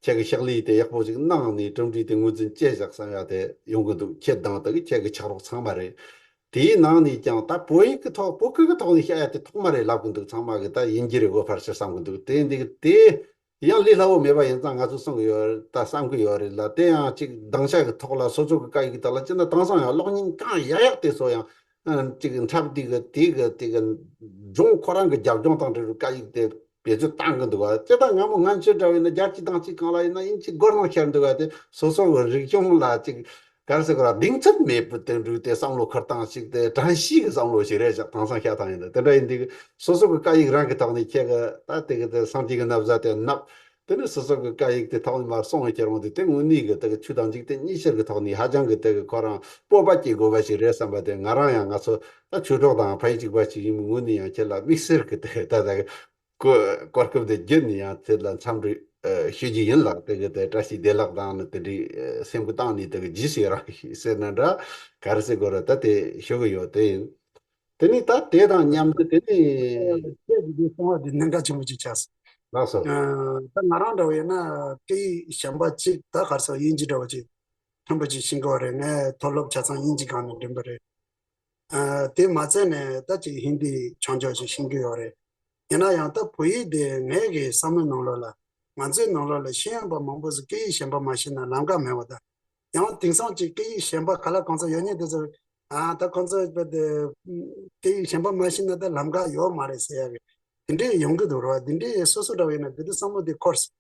ཁྱེད་ཀྱི་ཕྱག་ལས་དེ་ཡག་པོ་ཞིག་གནང་ནས་གྲུབ་འབྲས་དེ་ངོས་འཛིན་བྱས་བཞག་བསམ་ཡ་དེ་ཡོང་གི་འདུག་ཁྱེད་དང་དེ་གི་ཁྱེད་ཀྱི་ཕྱག་རོགས་ཚང་མ་རེད། དེའི་ནང་ནས་ཀྱང་ད་བོད་ཡིག་གི་ཐོག་བོད་སྐད་ཀྱི་ཐོག་ནས་བཤད་ཡ་དེ་ཐོག་མ་རེད་ལབ་གི་འདུག་ཚང་མ་གི་ད་ཡིན་གྱི་རེད། འོ་ཕར་ཕྱིར་བསམ་གི་འདུག་དེ་འདི་དེ་ཡང་ལས་སླ་བོ་མེད་པ་ཡིན་ཙང་ང་ཚོས་གསུང་གི་ཡོད་རེད། ད་བསམ་གི་ཡོད་རེད་ལ། དེ་ཡང་ཅིག་སྡིངས་ཆ་གི་ཐོག་ལ་སོ་སོ་གི་སྐད་ཡིག་དག་ལ་ཅི་ན་དེང་སང་ཡང་གློག་བརྙན་གང་ཡག་ཡག་དེ་ཚོ་ཡང་ཅིག་འཁྲབ་དུས་གི་དེ་གི་དེ་གི་ལྗོངས་ཁོ་རང་གི་རྒྱབ་ལྗོངས་དང་འབྲེལ་བའི་སྐད་ཡིག་དེ་བེད་སྤྱོད་བཏང་གི་འདུག་བ། དེ་ད་སྔ་མོ་སྔ་ཕྱི་འདྲ་བས་ན་རྒྱལ་སྤྱི་དང་ཅིག་གང་ལ་ཡིན་ན་ཡིན་གཅིག་སྒོ་ནང་ཁྱེར་འདུག་བ། དེ་སོ་སོ་གི་རིག་གཞུང་ལ་ཅིག་ག་རེ་ཟེར་དགོས་ར། གདེང་ཚོད་མེད་པའི་དེ་འདྲའི་དེ་བསམ་བློ་འཁོར་སྟངས་ཤིག་དེ་བཀྲ་ཤིས་ཀྱི་བསམ་བློ་ཞིག་རེད་ཤག་དེང་སང་བཤད་སྟངས་ཡིན་ན། དེ་འདྲ་ཡིན་དུས་སོ་སོ་གི་སྐད་ཡིག་རང་གི་ཐོག་ནས་ཁྱེད་ཀྱི་ད་དེ་གི་དེ་སངས་རྒྱས་ཀྱི་ན་བཟའ་དེ་མནབས། དེ་ནས་སོ་སོ་གི་སྐད་ཡིག་དེ་ཐོག་ནས་མར་སོང་བའི་ཁྱེད་རང་དེ་དེ་དངོས་གནས་ཀྱི་དེ་གི་ཆོས་དང་འཇིག་རྟེན་གཉིས་ཆར་གྱི་ཐོག་ནས་ཧ་ཅང་གི་དེ་གི་ཁོ་རང་སྤོབས་པ་སྐྱེ་དགོས་པ་ཞིག་རེད་བསམ་པ་དེ། ང་རང་ཡང་ང་ཚོ་ད་ཆོས་གྲོགས་དང་ཕ་ཡུལ་གཅིག་པ་ཞིག་ཡིན་པའི་ངོས་ནས་ཡང་ཁྱེད་ལ་དམིགས་བསལ་གྱི་དེ་ད་ད་གོ་གོ་སྐབས་དེ་བརྒྱུད་ནས་ཡང་ཁྱེད་ལ་འཚམས་འདྲི་ཨ་ཞུ་རྒྱུ་ཡིན་ལགས། དེ་གི་དེ་བཀྲ་ཤིས་བདེ་ལེགས་དང་ནི་དེ་འདྲའི་ཨ་སེམས་ཁུར་བཏང་ནས་དེ་གི་རྗེས་སུ་ཡི་རང་ཞིག་ཟེར་ན་འདྲ། ག་རེ་ཟེར་དགོས་རེད། ད་དེ་ཞུ་གི་ཡོད། དེ་ཡིན། དེ་ནས་ད་དེ་དང་མཉམ་དུ་དེ་ནས། ཁྱེད་ཀྱི་དེ་གསུང་བ་དེ་གནད་འགག་ཆེན་པོ་ཅིག་ཆགས་སོང་། ལགས་སོ། ཨ་ད་ང་རང་འདྲ་བོ་ཡིན་ན་སྐད་ཡིག་གཞན་པ་གཅིག་ད་ག་རེ་ཟེར། དབྱིན་ཇི་འདྲ་བོ་ཅིག་མཐོན་པོ་ཅིག་ཤེས་ཀྱི་ཡོད་རེད། ངས་མཐོ་སློབ་ཆ་ཚང་དབྱིན་ཇི་སྒང་ནས་འགྲིམས་པ་རེད། ཨ་དེ་མ་ཚད་ནས་ད་ཅིག་ཧིན་དི་ཆུང་ཆུང་ཞིག་ཤེས་ཀྱི་ཡོད་རེད། ཡིན་ན་ཡང་ད་བོད་ཡིག་དེ་ངའི་གི་བསམ་བློའི་ནང་ལོགས་ལ། ང་ཚོའི་ནང་ལོགས་ལ་ཤེས་ཡོན་པ་མང་པོ་ཞིག་སྐད་ཡིག་གཞན་པ་མ་ཤེས་ན་ལམ་ཁ་མེད་པ་དང་། ཡང་དེང་སང་ཅིག་སྐད་ཡིག་གཞན་པ་ག་ལ་གང་ཚ་ཡོད་མཁན་དེ་ཚོ། ཨ་ད་ཁོང་ཚོ་བོད་དེ་སྐད་ཡིག་གཞན་པ་མ་ཤེས་ན་ད་ལམ་ཁ་ཡོད་མ་རེད་ཟེར་ཡ་གི་དེ་འདྲས་ཡོང་གི་འདུག་ར་བ། དེ་འདྲས་སོ་སོ་འདྲ་བ་ཡིན་ན་དེ་འདྲས་བསམ་བློ་དེ་འཁོར་སོང་།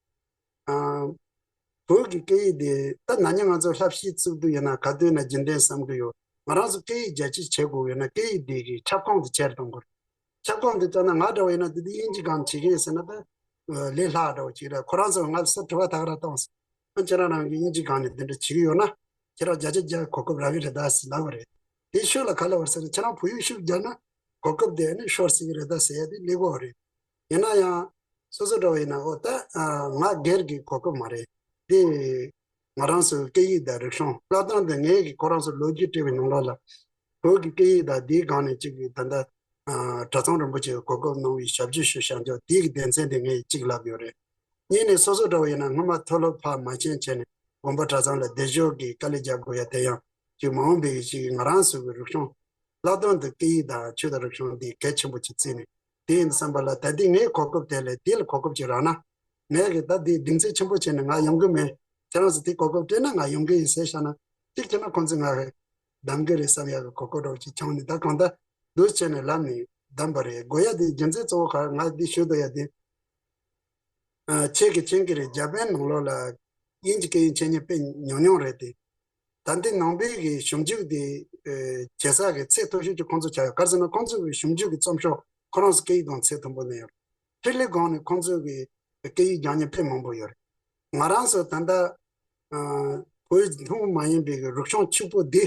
ཨ་བོད་ཀྱི་སྐད་ཡིག་དེ་ད་ན་ནིང་ང་ཚོ་བསླབ་གཞི་བཙུགས་དུས་ཡིན་ན་ག་དུས་ན་རྒྱུན་ལྡན་བསམ་གྱི་ཡོད། ང་རང་ཚོ་སྐད་ཡིག་རྒྱ་སྐྱེད་བྱེད་དགོས་ཡོད་ན་སྐད་ཡིག་དེ་གི་ཁྱབ་ཁོངས་དེ་ཆེ་རུ་གཏོང་དགོས་རེད། ཁྱབ་ཁོངས་དེ་བཏང་ན་ང་འདྲ་བ་ཡིན་ན་དེ་དུས་དབྱིན་ཇི་སྒང་བྱེད་ཀྱི་ཡིན་ཟེར་ན་ད་ལས་སླ་བ་འདྲ་བོ་ཅིག་རེད། ཁོ་རང་ཚོ་ང་ཚོ་དྲི་བ་ད་ག་རང་བཏང་སོང་། ཨ་ཁྱེད་རང་རང་གི་དབྱིན་ཇི་སྒང་ནས་དེ་འདྲ་བྱེད་ཀྱི་ཡོད་ན་ཁྱེད་རང་བརྒྱ་ཆ་བརྒྱ་གོ་སྐབས་རག་གི་རེད་ད་ཟེར་ལབ་པ་རེད། དེ་ཤོད་ལ་ག་ལ་བར་ཟེར་ན་ཁྱེད་རང་བོད་ཡིག་ཤུགས་རྒྱག་ན་གོ་སྐབས་དེ་ནི་ཤོར་སྲིད་ཀྱི་རེད་ད་ཟེར་ཡ་དེ་ལེགས་པོ་རེད། ཡིན་ན་ཡང་སོ་སོ་འདྲ་བ་ཡིན་ན་ཨོ་ད་ང་སྒེར་གྱི་གོ་སྐབས་མ་རེད། དེ་ང་རང་ཚོའི་སྐད་ཡིག་དང་རིག་གཞུང་། ལྷག་དོན་དུ་ངས་ཀྱི་ཁོ་རང་ཚོ་ལོ་རྒྱུས་བྲིས་པའི་ནང་ལོགས་ལ་བོད་ཀྱི་སྐད་ཡིག་དང་དེའི་སྒང་ནས་གཅིག་གིས་ད་ལྟ་གྲྭ་ཚང་རིན་པོ་ཆེའི་གོ་སྐབས་གནང་བའི་ཞབས་ཕྱི་ཞུ་བྱ་འཇོག་དེའི་གི་དོན་ཚན་དེ་ངས་གཅིག་ལབ་ཡོད་རེད། གཉིས་ནས་སོ་སོ་འདྲ་བ་ཡིན་ན་སྔོན་མ་མཐོ་སློབ་ཕར་མ་ཕྱིན་བྱས་ནས་དགོན་པ་གྲྭ་ཚང་ལ་སྡེབ་སྦྱོར་གྱི་དཀའ་ལས་རྒྱག་དགོས་ཡ་དེ་ཡང་ཅིག་མ་འོངས་པའི་ཅིག་ང་རང་ཚོ་གི་རིག་གཞུང་། ལྷག་དོན་དུ་སྐད་ཡིག་དང་ཆོས་དང་རིག་གཞུང་འདི་གལ་ཆེན་པོ་ཅིག་བརྩིས་ནས། དེ་ཡིན་དུས་ཙམ་པ་ལ་ད་ལྟའི་ངའི་གོ་སྐབས་དེ་ལས་དེ་ལ་གོ་སྐབས་ཅིག་རག་ན། ངས་གི་ད་དེ་གདེང་ཚོད་ཆེན་པོ་བྱས་ནས་ང་ཡོང་གི་མེད། ཁྱེད་རང་ཚོ་དེ་གོ་སྐབས་སྤྲད་ན་ང་ཡོང་གི་ཡིན་ཟེར་བཞག་ན། གཅིག་བྱས་ན་ཁོང་ཚོས་ང་གི་གདམ་གི་རེད་བསམ་ཡག་གི་གོ་སྐབས་འདྲ་བོ་ཅིག་བྱུང་ནས་ད་གང་ལྟར་འདུག་བྱས་ནས་ལམ་ནས་བདམས་པ་རེད། དགོས་ཡ་དེ་རྒྱུ་མཚན་གཙོ་བོ་ག་ང་འདི་ཞུ་འདོད་ཡ་དེ། ཨ་ཁྱེད་ཀྱིས་མཁྱེན་གྱི་རེད། འཇར་པན་ནང་ལོགས་ལ་དབྱིན་ཇི་སྐད་ཡིག་འཆད་ཉན་དཔེ་ཉུང་ཉུང་རེད་དེ། ད་ལྟའི་ནང་པའི་གི་ཞིབ་འཇུག་དེ་ཨེ་བྱེད་ས་གི་ཚད་མཐོ་ཤོས་ཀྱི་ཁོང་ཚོ་ཆགས་ཡོད། ག་རེ་ཟེར་ན་ཁོང་ཚོ་གི་ཞིབ་འཇུག་གི་རྩོམ་ཤོག་ཁོ་རང་ཚོ་སྐད་ཡིག་དང་ཚད་མཐོན་པོ་གནས་ཡོད། འཕྲུལ་ལས་སྒང་ནས་ཁོང་ཚོ་གི་སྐད་ཡིག་སྦྱང་མཁན་དཔེ་མང་པོ་ཡོད་རེད། ང་རང་ཚོ་ད་ལྟ་ཨ་བོད་ཐུན་མོང་མ་ཡིན་པའི་གི་རིག་གཞུང་ཕྱུག་པོ་འདི།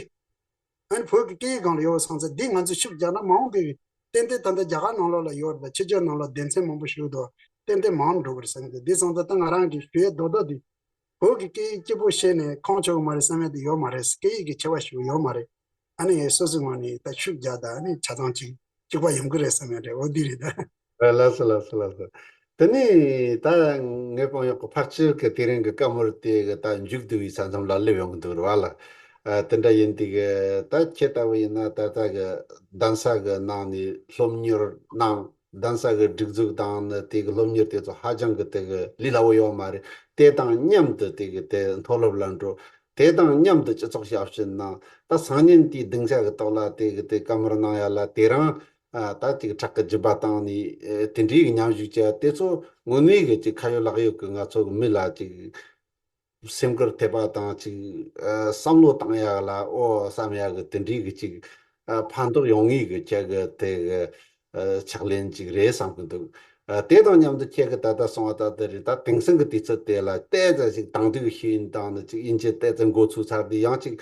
ཨ་ནི་བོད་ཀྱི་སྐད་ཡིག་སྒང་ལ་ཡོད་པ་སོང་ཙང་འདི་ང་ཚོས་ཤུགས་རྒྱག་ན་མ་འོངས་པའི་གི་ཏན་ཏན་ད་ལྟ་རྒྱ་གར་ནང་ལོགས་ལ་ཡོད་རེད། ཕྱི་རྒྱལ་ནང་ལོགས་སྡེ་ཚན་མང་པོ་ཞིག་འདུག་ཏན་ཏན་མང་འགྲོ་གི་རེད་བསམ་གི་འདུག་འདི་སོང་ཙང་ད་ང་རང་གི་ཞུ་ཡས་རྡོག་རྡོག་འདི། བོད་ཀྱི་སྐད་ཡིག་སྐྱིད་པོ་ཤེས་ནས་ཁོང་ཆོག་གི་མ་རེད་བསམ་ཡ་དེ་ཡོད་མ་རེད། སྐད་ཡིག་གི་ཆེ་བ་ཞིག་ཡོད་མ་རེད། ཨ་ནི་ངས་སོ་སོའི་ངོས་ནས་ད་ཤུགས་རྒྱག་དང་ཨ་ནི་ཆ་ཚང་གཅིག་གཅིག་པ་ཡོང་གི་རེད་བསམ་ཡ་རེད། འོ་འདི་རེད་ད། ཨ་ལགས་སོ་ལགས་སོ་ལགས་སོ། དེ་ནས་ད་ངའི་དཔང་ཡོག་གི་ཕལ་ཆེར་གི་དེ་རིང་གི་བཀའ་མོལ་དེ་གི་ད་མཇུག་བསྡུ་བའི་ས་མཚམས་ལ་སླེབས་ཡོང་གི་འདུག་རེད་བ་ལ། ཨ། དེ་འདྲ་ཡིན་དུས་གི་ད་ཁྱེད་ལྟ་བུ་ཡིན་ན་ད་ལྟ་གི་གདན་ས་གི་ནང་ནས་སློབ་གཉེར་གནང་། གདན་ས་གི་སྒྲིག་འཛུགས་དང་ནི་དེ་གི་སློབ་གཉེར་དེ་ཚོ་ཧ་ཅང་གི་དེ་གི་ལས་སླ་བོ་ཡོད་མ་རེད། དེ་དང་མཉམ་དུ་དེ་གི་དེ་མཐོ་སློབ་ལ་འགྲོ། དེ་དང་མཉམ་དུ་སྤྱི་ཚོགས་ཞབས་ཞུ་གནང་། ད་སང་ཉིན་དེའི་སྡིངས་ཆ་གི་ཐོག་ལ་དེ་གི་དེ་བཀའ་མོལ་གནང་ཡ་ལ་དེ་རང་། ཨ། ད་ཅིག་ཁྲག་གི་རྒྱུད་པ་བཏང་ནས། ཨེ། དེ་འདྲའི་གི་མཉམ་ཞུགས་བྱས་དེ་ཚོ་དངོས་གནས་གི་ཅིག་ཁ་ཡོད་ལག་ཡོད་གི་ང་ཚོ་གི་མི་ལ་ཅིག་སེམས་ཁུར་ཐེབས་པ་དང་ཅིག་ཨ། བསམ་བློ་བཏང་ཡག་ལ་ཨོ་བསམ་ཡག་གི་དེ་འདྲའི་གི་ཅིག་ཨ། ཕན་ཐོགས་ཡོང་ངེས་གི་ཁྱེད་གི་དེ་གི་ཨ། ཕྱག་ལེན་ཅིག་རེད་བསམ་གི་འདུག་ཨ། དེ་དང་མཉམ་དུ་ཁྱེད་གི་ད་ལྟ་སོང་བ་ད་ལྟ་རེད། ད་དེང་སང་གི་དུས་ཚོད་དེ་ལ་ཏོག་ཙམ་ཅིག་དེང་དུས་ཀྱི་ཤེས་ཡོན་དང་ནི་ཅིག་དབྱིན་ཇི་ཏོག་ཙམ་མགོ་ཚོས་ཚར་དུས་ཡང་ཅིག་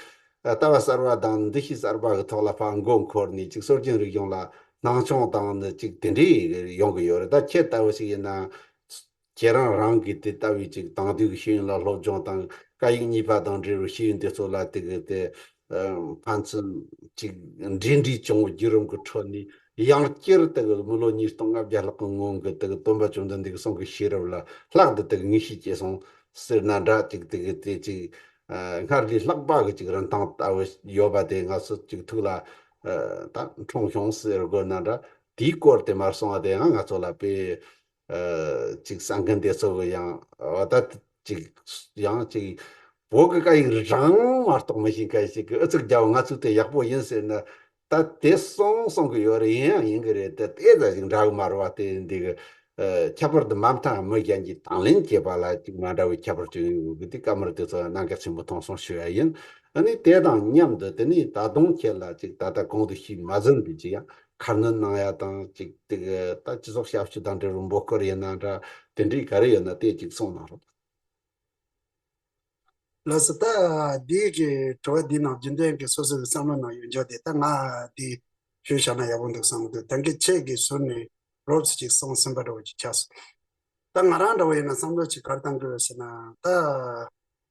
ཨ། ལྟ་བ་གསར་བ་དང་འདུ་ཤེས་གསར་བ་གི་ཐོག་ལ་ཕར་མགོ་འཁོར་ནས་ཅིག་སྲོལ་རྒྱུན་རིག་གཞུང་ལ་སྣང་ཆུང་དང་ནི་ཅིག་དེ་འདྲའི་ཡོང་གི་ཡོད་རེད། ད་ཁྱེད་ལྟ་བུ་ཞིག་ཡིན་ན། ཁྱེད་རང་རང་གིས་དེ་ལྟ་བུའི་ཅིག་དེང་དུས་ཀྱི་ཤེས་ཡོན་ལ་སློབ་སྦྱོང་དང་སྐད་ཡིག་གཉིས་པ་དང་འབྲེལ་བའི་ཤེས་ཡོན་དེ་ཚོ་ལ་དེ་གི་དེ་ཕན་ཚུན་ཅིག་འབྲེལ་འདྲིས་བྱུང་བའི་བརྒྱུད་རིམ་གྱི་ཁྲོད་ནས་ཡང་བསྐྱར་དེ་གི་མི་ལོ་ཉིས་སྟོང་ལྔ་བརྒྱ་ལྷག་གི་སྔོན་གྱི་དེ་གི་སྟོན་པ་བཅོམ་ལྡན་འདས་ཀྱི་གསུང་གི་ཤེས་རབ་ལ་ལྷག་ཏུ་དེ་གི་ངེས་ཤེས་སྐྱེས་སོང་ཟེར་ན་འདྲ། ཅིག་དེ་གི་དེ་ཅིག་སྔར་ལས་ལྷག་པ་གི་ཅིག་རིན་ཐང་ལྟ་བུ་ཡོད་པ་དེ་ང་ཚོ་ཅིག་ཐུགས་ལ་ད་འཁྲུངས་བྱུང་ཟེར་དགོས་ན་འདྲ། དེའི་སྐོར་དེ་མར་སོང་བ་དེ་ཡང་ང་ཚོ་ལ་དཔེ། ཨ། ཅིག་གསར་འགོད་དེ་ཚོ་གི་ཡང་འོ་ད་ཅིག་ཡང་ཅིག་བོད་ཀྱི་སྐད་ཡིག་རང་མ་གཏོགས་མི་ཤེས་མཁན་ཞིག་གིས་ཨུ་ཚུགས་རྒྱབ། ང་ཚོ་དེ་ཡག་པོ་ཡིན་ཟེར་ན། ད་དེ་སོང་སོང་གི་ཡོད་རེད། ཡིན་ཡང་ཡིན་གི་རེད། དེ་དེ་ཙམ་ཞིག་འདྲ་གི་མ་རེད་བ། དེ་འདི་གི་ཨ། ཁྱད་པར་དུ་མ་མཐའ་མི་གཞན་གྱིས་དང་ལེན་བྱེད་པ་ལ་ཅིག་མ་འདྲ་བའི་ཁྱད་པར་ཅིག་ཡོད་གི། དེ་བཀའ་མོལ་དེ་ཚོ་གནད་འགག་ཆེན་པོ་མཐོང་སོང་ཞུ་ཡ་ཡིན། ཨ་ནི་དེ་དང་མཉམ་དུ་དེ་ནས་ད་དུང་ཁྱེད་ལ་ཅིག་ད་ལྟ་གོང་དུ་ཞུས་མ་ཟིན་པའི་ཅིག་ཡང་ཁ་སྣོན་གནང་ཡ་དང་ཅིག་དེ་གི་ད་སྤྱི་ཚོགས་ཞབས་ཞུ་དང་འབྲེལ་བའི་འབོད་སྐུལ་ཡིན་ན་འདྲ། དེ་འདྲའི་ག་རེ་ཡོད་ན་དེ་ཅིག་གསུངས་གནང་རོགས། ལགས་སོ། ད་འདི་གི་དྲི་བ་འདིའི་ནང་རྒྱུན་ལྡན་གྱི་སོ་སོ་གི་བསམ་བློ་ནང་ཡོད་འཇོག་དེ་ད་ང་འདི་ཞུས་བཞག་ན་ཡག་པོ་འདུག་བསམ་གི་འདུག་ད་གིན་ཁྱེད་ཀྱིས་ཟུར་ནས་རོབ་ཙམ་ཅིག་གསུངས་ཟིན་པ་འདྲ་བོ་ཅིག་ཆགས་སོང་། ད་ང་རང་འདྲ་བོ་ཡིན་ན་བསམ་བློ་ཅིག་ག་རེ་བཏང་གི་ཡོད་ཟེར་ན། ད་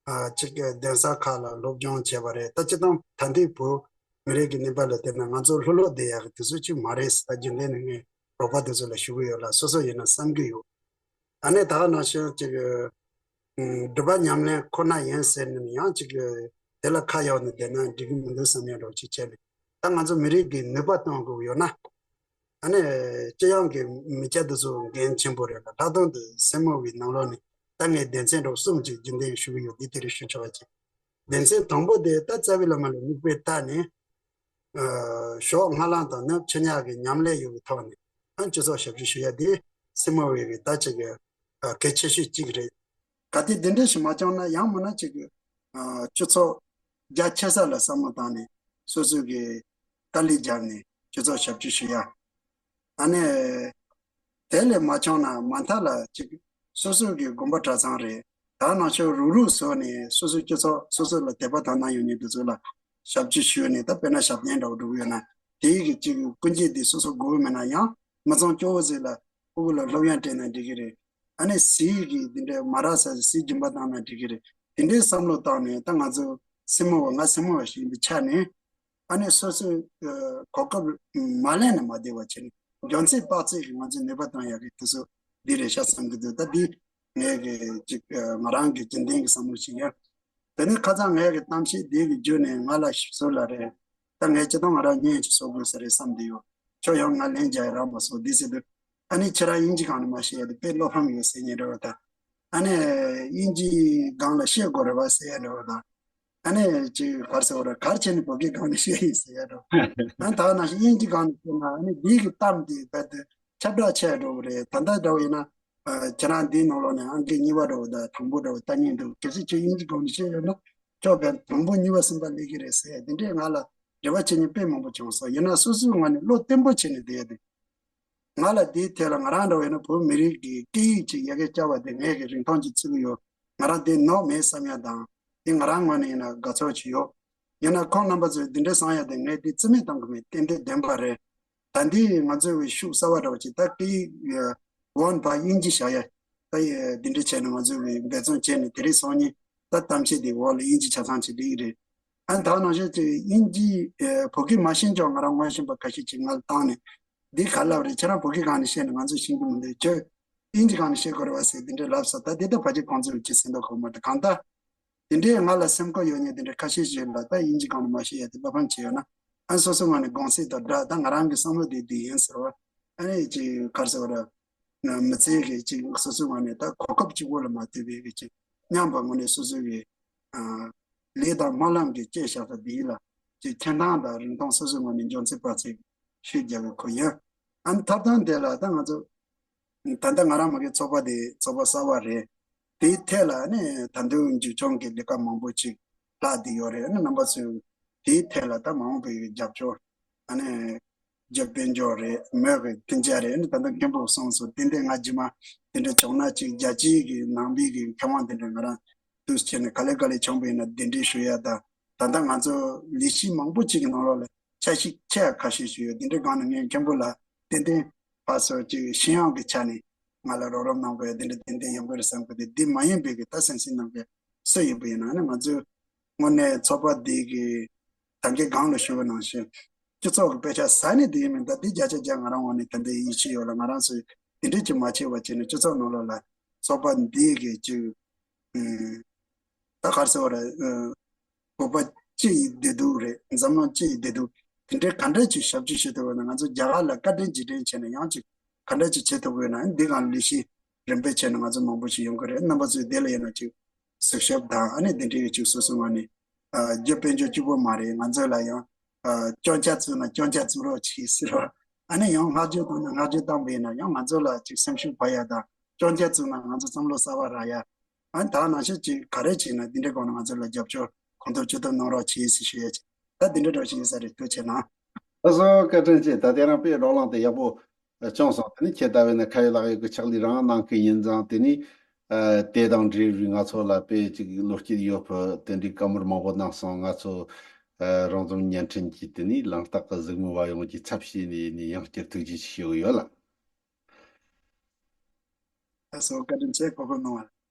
ཨ། ཅིག་གདན་ས་ཁག་ལ་སློབ་སྦྱོང་བྱས་པ་རེད། ད་སྤྱིར་བཏང་ད་ལྟའི་བོད་མི་རིགས་ཀྱི་གནས་བབ་ལ་བལྟས་ན་ང་ཚོ་ལྷོད་ལྷོད་བསྡད་ཡག་གི་དུས་ཚོད་ཅིག་མ་རེད་ཟེར། ད་རྒྱུན་ལྡན་ནས་ངས་རོགས་པ་དེ་ཚོ་ལ་ཞུ་གི་ཡོད་ལ། སོ་སོ་ཡིན་ན་བསམ་གྱི་ཡོད། ཨ་ནི་ད་ག་ནང་བཞིན་ཅིག་ཨ། སྒྲུབ་པ་ཉམས་ལེན་ཁོ་ན་ཡིན་ཟེར་ནས་ཡང་ཅིག་ཨ། དེ་ལ་ཁ་གཡར་ནས་བསྡད་ན་འགྲིག་གི་མི་འདུག་བསམ་ཡ་འདྲ་བོ་ཅིག་བྱས་ནས། ད་ང་ཚོ་མི་རིགས་ཀྱི་ནུས་པ་གཏོང་དགོས་ཡོད་ན། ཨ་ནི་སྤྱི་ཡོངས་ཀྱི་མི་སྐྱ་དེ་ཚོ་འགན་ཆེན་པོ་རེད་ལ། ལྷག་དོན་དུ་སེར་མོ་བའི་ནང་ལོགས་ནས་ད་ངས་སྡེ་ཚན་འདྲ་བོ་གསུམ་ཅིག་རྒྱུན་ལྡན་ཞུ་གི་ཡོད། འདི་དེ་རིང་ཞུ་ཆོག་པ་ཅིག་སྡེ་ཚན་དང་པོ་དེ་ད་རྩ་བའི་བླ་མ་ལ་མིག་དཔེ་ལྟ་ནས། ཨ། ཞོགས་སྔ་ལངས་དང་ནུབ་ཕྱི་ཉལ་གྱི་ཉམས་ལེན་ཡོད་པའི་ཐོག་ནས་ཨ། སྤྱི་ཚོགས་ཞབས་ཞུ་ཞུ་ཡ་དེ་སེར་མོ་བའི་གི་ད་ཅིག་གི་ཨ། གལ་ཆེ་ཤོས་གཅིག་རེད། གལ་ཏེ་དེ་འདྲ་ཞིག་མ་བྱུང་ན་ཡང་མིན་ན་ཅིག་གི་ཨ། སྤྱི་ཚོགས་རྒྱ་ཆེ་ས་ལ་བསམ་བློ་བཏང་ནས་སོ་སོ་གི་དཀའ་ལས་བརྒྱབ་ནས་སྤྱི་ཚོགས་ཞབས་ཞུ་ཞུ་ཡ། ཨ་ནི། དེ་ལས་མ་བྱུང་ན་མ་མཐའ་ལ་ཅིག་སོ་སོ་གི་དགོན་པ་གྲྭ་ཚང་རེད། ད་ནང་ཆོས་རུག་རུག་བཟོས་ནས་སོ་སོའི་སྤྱི་ཚོགས་སོ་སོ་ལ་དད་པ་དག་སྣང་ཡོད་མཁན་དེ་ཚོ་ལ་ཞབས་ཕྱི་ཞུས་ནས། ད་དཔེར་ན་ཞབས་བརྟན་འདྲ་བོ་འགྲོ་གི་ཡོད་ན་དེའི་གི་ཅིག་སྐུ་འགྱེད་དེ་སོ་སོ་དགོས་མེད་ན་ཡང་མི་ཚང་སྐྱོ་བོ་ཟིག་ལ་ཕྲུ་གུ་ལ་སློབ་ཡོན་སྤྲད་ན་འགྲིག་གི་རེད། ཨ་ནི་གཟི་གི་དེ་འདྲའི་མ་རག་ས་གཟི་སྦྱིན་པ་བཏང་ན་འགྲིག་གི་རེད། དེ་འདྲའི་བསམ་བློ་བཏང་ནས་ད་ང་ཚོ་སེར་མོ་བ། ང་སེར་མོ་བ་ཞིག་ཡིན་པའི་ཆ་ནས། ཨ་ནི་སོ་སོའི་ཨ་གོ་སྐབས་མ་ལེན་ན་མ་བདེ་བ་བྱས་ནས་འཇོན་ཚད་དཔག་ཚད་ཀྱིས་ང་ཚོས་ནུས་པ་བཏང་ཡག་གི་དུས་ཚོད་འདི་རེད་ཤག་བསམ་གྱི་འདུག་ད་འདི་ངའི་གི་ཅིག་ཨ་ང་རང་གི་རྒྱུན་ལྡན་གྱི་བསམ་བློ་ཞིག་ཡིན། དེ་ནས་ཁ་སང་ངའི་གི་གཏམ་བཤད་འདི་གི་བརྒྱུད་ནས་ང་ལ་ཞིབ་བཟོ་ལ་རེད། ད་ངས་སྤྱིར་བཏང་ང་རང་བརྙན་ཅིག་བཟོ་དགོས་ས་རེད་བསམ་བསྡད་ཡོད། ཁྱོད་ཡང་ང་ལན་རྒྱག་ཡ་རག་མ་སོང་འདི་ཟེར་དུས། ཨ་ནི་ཁྱེད་རང་དབྱིན་ཇི་སྒང་ནས་མ་ཤེས་ཡ་དེ་དཔེ་བློ་ཕམ་ཡོད་ཟེར་མཁན་འདྲ་བོ་དང་། ཨ་ནི་དབྱིན་ཇི་སྒང་ལ་ཤེས་དགོས་རེད་བ་ཟེར་ཡ་འདྲ་བོ་དང་། ཨ་ནི་ཅིག་ག་རེ་ཟེར་དགོས་རེད། ག་རེ་བྱས་ནས་བོད་སྐད་སྒང་ནས་ཤེས་ཡིན་ཟེར་ཡ་འདྲ་བོ། ཨ་ནི་ད་ག་ནང་བཞིན་དབྱིན་ཇི་སྒང་ནས་བཤད་ན་ཨ་ནི་འདི་གི་གཏམ་དེ་རྦད་དེ་ཁྱབ་བསྒྲགས་ཆེ་འགྲོ་གི་རེད། ད་ལྟ་འདྲ་བོ་ཡིན་ན་ཨ་ཁྱེད་རང་འདིའི་ནང་ལོགས་ནས་ཨང་ཀི་གཉིས་པ་འདྲ་བོ་དང་དང་པོ་འདྲ་བོ་ལྟ་མཁན་འདུག་གལ་སྲིད་ཁྱོད་དབྱིན་ཇི་སྒང་ནས་ཤེས་ཡོད་ན་ཁྱོད་རྦད་དང་པོ་གཉིས་པ་གསུམ་པ་སླེབས་ཀྱི་རེད་ཟེར་ཡ་དེ་འདྲས་ང་ལ་འབྲེལ་བ་བྱེད་མཁན་དཔེ་མང་པོ་བྱུང་སོང་། ཡིན་ན་སོ་སོའི་ངོས་ནས་བློ་བརྟན་པོ་བྱས་ནས་བསྡད་ཡ་དེ། ང་ལ་དེའི་ཐད་ལ་ང་རང་འདྲ་བོ་ཡིན་ན་བོད་མི་རིགས་ཀྱི་སྐད་ཡིག་ཅིག་ཡ་གི་བསྐྱར་བ་དེ་ངས་ཀྱི་རིན་ཐང་ཅིག་བརྩི་གི་ཡོད། ང་རང་དེ་ནོར་མེད་བསམ་ཡ་དང་དེ་ང་རང་ངོས་ནས་ཡིན་ན་དགའ་ཚོར་ཅིག་ཡོད། ཡིན་ན་ཁོང་རྣམ་པ་ཚོས་འདི་འདྲའི་བསམ་ཡ་དེ་ངས་དེ་རྩིས་མེད་གཏོང་གི་མེད། ཏན་ཏན་བདེན་པ་རེད། ད་འདི་ང་ཚོའི་ཤུགས་གསར་བ་འདྲ་བོ་ཅིག་ད་སྐད་ཡིག་འོན་པ་དབྱིན་ཇི་བཞག་ཡ། ད་འདི་འདྲའི་བྱས་ནས་ང་ཚོས་འབད་བརྩོན་བྱས་ནས་དེ་རིང་སང་ཉིན་ད་གཏམ་བཤད་འདི་འོག་ལ་དབྱིན་ཇི་ཆ་ཚང་ཅིག་སླེབས་ཀྱི་རེད། ཨ་ནི་ད་ནང་བཞིན་དུ་དབྱིན་ཇི་ཨ་བོད་སྐད་མ་ཤེས་ཀྱང་ང་རང་ངོ་ཤེས་པ་ཁ་ཤས་ཅིག་ང་ལ་བཏང་ནས་འདི་ག་ལབ་རེད། ཁྱེད་རང་བོད་སྐད་སྒང་ནས་བཤད་ན་ང་ཚོས་ཤེས་ཀྱི་མི་འདུག་ཁྱོད་ དབྱིན་ཇི་སྒང་ནས་བཤད་དགོས་རེད་བ་ཟེར་དེ་འདྲའི་ལབ་ས། ད་དེ་ད་ཕལ་ཆེར་ཁོང་ཚོས་ཅིག་སེམས་ཐག་གོ་མ་ཐག་གང་ལྟར། དེ་འདྲའི་ང་ལ་སེམས་ཁུར་ཡོད་མཁན་དེ་འདྲའི་ཁ་ཤས་ཤིག་ལ་ད་དབྱིན་ཇི་སྒང་ནས་མ་བཤད་ཡ་དེ་བློ་ཕམ་བྱས་ཡོད་ན། ཨ་སོ་སོའི་ངོས་ནས་དགོངས་སེལ་དང་སྦྲགས་ད་ང་རང་གི་བསམ་བློ་དེ་འདི་ཡིན་ཟེར་བ། ཨ་ནི་ཅིག་ག་རེ་ཟེར་བ་རེད། མི་ཚེ་གི་ཅིག་སོ་སོའི་ངོས་ནས་ད་གོ་སྐབས་གཅིག་པོ་ལ་མ་ལྟོས་པའི་གི་ཅིག་མཉམ་པ་ངོས་ནས་སོ་སོའི་གི་ཨ་ལས་དང་སྨོན་ལམ་གྱི་བཅད་བཞག་པ་འདི་ལ་ཅིག་འཐེན་ཐང་དང་རིན་ཐང་སོ་སོའི་ངོས་ནས་འཇོན་ཚད་དཔག་ཚད་ཤུགས་རྒྱག་གི་ཁོ་ཡིན། ཨ་ནི་ཐོབ་ཐང་དེ་ལ་ད་ང་ཚོ་ད་ལྟ་ང་རང་མ་གི་ཚོགས་པ་དེ་ཚོགས་པ་གསར་པ་རེད། དེའི་ཐད་ལ་ནི་ད་དུང་འཛུགས་སྐྱོང་གི་ལས་ཀ་མང་པོ་ཅིག་ལྷག་བསྡད་ཡོད་རེད། ཨ་ནི་རྣམ་པ་ཚོས་དེའི་ཐད་ལ་ད་མ་འོངས་པའི་རྒྱབ་སྐྱོར་ཨ་ནི་རྒྱབ་དཔལ་འབྱོར་རེད། མོས་གི་མཐུན་རྐྱེན་རེད། ཨ་ནི་ད་ལྟ་མཁན་པོ་གསུངས་སོང་། དེ་འདྲའི་ང་རྗེས་མ་དེ་འདྲ་བྱུང་ན་ཅིག་རྒྱལ་སྤྱིའི་གི་ནང་པའི་གི་མཁས་དབང་དེ་འདྲ་ང་རང་འདུག་བྱས་ནས་ག་ལེ་ག་ལེ་བྱུང་བ་ཡིན་ན་གདན་འདྲེན་ཞུ་ཡ་དང་། ད་ལྟ་ང་ཚོ་ལས་གཞི་མང་པོ་ཅིག་གི་ནང་ལོགས་ལ་འཆར་གཞི་ཆེ་ཁ་ཤས་ཤིག་ཡོད། དེ་འདྲའི་སྒང་ནས་ངས་མཁན་པོ་ལ་ཏན་ཏན་ཕར་ཚུར་ཅིག་ཤེས་ཡོན་གྱི་ཆ་ནས་ང་ལ་རོགས་རམ་གནང་དགོས་ཡ་དེ་འདྲ་ཏན་ཏན་ཡོང་གི་རེད་བསམ་གི་འདུག་དེ་མ་ཡིན་པའི་གི་ད་གསན་གཟིགས་གནང་མཁན་སུ་ཡིན་པ་ཡིན་ན་ནི་ང་ཚོའི་དངོས་གནས་ཚོགས་པ་འདི་གི་ད་གིན་སྒང་ལ་ཞུ་བ་ནང་བཞིན་སྤྱི་ཚོགས་ཀྱི་དཔེ་ཆ་ཟ་ནས་བསྡད་ཡོད་མིན། ད་འདི་བརྒྱ་ཆ་བརྒྱ་ང་རང་ངོས་ནས་ད་འདི་ཡིད་ཆེས་ཡོད་ལ། ང་རང་ཚོས་དེ་འདྲས་ཅིག་མ་བྱས་པ་བྱས་ནས་སྤྱི་ཚོགས་ནང་ལོགས་ལ་ཚོགས་པ་འདི་གི་ཅིག་ཨུམ། ད་ག་རེ་ཟེར་བ་རེད། ཨ། བོད་པ་སྤྱི་ཡི་བདེ་སྡུག་རེད། འཛམ་གླིང་སྤྱི་ཡི་བདེ་སྡུག་དེ་འདྲའི་ག་འདྲ་ཅིག་ཞབས་ཕྱི་བྱེད་ཐུབ་དགོས་ན། ང་ཚོ་རྒྱ་གར་ལ་བཀའ་དྲིན་རྗེས་དྲན་བྱས་ནས་ཡང་ཅིག་ག་འདྲ་ཅིག་བྱེད་ཐུབ་དགོས་ན། འདི་གང་ལས་གཞི་རིམ་པས་བྱས་ན་ང་ཚོ་མང་པོ་ཞིག་ཡོང་གི་རེད། རྣམ་པ་ཚོས་དེ་ལ་ཡིན་ན་ཅིག་གཟིགས་ཞིབ་དང་། ཨ་ནི་དེ་འདྲའི་ཅིག་སོ་སོའི་ངོས་ནས་ཨ་རྒྱབ་དཔལ་འབྱོར་གཅིག་པོ་མ་རེད། ང་ཚོ་ལ་ཡང་ཨ་སྐྱོན་ཆ་བཙུགས་ན་སྐྱོན་ཆ་བཙུགས་རོགས་གྱིས་ཟེར་བ། ཨ་ནི་ཡང་བསྔགས་བརྗོད་བཏང་ན་བསྔགས་བརྗོད་བཏང་བ་ཡིན་ན་ཡང་ང་ཚོ་ལ་ཅིག་སེམས་ཤུགས་འཕར་ཡ་དང་། སྐྱོན་ཆ་བཙུགས་ན་ང་ཚོ་བསམ་བློ་གསར་བ་རག་ཡ། ཨ་ནི་ད་ནང་བཞིན་ཅིག་ག་རེ་བྱས་ན་འདི་འདྲའི་སྒང་ནས་ང་ཚོ་ལ་རྒྱབ་སྐྱོར་གང་ཐུབ་ཅི་ཐུབ་གནང་རོགས་གྱིས་ཟེར་ཞུ་ཡ་ཅིག་ད་འདི་འདྲ་འདྲ་ཞིག་ཡིན་ས་རེད། ཐུགས་རྗེ་གནང་། ལགས་སོ། བཀའ་དྲིན་ཆེ། ད་དེ་རིང་དཔེ་བགྲོ་གླེང་དེ་ཡག་པོ་བྱུང་སོང་། དེ་ནི་ཁྱེད་ལྟ་བུ་ནི་ཁ་ཡོད་ལག་ཡོད་ཀྱི་ཕྱག་ལས་རང་གནང་གི་ཡིན་ཙང་། དེ་ནི་ཨ་དེ་དང་འབྲེལ་བའི་ང་ཚོ་ལ་དཔེ་ཅིག་བློ་སྐྱེད་ཡོད་པའི་དེ་འདྲའི་བཀའ་མོལ་མང་པོ་གནང་སོང་། ང་ཚོ་ཨ་རོང་ཟོམ་བརྙན་འཕྲིན་གྱི་དེ་ནི་ལམ་རྟགས་ཀྱི་གཟིགས་མོ་བ་ཡོངས་ཀྱི་ཚབ་བྱས་ནས་ནི་ཡང་བསྐྱར་ཐུགས་རྗེ་ཆེ་ཞུ་གི་ཡོད་ལགས། ལགས་སོ། བཀའ་དྲིན་ཆེ། གོ་སྐབས་གནང་བ།